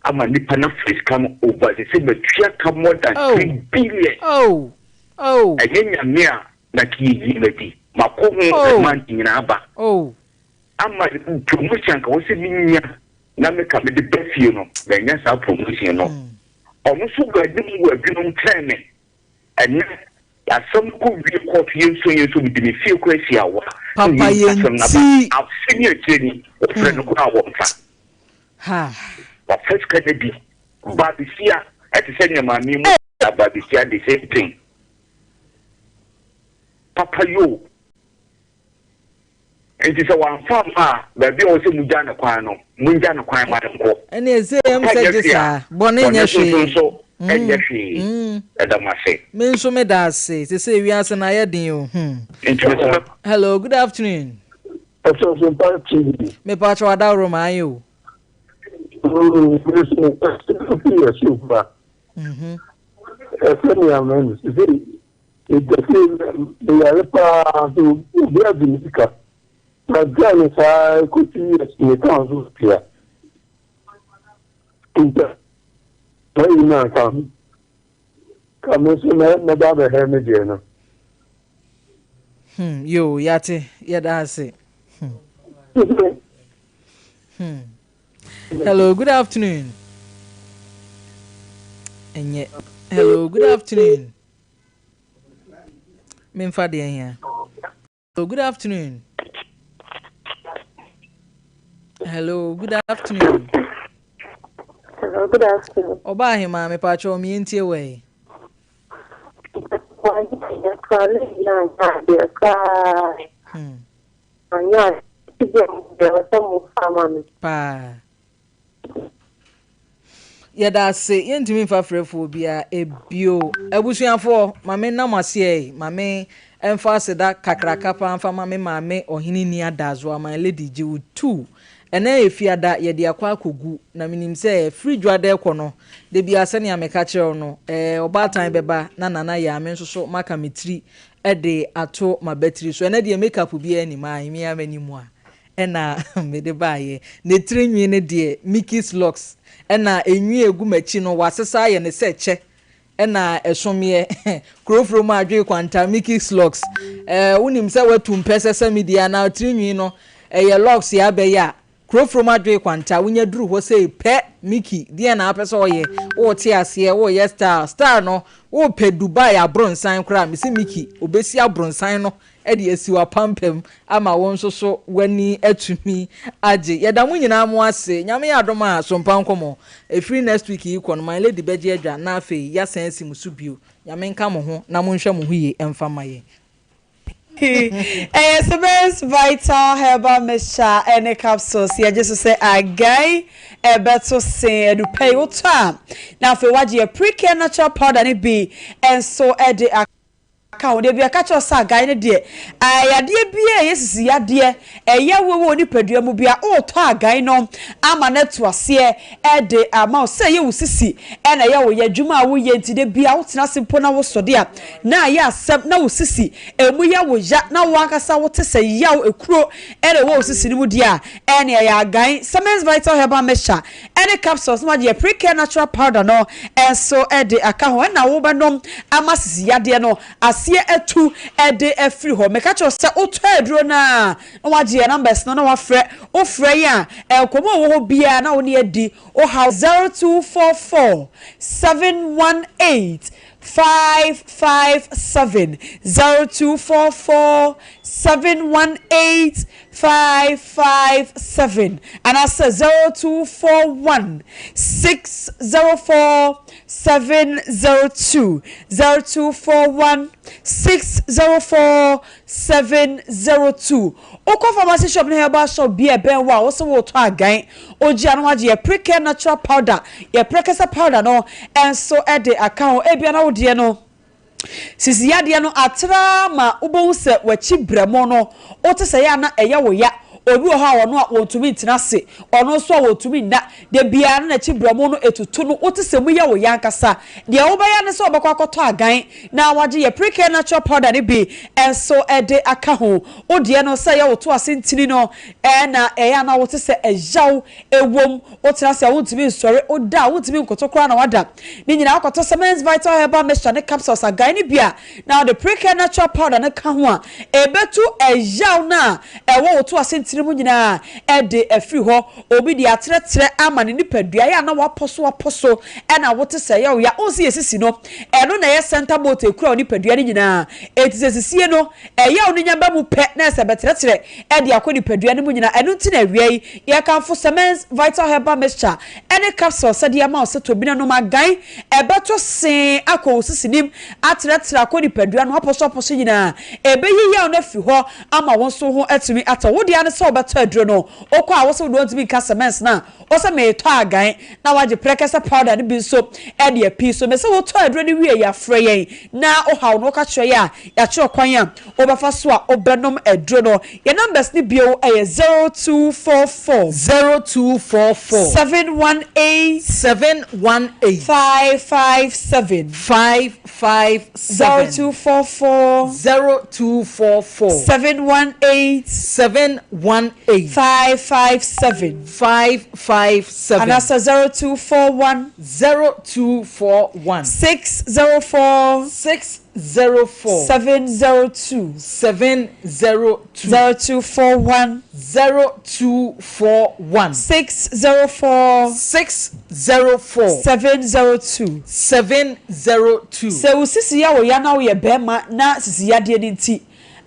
Ama nipa no afiri sika no over sese matua ka more than Oh. 3 billion. Oh. Oh. Ɛnyɛ Nyame a na ka yɛyi no adi. Makɔ ho Oh. remand nyinaa aba. Oh. Ama promotion anka wɔ sɛ menya na meka mede ba fie no, manya saa promotion no. Ɔno nso wɔ anim wɔ adwuma mu kyɛn me. Ɛnɛ asɛm no kɔ wie court, yɛnso yɛnso mede me fie kɔ asi awa. Papa na yɛyi asɛm no aba. yɛnti. Afe ne akyire ni, wɔfrɛ no koraa a wɔmfa. Ha. Wafa sika no bi. Baabesia ɛte sɛ nea maame mu baabesia, the same thing. Papa yo. Nti sɛ wamfa amma a, baabi a ɛwɔ sɛ mugya no kwan no, mungya no kwan ma no nkɔ. Ɛne ɛsɛ ɛm Papa sɛ nyɛ gye hwee a, saa. Bɔne bɔne nyɛ nso hwee. nso nyɛ hwee. Ɛda mo ase. Me nso me da ase. Sese wiase no ayɛ den o. Nti me nso mɛ. Hello, good afternoon. Ɔsɔfo TV. Me pa kyɛw, adaworo ma ayɛ o. Me so ɛfi yɛ so ba. Ɛsɛ nea mɛ sɛ ɛdasi meyare paa so obi agye me sika. Na gya ne saa kɔ 2 years me ka so tua. Nti mayi na nka ka me nso mɛba abɛhɛ me deɛ no. Yo, yate, yɛda ase. Hello, good afternoon. Ɛnyɛ. Hello, good afternoon. Memfa deɛ hia. Hello, good afternoon. Hello, good afternoon. Hello, good afternoon. Ɔbaa ahema, mepatwɛ me yɛntie wɔ yi. Anyɛ adeɛ koraa. Anyɛ adeɛ deɛ ɔsɛ mo fa ma me. Paa. Yɛda ase, yɛntumi mfa frɛfoɔ biara ebio. Abusuafoɔ, maame nam aseɛ yi, maame ɛmfa aseda kakraka paa mfa ma me maame ɔhene ni adazo, my lady gye wo tu. Ɛnɛ yɛ fiada, yɛde akɔ akɔgu na menim sɛ firi dwada ɛkɔ no de bia sɛnea meka kyerɛ wo no, ɔbaatan bɛba na nana yɛ ame nso so maka me tiri ɛde ato m'abatiri so. Ɛnɛ deɛ makeup biara nim a mmea m'anim a ɛna mede baayɛ ne tiri nwi no deɛ, Mickey's Locks, ɛna enwi egu m'akyi no wasesa ayɛ ne sɛ kyɛ ɛna ɛsomeɛ kurofuro mu adwe kwanta. Mickey's Locks, wonim sɛ watu mpɛ sɛ sɛ mi deɛ anaa tiri nwi no ɛyɛ locks yɛ abɛyɛ a kurofuro mu adwe kwanta. Wonya duru hɔ sɛ pɛ Mickey deɛ na apɛ sɛ ɔyɛ, wɔɔte aseɛ, wɔɔyɛ style style no, wɔɔpɛ Dubai abronsan koraa, mesi Mickey obesi abronsan no ɛde asi w'apampam ama wɔn nso so w'ani atumi agye. Yɛda mo nyinaa mo ase. Nyame yɛ adom a, sompa nkɔmmɔ ɛfiri next week yi kɔ no, my lady bɛgye adwa na afei yɛasan asi mo so bio. Nyame nka mo ho na monhwɛ mo ho yie ɛmfa ma yɛn. Ɛyɛ Sebens Vital Herbal Mixture ɛne capsules. Yɛgye so sɛ agai ɛbɛto sen adupɛ yi wotɔ a, na afei wagye yɛ Precare Natural Powder ne bi nso ɛde aka ho. Deɛ bi ɛka kyerɛ sɛ agai no deɛ, yadeɛ bi a ɛyɛ sisi yadeɛ ɛyɛ wo wɔ nipadua mu bi a ɔretɔ agai no ama no atu aseɛ ɛde ama wo sɛ ɛyɛ wo sisi ɛna ɛyɛ wo yɛ adwuma a woyɛ nti de bia wotena ase mpo na wosɔde a na ayɛ asɛm na wo sisi emu yɛ wo ya na wo ankasa wote sɛ yaw ekuro ɛna ɛwɔ wo sisi no mu deɛ a, ɛne ɛyɛ agan Semens Vital Herbal Mixture ɛne capsules no agye Precare Natural Powder no ɛnso ɛde aka ho ɛna wobɛnom ama sisi yadeɛ no aseɛ atu ɛde afiri hɔ. Meka kyerɛ sɛ wotɔ aduro no a na wagye yɛ numbers no na wafrɛ. Wofrɛ yi a, nkɔmmɔ a ɛwɔ hɔ biara na wo ne adi wohaw 0244 718 557, 0244 718. 557 anaasɛ 0241 604 702, 0241 604 702. Wokɔ pharmacy shop ne herbal shop bi a ɛbɛn wo a, wose woretɔ agan, ogye a na wagye yɛ Precare Natural Powder, yɛ prɛkɛsɛ powder no nso de aka ho. Ebia na wo deɛ no Sisi yadeɛ no atra ma wobɛhu sɛ w'akyi brɛmo no wote sɛ ɛyɛ a na ɛyɛ wo ya. Obi wɔ hɔ a ɔno a wɔntumi ntena ase, ɔno nso a wɔntumi nna. Da biara na n'akyi brɛmo no ɛtutu no, wote sɛ mu yɛ wo ya ankasa. Deɛ wobɛyɛ ne sɛ wobɛkɔ akɔtɔ agan na wagye yɛ Precare Natural Powder no bi nso de aka ho. Wo deɛ no sɛ ɛyɛ wo to ase ntini no na ɛyɛ a na wote sɛ ɛyaw Ɛwom, wotena ase a wuntumi nsɔre, woda a wuntumi nkoto koraa na woada. Ne nyinaa wokɔtɔ Semens Vital Herbal Mixture ne capsules agan no bi a, na wode Precare Natural Powder no ka ho a, ebetu ɛyaw no a ɛwɔ wo to ase ntini mu nyinaa de afiri hɔ. Obi de atrɛtrɛ ama ne nipadua, ɛyɛ a na wapɔ so apɔ so na wote sɛ ɛyɛ wo ya. Wohu sɛ yɛsisi no, ɛno na ɛyɛ center bolt a ekura wo nipadua no nyinaa. Enti sɛ sisie no, ɛyaw no nya ba mu pɛ na ɛsɛ bɛtrɛtrɛ de akɔ nipadua no mu nyinaa. Ɛno nti na awia yi, Yɛkamfo Semens Vital Herbal Mixture ne Capsule sɛ de ama wo sɛ tɔ bi na nom agan ɛbɛtɔ see akɔ wo sisinim, atrɛtrɛ akɔ nipadua no apɔso apɔso nyinaa. Ɛbɛyi yaw no afiri hɔ ama wo nso wo ho atumi atɔ wo. Wo dea ne sɛ wobɛtɔ aduro no. Wokɔ a wo se wo deɛ wontumi nka Semens no a, wo se meretɔ agan na woagye prɛkɛsɛ powder no bi nso de apii so. Mese wotɔ aduro no wie yɛ a frɛ yɛn na wo haw no woka kyerɛ yɛn a yɛakyerɛ kwan a wobɛfa so a wobɛnom aduro no. Yɛn numbers no bio yɛ 0244. 0244. 718. 718. 557. 557. 0244. 0244. 718. 718. 557. 557. Anaasɛ 0241. 0241. 604. 6. 04. 702. 702. 0241. 0241. 604. 604. 702. 702. Sɛ wo sisi yɛ wo ya na woyɛ barima na sisi yadeɛ no nti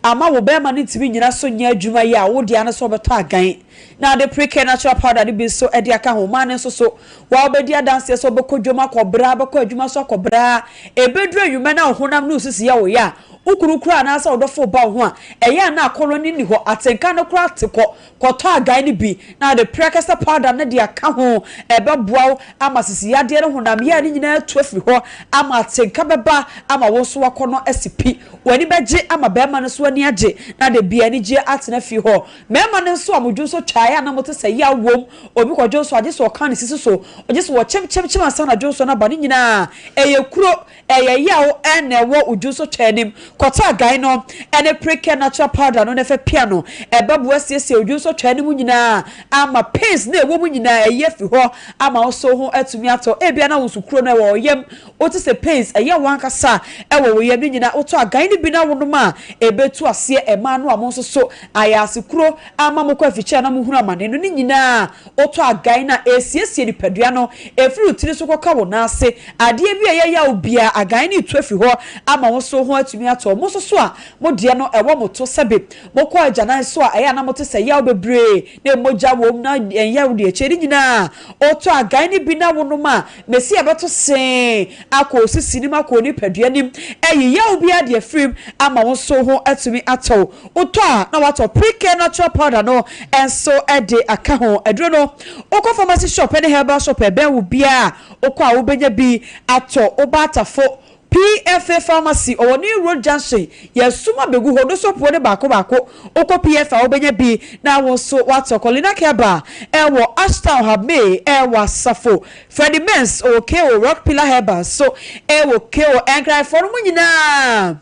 ama wo barima no ntumi nnyina so nyɛ adwuma yi a, wo dea ne sɛ wobɛtɔ agan na wode Precare Natural Powder no bi nso de aka ho. Mmaa no nso so, Wo a wobɛdi adanseɛ sɛ wobɛkɔ dwam akɔ bra, wobɛkɔ adwuma so akɔ bra, ɛbɛduru anwummerɛ na wo honam ne wo sisi yɛ wo ya a, wo kunu koraa anaasɛ wo dɔfo reba wo ho a, ɛyɛ a na akɔnnɔ no nni hɔ, atenka no koraa te kɔ. Kɔtɔ agan no bi na wode prɛkɛsɛ powder no de aka ho. Ɛbɛboa wo ama sisi yadeɛ ne honam yea no nyinaa atu afiri hɔ ama atenka bɛba ama wo nso w'akɔnnɔ asi pi. W'ani bɛgye ama barima no nso ani agye na da biara anigyeɛ atena fie hɔ. Mmarima no nso a mo dwonsɔ twaeɛ a na mote sɛ yaw wom, obi kɔ dwonsɔ a gye sɛ ɔka ne sisi so, gye sɛ wɔkyemkyemkyem ansa na dwonsɔ no aba, ne nyinaa ɛyɛ kuro, ɛyɛ yaw na ɛwɔ wo dwonsɔ twa anim. Kɔtɔ agan no ne Precare Natural Powder no na fa pia no, ɛbɛboa asiesie wo dwonsɔ twa no mu nyinaa ama pains no a ɛwɔ mu nyinaa ayi afi hɔ ama wo nso wo ho atumi atɔ. Ebia na wo nso kuro no ɛwɔ wo yam, Wote sɛ pains ɛyɛ wo ankasa wɔ wo yam ne nyinaa wotɔ agan no bi na wonom a ɛbɛtu aseɛ ɛmaa no a mo nso so ayaase kuro ama mokɔ afikyire a na mohunu amane no ne nyinaa wotɔ agan no a ɛsiesie nipadua no ɛfiri wo tiri so kɔka wo nan ase adeɛ bi a ɛyɛ yaw biara agan no retu afiri hɔ ama wo nso ho atumi atɔ mo nso so a mo deɛ no ɛwɔ mo to sɛbe mokɔ agyanan so a ɛyɛ a na mote sɛ yaw bebree na mogya wɔ mu na ɛnyɛ wo deɛ kyɛ ne nyinaa wotɔ agan no bi na wonom a Mesia bɛto see akɔ wo sisi no mu akɔ wo nipadua no mu, ayi yaw biara de afiri mu ama wo nso wo ho atumi atɔ wo. Wotɔ a na woatɔ Precare Natural Powder no nso de aka ho. Aduro no, wokɔ pharmacy shop ne herbal shop a ɛbɛn wo biara a, wokɔ a wobɛnya bi atɔ. Woba Atafo, PFA Pharmacy, ɔwɔ New Road Junction, yɛasum abɛgu hɔ, dosopuo no baako baako, wokɔ PFA a wobɛnya bi na wo nso woatɔ. Kɔ Lina Herbal ɛwɔ Ashtown, Habmay ɛwɔ Asafo, Freddie Mens ɔwɔ KO, Rock Pillar Herbal nso ɛwɔ KO. Nkranfoɔ no mo nyinaa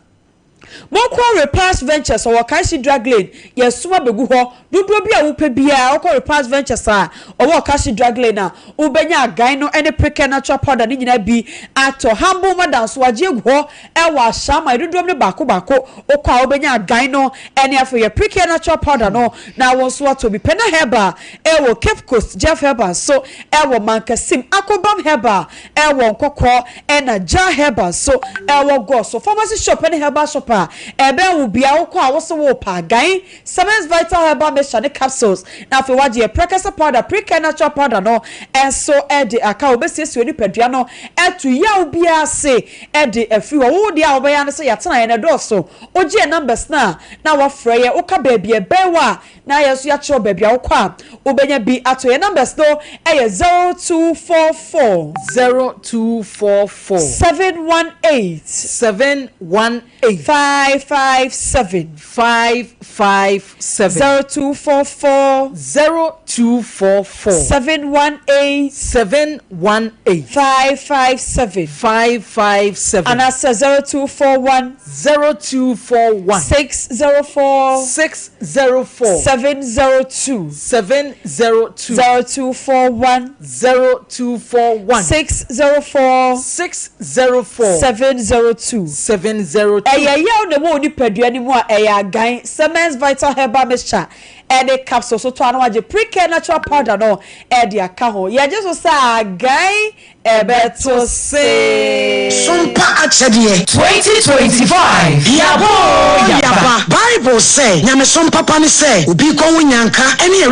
monkɔ Repast Ventures ɔwɔ Kanshi Drug Lane, yɛasum abɛgu hɔ, Dodoɔ bi a wopɛ biara, wokɔ Repast Ventures a ɔwɔ Okashi Drug Lane a, wobɛnya agan no ne Prekɛ Natural Powder no nyinaa bi atɔ. Humble Mother nso, wɔagye agu hɔ wɔ Ashaiman, dodoɔ no baako baako. Wokɔ a wobɛnya agan no ne afei yɛ Prekɛ Natural Powder no na wo nso woatɔ bi. Pena Herbal wɔ Cape Coast, Jeff Herbal nso wɔ Mankasim, Akobam Herbal wɔ Nkɔkɔɔ ɛna Jah Herbal nso wɔ Goso. Pharmacy shop ne herbal shop a. a ɛbɛn wo bia wokɔ a wose worepɛ agan Semens Vital Herbal Mixture ne Capsules na afei woagye yɛ Prekese Powder, Precare Natural Powder no nso de aka ho. Wobɛsiesie wo nipadua no atu yaw biara ase de afiri hɔ. Wo deɛ a wobɛyɛ ara ne sɛ yɛatena yɛn ɛdɔɔso. Wogye yɛn numbers no a na woafrɛ yɛn. Woka baabi a ɛbɛn wo a na yɛn nso yɛakyerɛ wo baabi a wokɔ a wobɛnya bi ato. Yɛn numbers no yɛ 0244. 0244. 718. 718. 557. 557. 0244. 0244. 718. 718. 557. 557. Anaasɛ 0241. 0241. 604. 604. 702. 702. 0241. 0241. 604. 604. 702. 702. Ɛyɛ yaw na ɛwɔ wo nipadua no mu a, ɛyɛ agan. Semens Vital Herbal Mixture ne capsule so tɔ a na wagye Precare Natural Powder no de aka ho. Yɛgye so sɛ agan ɛbɛto se. Sompa akyɛdeɛ. 2025 Yaba oo yaba. Bible sɛ, Nyamesom papa ne sɛ obi kɔ ho nyanka ne.